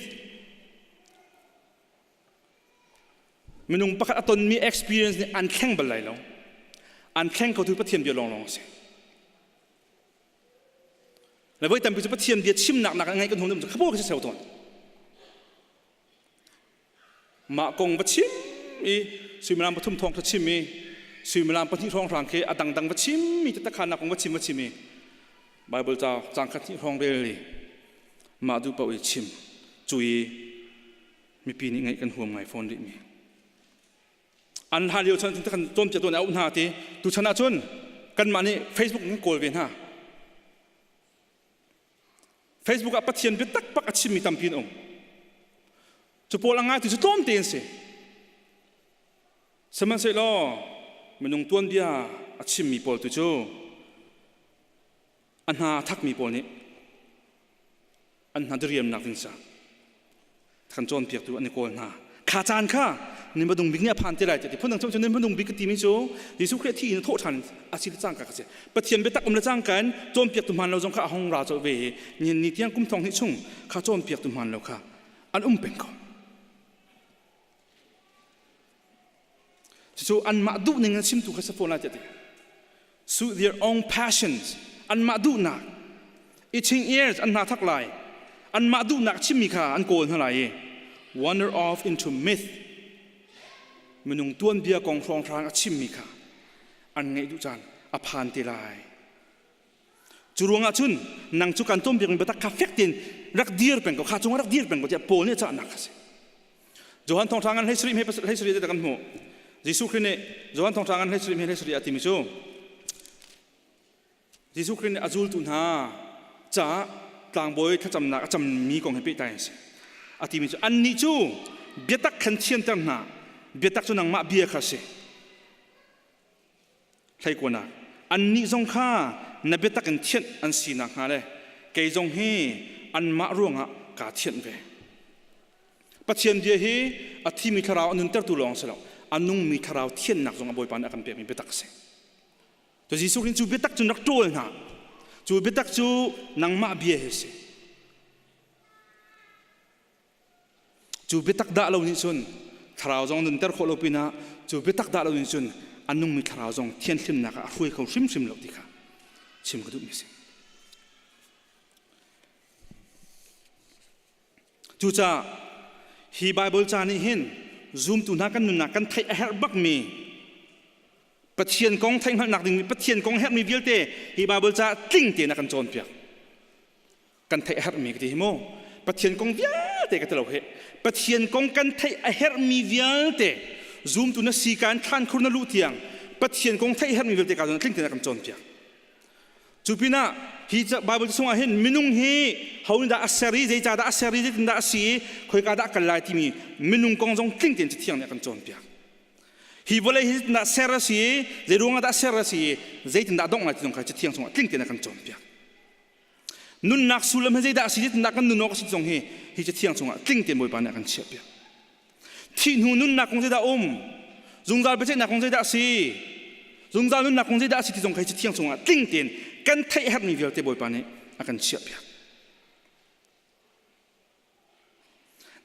minung pakhat a tonmi experience nih an thleng bal lai lo an thleng khotu Pathian bia lawnglawng a si le voi tampi cu Pathian bia chimnak nak ngai kan hung cu khapo ka si seo tawn. Mah kong va chim i suimilam pathum thawng kha chim i suimilam pahnih hrawnghrang khi a dangdang va chim mi takhan kong va chim va chim i Bible ca cang khat hnih hrawng rel i mah duh paoh i chim cu i mipi nih ngaih kan huam ngai fawn rih mi an hlan lio chan kan cawnpiak tuan a auh hna ti tu chan ah cun kanmah nih Facebook in kawl ve hna. Facebook ah Pathian biatak bak a chimmi tampi an um. Cu pawl a ngaitu cu tlawmte an si. Sihmanhsehlaw minung tuanbia a chimmi pawl tu cu a hna a thakmi pawl nih an hna diriamnak ding ca kan cawnpiaktu an i kawl hna. Kha caan kha ni hmadung bik nih a phan te lai ti phun dang cu ni hmadung bik ka timi cu Jesuh Khrih thi in thawh ṭhan a si le cangka ka si. Pathian biatak um le cangka in cawnpiaktu hmaan lo zong kha a hong ra colh ve i ni ni tiang kum thong hnih chung kha cawnpiaktu hmaan lo kha an um peng ko. Cucu anmah duh ning in chimtu kha si fawn lai tiah ti. Suit their own passions. Anmah duhnak. Itching ears an hna thak lai. Anmah duhnak chimmi kha an kawl hna lai i wander off into myth. Minung tuanbia kong hrawnghrang a chimmi kha an ngaih duh caan a phan te lai. Cu ruangah cun nang cu kan tuanbiakmi biatak kha fek tein rak dir peng ko, kha cungah rak dir peng ko tiah Paul nih a cahnak kha si. Johan thawngṭha ngan hlei he hlei sarih kan hmuh. Jesuh Khrih nih Johan thawngṭha ngan hlei sarih he hlei sarih a timi cu Jesuh Khrih nih a zultu hna caah tlangbawi thlacamnak a cammi kong he pehtlai an si. A timi cu annih cu biatak khan thianter hna, biatak cu nangmah bia kha a si. Hleikuanak annih zong kha na biatak in thianh an si nakhnga le kei zong hi anmah ruangah kaa thianh ve. Pathian bia hi a thimi thlarau a nuntertu lawng si lo, a nungmi thlarau thiannak zong a Bawipa nih a kan pekmi biatak a si. To Jesuh Khrih cu biatak cu rak ṭawl hna. Cu biatak cu nangmah bia hi a si. Cu biatak dah lo nih cun thlarau zong nunter khawh lo pinah cu biatak dah lo nih cun a nungmi thlarau zong thianhlimnak ah a hruai kho hrimhrim lo ti kha chim ka duhmi a si. Cucaah hi Baibal ca nih hin zumtu hna kan nunnak kan theih a herh bakmi Pathian kong theihhngalhnak ding Pathian kong herhmi vialte hi Baibal ca tling tein a kan cawnpiak. Kan theih a herhmi ka ti hi mu. Pathian kong vialte ka ti lo hih. Pathian kong kan theih a herhmi vialte zumtu na si ka in thlan khur na luh tiang Pathian kong theih herhmi vialte ka tling tein a kan cawnpiak. Cu pinah hi Bible chungah hin minung hi ho nih dah a ser i zeicah dah a ser i zeitin dah a si i khoika dah kal lai timi minung kong zong tling tein Cathiang nih a kan cawnpiak. Hi vawlei hi zeitindah ser a si i zeiruangah dah ser a si i zeitindah dongh lai ti zong kha Cathiang chungah tling tein a kan cawnpiak. Nunnak sullam hi zeidah a si, zeitindah kan nun awk a si zong hi hi Cathiang chungah tling tein Bawipa nih a kan chiahpiak. Thih hnu nunnak kong zeidah um? Zungzal biaceihnak kong zeidah a si? Zungzal nunnak kong zeidah a si ti zong kha hi Cathiang chungah tling tein kan theih herhmi vialte Bawipa nih a kan chiahpiak.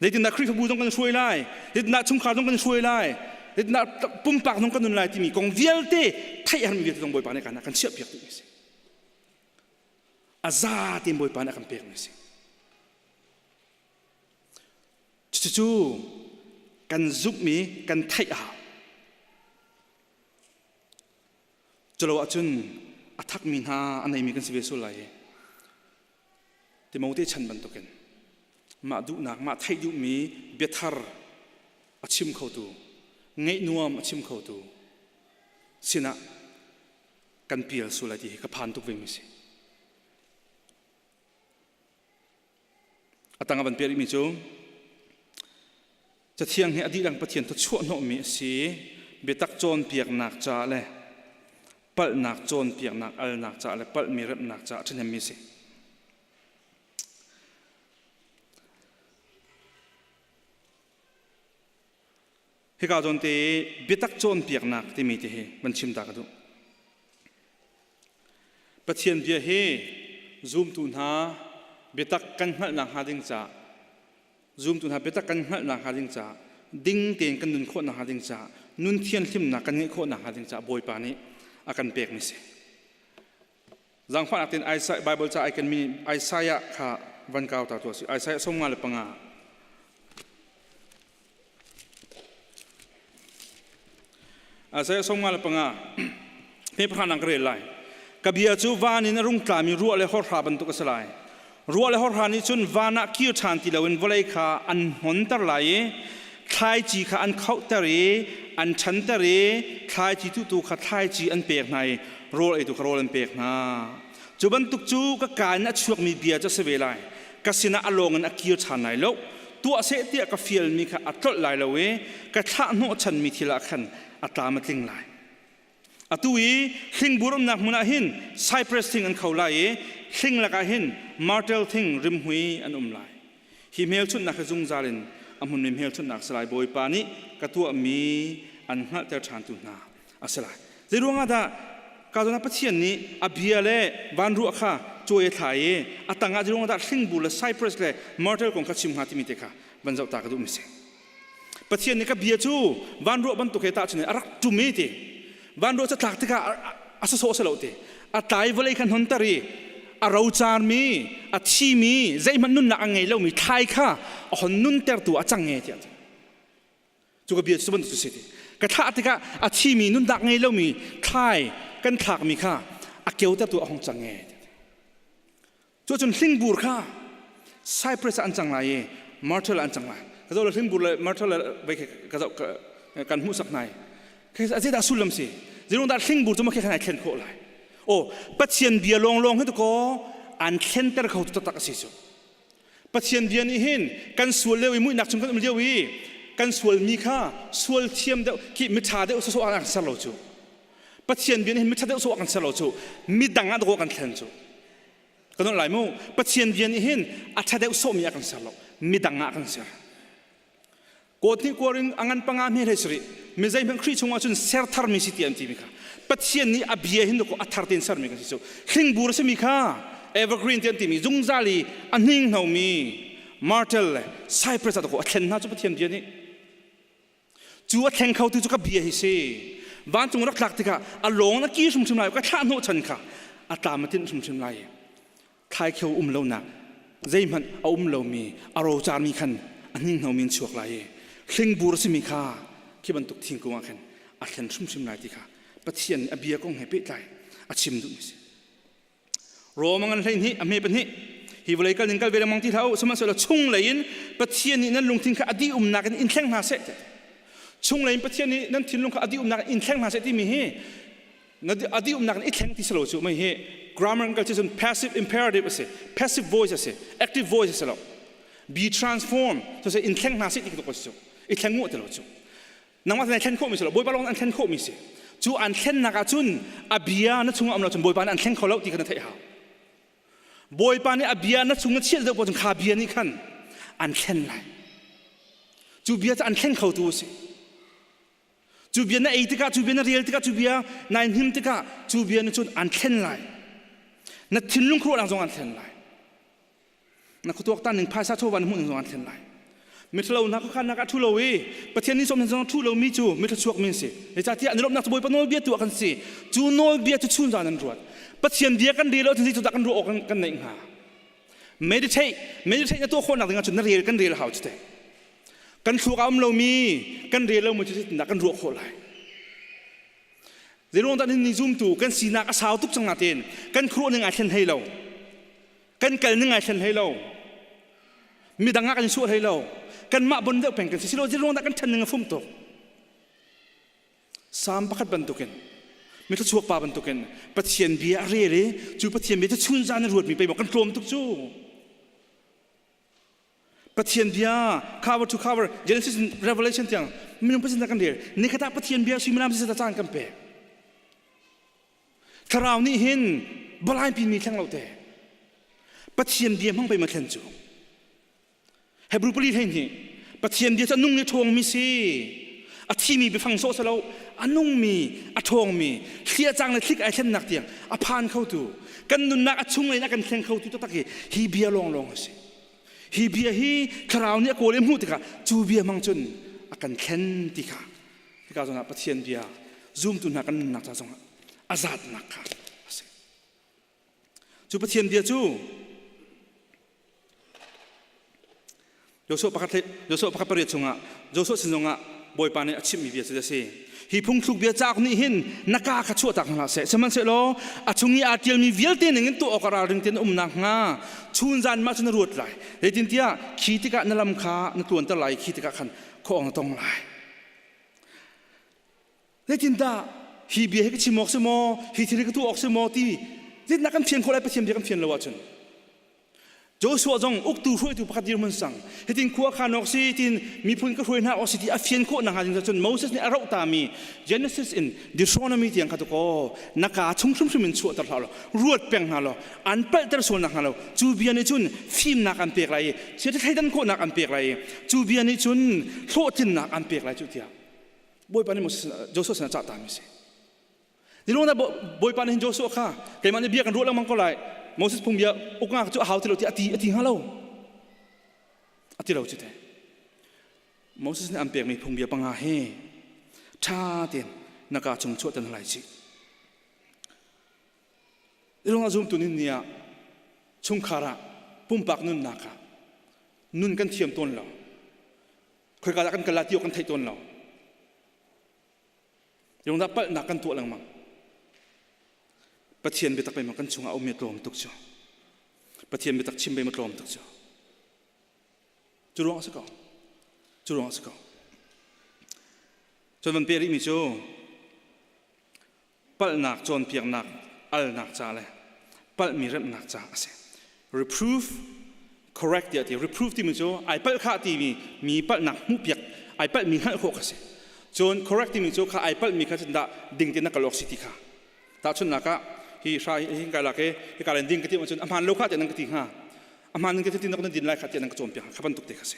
Zeitindah Khrihfabu zong kan hruai lai? Zeitindah chungkhar zong kan hruai lai? Zeitindah pumpak zong kan nun lai timi kong vialte theih herhmi vialte zong Bawipa nih kan chiahpiak dih mi a si. A za tein Bawipa nih a kan pekmi a si. Cucu kan zumhmi kan theih a hau. Culo ahcun a thakmi hna a neimi kan si ve sual lai i Timote chan bantukin mah duhnak, mah theih duhmi biathar a chim khotu, ngaih nuam a chim khotu sinah kan pial sual lai ti hi ka phan tuk vemi si. A tang a van pial mi cu Cathiang hi a dihlak Pathian thawchuah hnawhmi a si. Biatak cawnpiaknak caah le palhnak cawnpiaknak alnak caah le palhmi remhnak caah a ṭhahnemmi a si. Hika zawn te biatak cawnpiaknak timi te hi van chim ta ka duh. Pathian bia hi zumtu hna biatak kan hngalhnak hnga ding caah zumtu hna biatak kan hngalhnak hnga ding caah ding tein kan nun khawhnak hnga ding caah nun thianhlimnak kan ngeih khawhnak hnga ding caah Bawipa nih a kan pekmi si. Zaangfahnak tein Bible ca ai kenmi Isaiah kha van kau ta tuah si. Isaiah 55. Isaiah sawmnga le panga me pakhat nang ka rel lai. Ka bia cu van in a rung tlami ruah le horha bantuk a si lai. Ruah le horha nih cun van ah kir ṭhan ti loin vawlei kha an hnonter lai i thlaici kha an khohter i an ṭhanter i thlaici tuhtu kha thlaici an pek hna i rawl eitu kha rawl an pek hna. Cu bantuk cu ka kaa in a chuakmi bia cu a si ve lai. Ka sinah a lawng in a kir ṭhan lai lo. Tuah seh tiah ka fialmi kha a tlolh lai lo i ka thlah hnawhchanmi thil ah khan a tlam a tling lai. Atu i hlingbur umnak hmun ah hin cypress thing an kho lai i hling lakah hin myrtle thing rimhmui an um lai. Hi hmelchunhnak hi zungzal in a hmunmi hmelchunhnak a si lai. Bawipa nih ka tuahmi an hngalhter ṭhantu hna a si lai. Zei ruangah dah ka zawn ah Pathian nih a bia le vanruah kha cawi a thlai i a tangah zei ruangah dah hlingbur le cypress le myrtle kong kha chim hnga timi te kha van zoh ta ka duhmi si. Pathian nih ka bia cu vanruah bantuk he tahchun in a rak ṭum i ti vanruah cu tlak tikah a sawsawh si lo ti a tlai vawlei kha hnonter i a rocarmi a thimi zeihmanh nunnak a ngei lomi thlai kha a hon nuntertu a cang e tiah cu ka bia cu bantuk cu si ti ka thlah tikah a thimi nunnak ngei lomi thlai kan thlakmi kha a keutertu a hong cang e Cu cun hlingbur kha Cyprus ah an cang lai i Myrtle ah an cang lai. Ka zoh le hlingbur le myrtle le vei ka zoh kan hmuhsak hna i zeidah sullam si? Zeirung dah hlingbur cu ma khi khan ai thlen khawh lai? Aw Pathian bia lawnglawng hi kaw an thlenter kho tu taktak a si cu. Pathian bia nih hin kan sual lio i muihnak chung kan um lio i kan sualmi kha sual thiam deuh khi miṭha deuh sawsawh ah an ser lo cu. Pathian bia nih hin miṭha deuh sawh ah kan ser lo cu. Midang ah dawh kan thlen cu. Kan holh lai mu. Pathian bia nih hin a ṭha deuh sawhmi ah kan ser lo. Midang ah kan ser. Kawt nih kuarin a ngan panga hme hlei sarih. Mi zeihmanh Khrih chungah cun ser tharmi si ti an timi kha. Pathian nih a bia hin a thar tein sermi kan si cu. Hlingbur a simi kha evergreen ti an timi zungzal i a hninghnomi myrtle le cypress ah a thlen hna cu Pathian bia nih. Cu a thleng khotu cu ka bia hi si. Vancung rak tlak tikah a lawng na ki hrimhrim lai, ka thlah hnawhchan kha a tlam a tinh hrimhrim lai. Thlaikheu um lonak zeihmanh a um lomi a rocarmi khan a hninghnomi in chuak lai i hlingbur a simi kha khi bantuk thingkung ah khan a thlen hrimhrim lai ti kha Pathian nih a bia kong he pehtlai a chim duhmi a si. Rom a ngan 12 a hme pahnih hi vawlei kal ning kal ve lengmang ti hlah u sihmanhsehlaw chunglei in Pathian nih nan lungthin kha a dih umnak in in thleng hna seh chunglei in Pathian nih nan thinlung kha a dih umnak in in thleng hna seh timi hi a dih umnak in i thleng ti si lo cu mei hi grammar kan kal cun passive imperative a si passive voice a si active voice a si lo be transformed so se in thleng hna seh ti ka si cu i thleng mu ti lo cu Nangmah na thlen khawhmi si lo Bawipa lawng an thlen khawhmi si. Cu an thlennak ah cun a bia na chungah um lo cun Bawipa nih an thleng kho lo ti kha na theih hau. Bawipa nih a bia na chung na chiah deuh poh cun kha bia nih khan an thlen lai. Cu bia cu an thleng khotu a si. Cu bia na ei tikah, cu bia na rel tikah, cu bia nai hnim tikah, cu bia nih cun an thlen lai. Na thinlung khuaruahnak zong an thlen lai. Na khuatuaktan ning phaisa chawva na hmuh ning zong an thlen lai. Mithalo hna khuakhannak ah ṭhu lo i Pathian nih sawm zong ṭhu lomi cu mithluachuak mi an si. Zeicahtiah an i lawmhnak cu Bawipa nawlbia tu ah kan si. Cu nawlbia cu chun zan an ruat. Pathian bia kan rel ahcun zeitindah kan ruah awk kan neih hnga? Meditate, meditate na tuah khawhnak ding ahcun na rel kan rel a hau cu te. Kan thluak a um lomi, kan rel lomi cu zeitindah kan ruah khawh lai? Zeiruang dah ni zumtu kan sinak a sau tuk cang nain kan khuaruah ning ai thlen hlei lo. Kan kal ning ai thlen hlei lo. Midang ah kan i suah hlei lo. Kanmah bon deuh peng kan si. Silo zeiruang dah kan ṭhan ning a fum tuk. Salm pakhat bantukin mithluachuak pa bantukin Pathian bia a rel i cu Pathian bia cu chunzan a ruatmi pei maw kan tlawm tuk cu. Pathian bia cover to cover Genesis and Revelation tiang minung Pathian kan rel nikhat ah Pathian bia suimilam si caan kan pek. Thlarau nih hin balain pin mi thleng lo te. Pathian bia hmang pei ma thlen cu. Hebrew pali hlei hnih Pathian bia cu a nung i a ṭhawngmi si. A thimi biafang sawh si lo, a nungmi, a ṭhawngmi, thli a cang le thlik ai thlennak tiang a phan khotu, kan nunnak a chunglei in a kan thleng khotu taktak hi hi bia lawnglawng a si. Hi bia hi thlarau nih a kawl i hmuh tikah cu bia hmang cun a kan thlen ti kha hika zawn ah Pathian bia zumtu hna kan nunnak ca zongah a zatnak kha a si. Cu Pathian bia cu Joshua pakhat Joshua pakhat pariat chungah Joshua sin zongah Bawipa nih a chimhmi bia cu a si. Hi phungthluk bia cauk nih hin na kaa kha chuahtak hna hlah seh. Sihmanhsehlaw a chung i aa ṭialmi vialte ningin tuah awk a ralring tein um nakhnga chunzan mah cu na ruat lai. Zeitintiah khi tikah na lam kha na tluanter lai i khi tikah khan khuaawng na tong lai. Zeitindah hi bia hi ka chim awk si maw, hi thil hi ka tuah awk si maw ti zeitindah kan fian khawh lai Pathian bia kan fian lo ahcun. Joshua zong uktu hruaitu pakhat dirhmun sang hitin khua khan awk si tin miphun ka hruai hna awk si ti a fian khawh nakhnga ding cun Moses nih a roh tami Genesis in Deuteronomy tiang kha ko na ka chung hrimhrim in chuahter hlah law ruat peng hna law an palhter sual nak hnga lo cu bia nih cun fimnak an pek lai i chiat thleidan khawhnak an pek lai i cu bia nih cun hlawhtlinnak an pek lai cu tiah Bawipa nih Moses Joshua sinah cah tami si. Niluang dah Bawipa nih hin Joshua kha keimah nih bia kan ruah lengmang ko lai. Moses phung bia uknak cu a hau ti lo ti ati ati hnga lo. Ati lo cu te. Moses nih an pekmi phung bia panga hi ṭha tein na ka chung chuah tan lai ci. Irung a zumtu nin ni ah chungkhar ah pumpak nunnak ah nun kan thiam tawn lo. Khoika dah kan kal lai ti awk kan theih tawn lo. Lungdah palhnak kan tuah lengmang. Pathian biatak pei kan chungah a um i tlawm tuk cu. Pathian biatak chim pei ma tlawm tuk cu. Cu ruang a si ko. Cu ruang a si ko. Cun van pe rihmi cu palhnak cawnpiaknak alnak ca le palhmi remhnak ca a si. Reproof, correct tiah ti. Reproof timi cu ai palh kha timi mi palhnak hmuhpiak ai palhmi hngalh khawh kha si. Cun correct timi cu kha ai palhmi kha cun dah ding tein na kal awk si ti kha. Tahchunhnak ah hi hra hi kai lak i hi ka len ding ka ti ahcun a hmaan lo kha tiah nan ka ti hnga. A hmaan ka ti na din lai kha tiah nan ka cawnpiak hnga. Kha bantuk te kha si.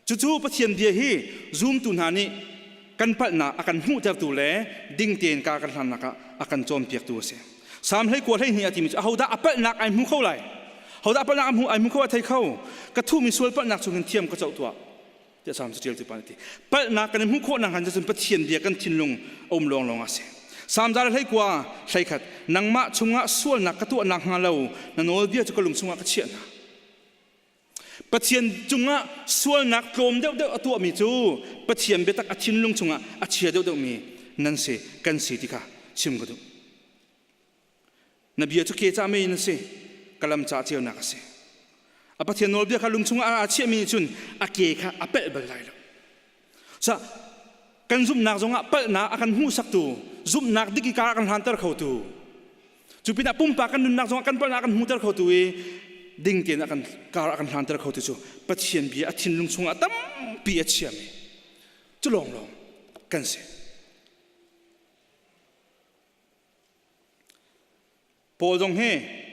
Cucu Pathian bia hi zumtu hna nih kan palhnak a kan hmuhtertu le ding tein kar kan hlannak ah a kan cawnpiaktu a si. Salm 19 12 a timi cu ahodah a palhnak ai hmu kho lai? Hodah a palhnak a hmu ai hmu kho a thei kho? Ka thuhmi sual palhnak chungin thiam ka coh tuah. Tiah Salm caṭialtu pa nih a ti. Palhnak kan i hmuh khawh nakhnga cun Pathian bia kan thinlung a um lawnglawng a si. Salm 119 31 nangmah chungah sualnak ka tuah nakhnga lo na nawlbia cu ka lung chungah ka chiah hna. Pathian cungah sualnak tlawm deuhdeuh a tuahmi cu Pathian biatak a thinlung chungah a chia deuhdeuhmi nan si kan si ti kha chim ka duh. Na bia cu ke ca mei na si, ka lam ca ceunak a si. A Pathian nawlbia kha lung chungah a chiahmi nih cun a ke kha a pelh bal lai lo. Sa kan zumhnak zongah palhnak a kan hmuhsaktu, zumhnak dik i kar a kan hlanter khotu, Cu pinah pumpak kan nunnak zongah kan palhnak a kan hmuhter khotu i ding tein a kan kar a kan hlanter khotu cu Pathian bia a thinlung chungah tampi a chiami cu lawnglawng kan si. Paul zong hi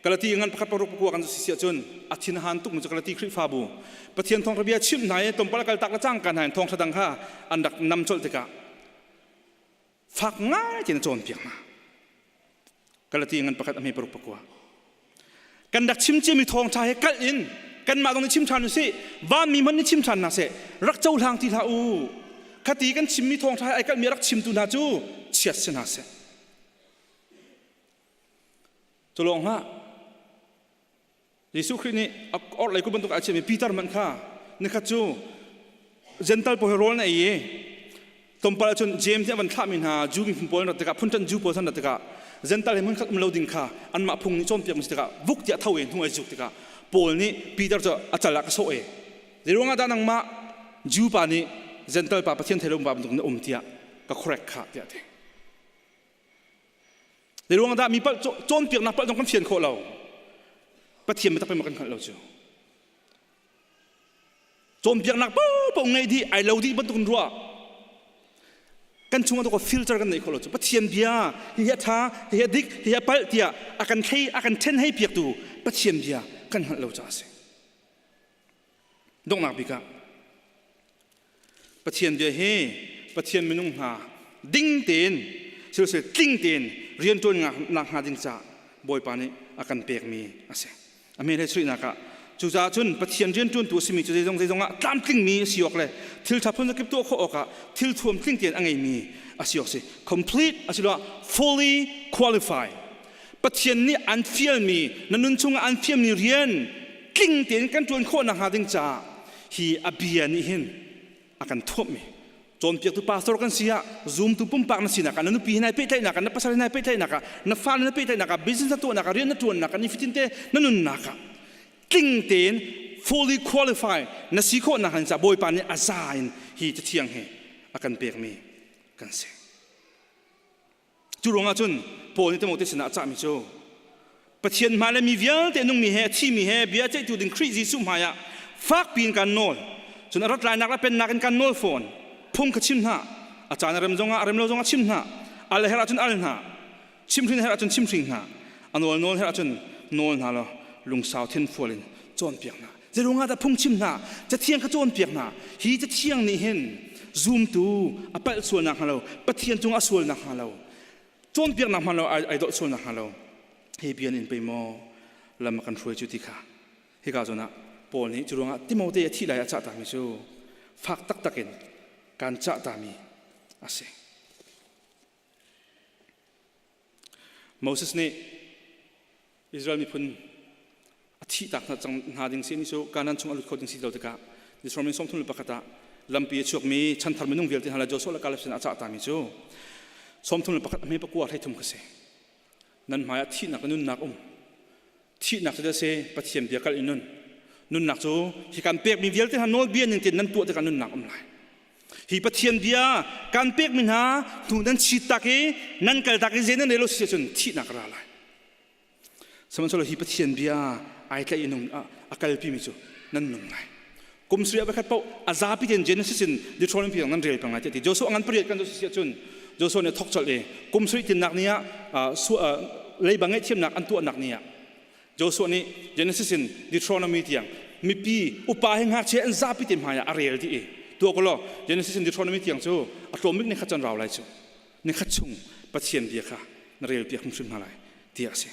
Galati ngan pakhat paruk pakua kan si siah cun a thin a han tuk mi cu Galati Khrihfabu Pathian thawngtha bia chimh hna i tlawmpal a kal tak le cangka hna in thawngtha dang kha an rak nam colh tikah fak ngai tein a cawnpiak hna. Galati ngan pakhat a hme paruk pakua. Kan rak chim ciami thawngṭha he kalh in kanmah zong nih chim ṭhan usih, vanmi hmanh nih chim ṭhan hna seh, rak cohlang ti hlah u. Khati kan chimmi thawngṭha he ai kalhmi a rak chimtu hna cu chiat si hna seh. Cu lawng hlah, Jesuh Khrih nih a orhlei kut bantuk a chiahmi Peter hmanh kha nikhat cu Gentle pawl he rawl na ei i tlawmpal ahcun James nih a van thlahmi hna Jew miphun pawl an rat tikah phunṭanh Jew pawl an rat tikah Gentle he hmunkhat um lo ding kha anmah phung nih cawnpiak si tikah vuk tiah tho e hnu ai zuk tikah Paul nih Peter cu a cal ah ka sawh e zeiruangah dah nangmah Jew pa nih Gentle pa Pathian thei lo pa bantuk na um tiah ka correct kha tiah a ti. Zeiruang dah mi palh cawnpiaknak palh zong kan fian khawh lo. Pathian biatak pei kan hngalh lo cu. Cawnpiaknak paohpaoh ngeih dih, ai lo dih bantuk in ruah. Kan chungah tu filter kan neih khawh lo cu. Pathian bia hihi a ṭha, hihi a dik, hihi a palh tiah a kan thlei, a kan ṭhen hei piaktu Pathian bia kan hngalh lo caah a si. Donghnak bik ah Pathian bia hi Pathian minung hna ding tein siloseh tling tein rianṭuan nak hnga ding caah Bawipa nih a kan pekmi a si. A hme hlei suinak ah cucaah cun Pathian rianṭuantu a simi cu zeizong zeizong ah tlamtlingmi a si awk le thil ṭha phun zakip tuah khawh awkah thil thuam tling tein a ngeimi a si awk si. Complete asiloah fully qualified. Pathian nih an fialmi na nun chungah an fialmi rian tling tein kan ṭuan khawh nakhnga ding caah hi a bia nih hin a kan thuamhmi. Cawnpiaktu pastor kan si ah zumtu pumpak na sinak ah na nupi he nai pehtlaihnak ah na pasal he nai pehtlaihnak ah na fale na pehtlaihnak ah business na tuahnak ah rian na tuannak ah nifatin te na nunnak ah tling tein fully qualify na si khawh nak hnga Bawipa nih a za in hi cathiang hi a kan pekmi kan si. Cu ruangah cun Paul nih Timote sinah a cahmi cu Pathian hmai le mi vialte nungmi he a thimi he bia ceihtu ding Khrih Jesuh hmaiah fakpi in kan nawl. Cun a rat lainak le pennak in kan nawl fawn. Phung kha chim hna. A caan a rem zongah a rem lo zongah chim hna. Al a herh ahcun al hna. Chimhrin herh ahcun chimhring hna. A nawl nawl herh ahcun nawl hna law lungsau thinfual in cawnpiak hna. Zeiruangah dah phungchim hna? Cathiang kha cawnpiak hna. Hi cathiang nih hin zumtu a palh sual nakhnga lo, Pathian cung a sual nakhnga lo, cawnpiaknak hman lo ai dawh sual nakhnga lo, hi bia in pei maw lam a kan hruai cu ti kha hika zawn ah Paul nih cu ruangah Timote a thih lai a cah tami cu fak taktak in kan cah tami a si. Moses nih Israel miphun a thihtak hna cang hna ding si ni cu Kanaan chung a lut kho ding si lo tikah Deuteronomy 31 ah lampi a chuakmi chanthar minung vialte hna le Joshua le Caleb sin a cah tami cu 31 a hme pakua 33 kha si nan hmai ah thihnak le nunnak um thihnak cu se Pathian bia kal in nun nunnak cu hi kan pekmi vialte hna nawlbia ning tein nan tuah tikah nunnak um lai hi Pathian bia kan pekmi hna hnu nan chit tak i nan kal tak i zei nan rel lo si ahcun thihnak ra lai Sihmanhsehlaw hi Pathian bia ai tlaih in a kalpimi cu nan nung lai. Kum sarih a khat paoh a zapi tein Genesis in Deuteronomy tiang nan rel peng lai ti. Joshua ngan pariat kan si ahcun Joshua nih thok colh i kum sarih tinnak ni ah leiba ngaihthiamnak an tuahnak ni ah Joshua nih Genesis in Deuteronomy tiang mipi upa he ngakchia an zapi te hmai ah a rel dih i tuah ko law Genesis in Deuteronomy tiang cu a tlawm bik ni khat can rau lai cu ni khat chung Pathian bia kha na rel piak hrimhrim hna lai tiah a si.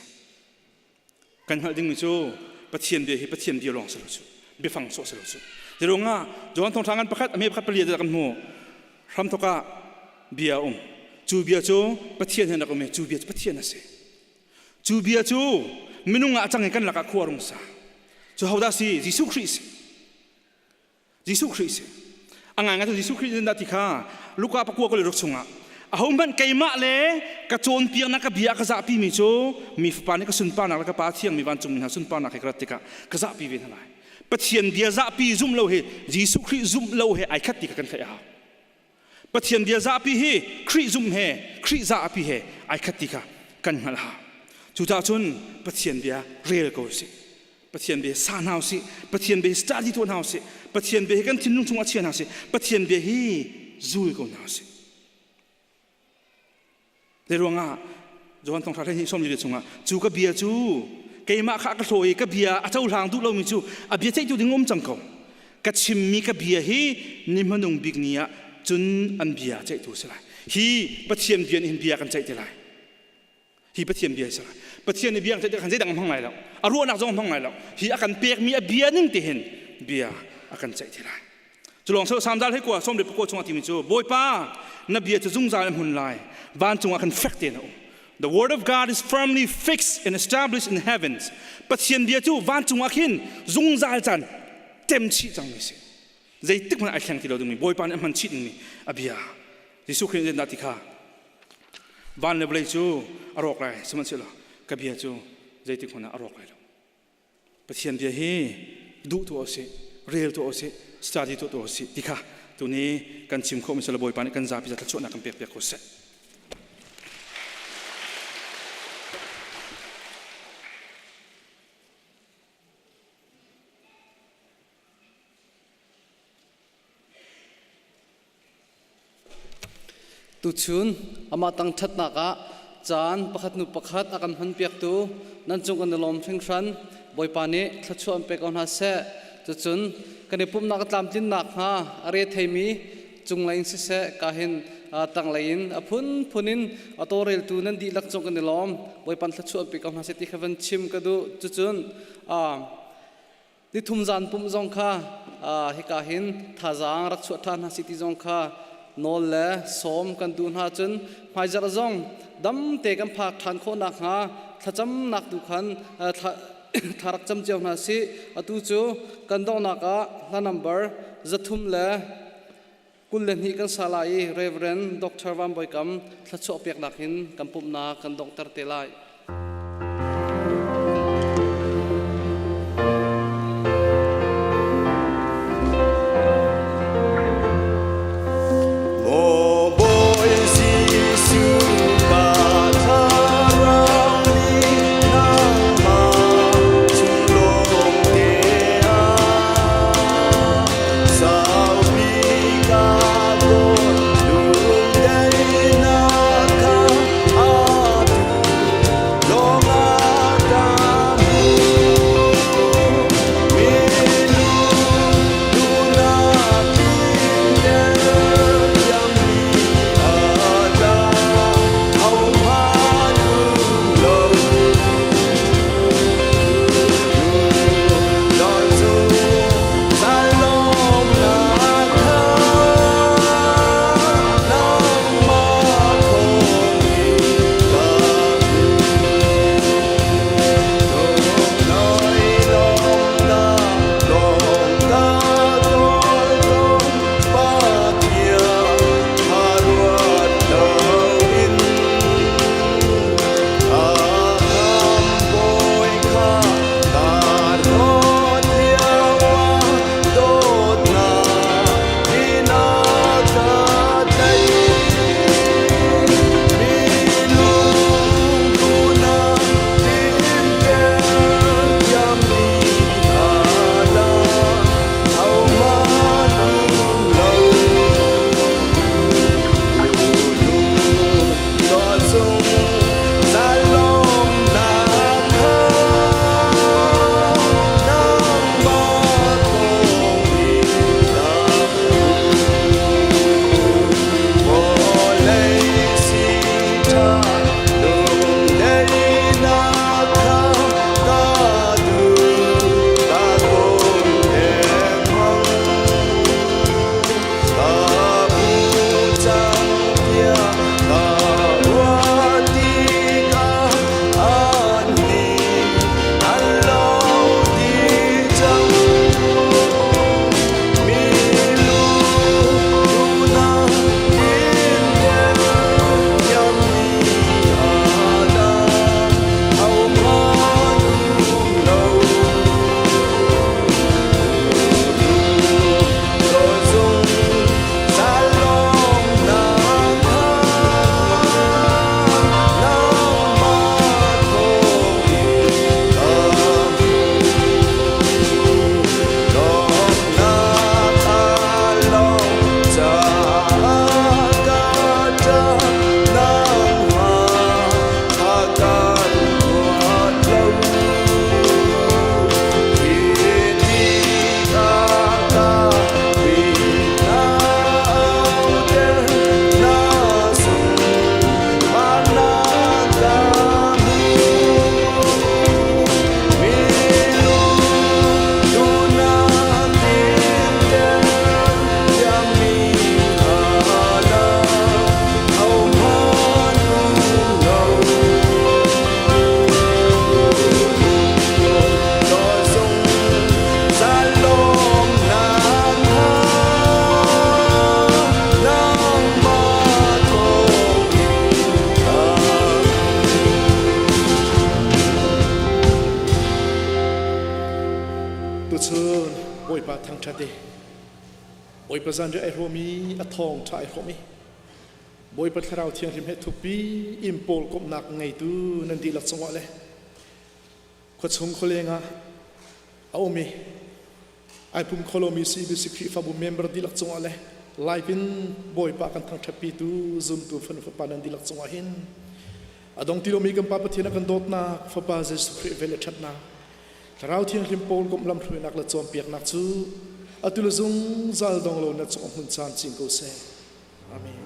Kan hngalh dingmi cu Pathian bia hi Pathian bia lawng si lo cu biafang sawh si lo cu. Zeiruangah Johan thawngṭha ngan pakhat a me pakhat pali kan hmu hramthawk ah bia a um. Cu bia cu Pathian he rak um i cu bia cu Pathian a si. Cu bia cu minung ah a cang i kan lakah khua rung sa. Cu hodah si? Jesuh Khrih si. Jesuh Khrih si. A ngaingai cu Jesuh Khrih dah ti kha Luka pakua kul ruk chungah ahohmanh keimah le ka cawnpiaknak ka bia ka zahpimi cu mi fapa nih ka sunparnak le ka pa thiangmi vancungmi hna sunparnak he ka rat tikah ka zahpi ve hna lai. Pathian bia zahpi zumh lo hi Jesuh Khrih zumh lo he ai khat ti kha kan theih a hau. Pathian bia zahpi hi Khrih zumh he Khrih zahpi he ai khat ti kha kan hngalh a hau. Cucaah cun Pathian bia rel ko usih. Pathian bia sa hna usih Pathian bia hi study tuah hna usih Pathian bia hi kan thinlung chungah chia hna usih Pathian bia hi zul ko hna usih Zei ruangah Johan thawngṭha hleihnih sawmli chungah cu ka bia cu keimah kha ka hlaw i ka bia a cohlang duh lomi cu a bia ceihtu ding um cang ko ka chimmi ka bia hi ni hmanung bik ni ah cun an bia ceihtu a si lai hi Pathian bia nih hin bia kan ceih te lai Hi Pathian bia si. Pathian nih bia kan ceih zeidang a hmang lai lo. A ruahnak zong a hmang lai lo. Hi a kan pekmi a bia ning te hin bia a kan ceih te lai. Cu lawng Salm zal hei kua som le pakua chungah timi cu Bawipa na bia cu zungzal in hmun lai vancung ah khan fek tein a um. The word of God is firmly fixed and established in heavens. Pathian bia cu vancung ah khin zungzal caan tem chih cangmi si. Zeitik hmanh ai thleng ti lo dingmi Bawipa nih a hman chih dingmi a bia. Jesuh Khrih nih ti kha Van le vawlei cu a rawk lai, sihmanhsehlaw ka bia cu zeitik hmanh ah a rawk lai lo. Pathian bia hi duh tuah usih, rel tuah usih, study tuah tuah usih ti kha tuni kan chim khawhmi cu Bawipa nih kan zapi za thluachuahnak kan pek piak ko seh. Tuchun amah tang ṭhatnak ah caan pakhat hnu pakhat a kan hmanpiaktu nan cung kan i lawm hringhran. Bawipa nih thluachuah an pe ko hna seh. Cucun kan i pumhnak a tlamtlinnak hnga a re theimi cunglei in siseh kahin tanglei in a phunphun in a tawlreltu nan dihlak cung kan i lawm. Bawipa thluachuah an pe ko hna seh ti kha van chim ka duh. Cucun Nithum zan pumh zong kha hika hin thazaang rak chuah ṭhan hna si ti zong kha nawl le sawm kan duh hna cun hmaizarh zong damte kan phak ṭhan khawh nakhnga thlacamnak tu khan thla rak cam cio hna sih. Atu cu kan donghnak ah hla number 300. 22 kan sa lai i Reverend Dr. Van Bawi Kam thluachuah peknak in kan pumhnak kan donghter te lai. Tuchun Bawipa thangṭhat i Bawipa zanriah ai hrawmi a thawngṭha ai hrawm i Bawipa Thlarau Thianghlim he thukpi in pawl komhnak ngeitu nan dihlak cungah le khuachung khualeng ah a um i ai pum kho lomi CBC Khrihfabu member dihlak cungah le live in Bawipa kan thangṭhatpitu zumtu fanu fapa nan dihlak cungah hin a dong ti lomi kan Pa Pathian a kan dawtnak Fapa Jesuh Khrih vel le ṭhatnak Thlarau Thianghlim pawl komh lamhruainak le cawnpiaknak cu atu le zungzal dong lo na cung hmun caan cing ko seh. Amen.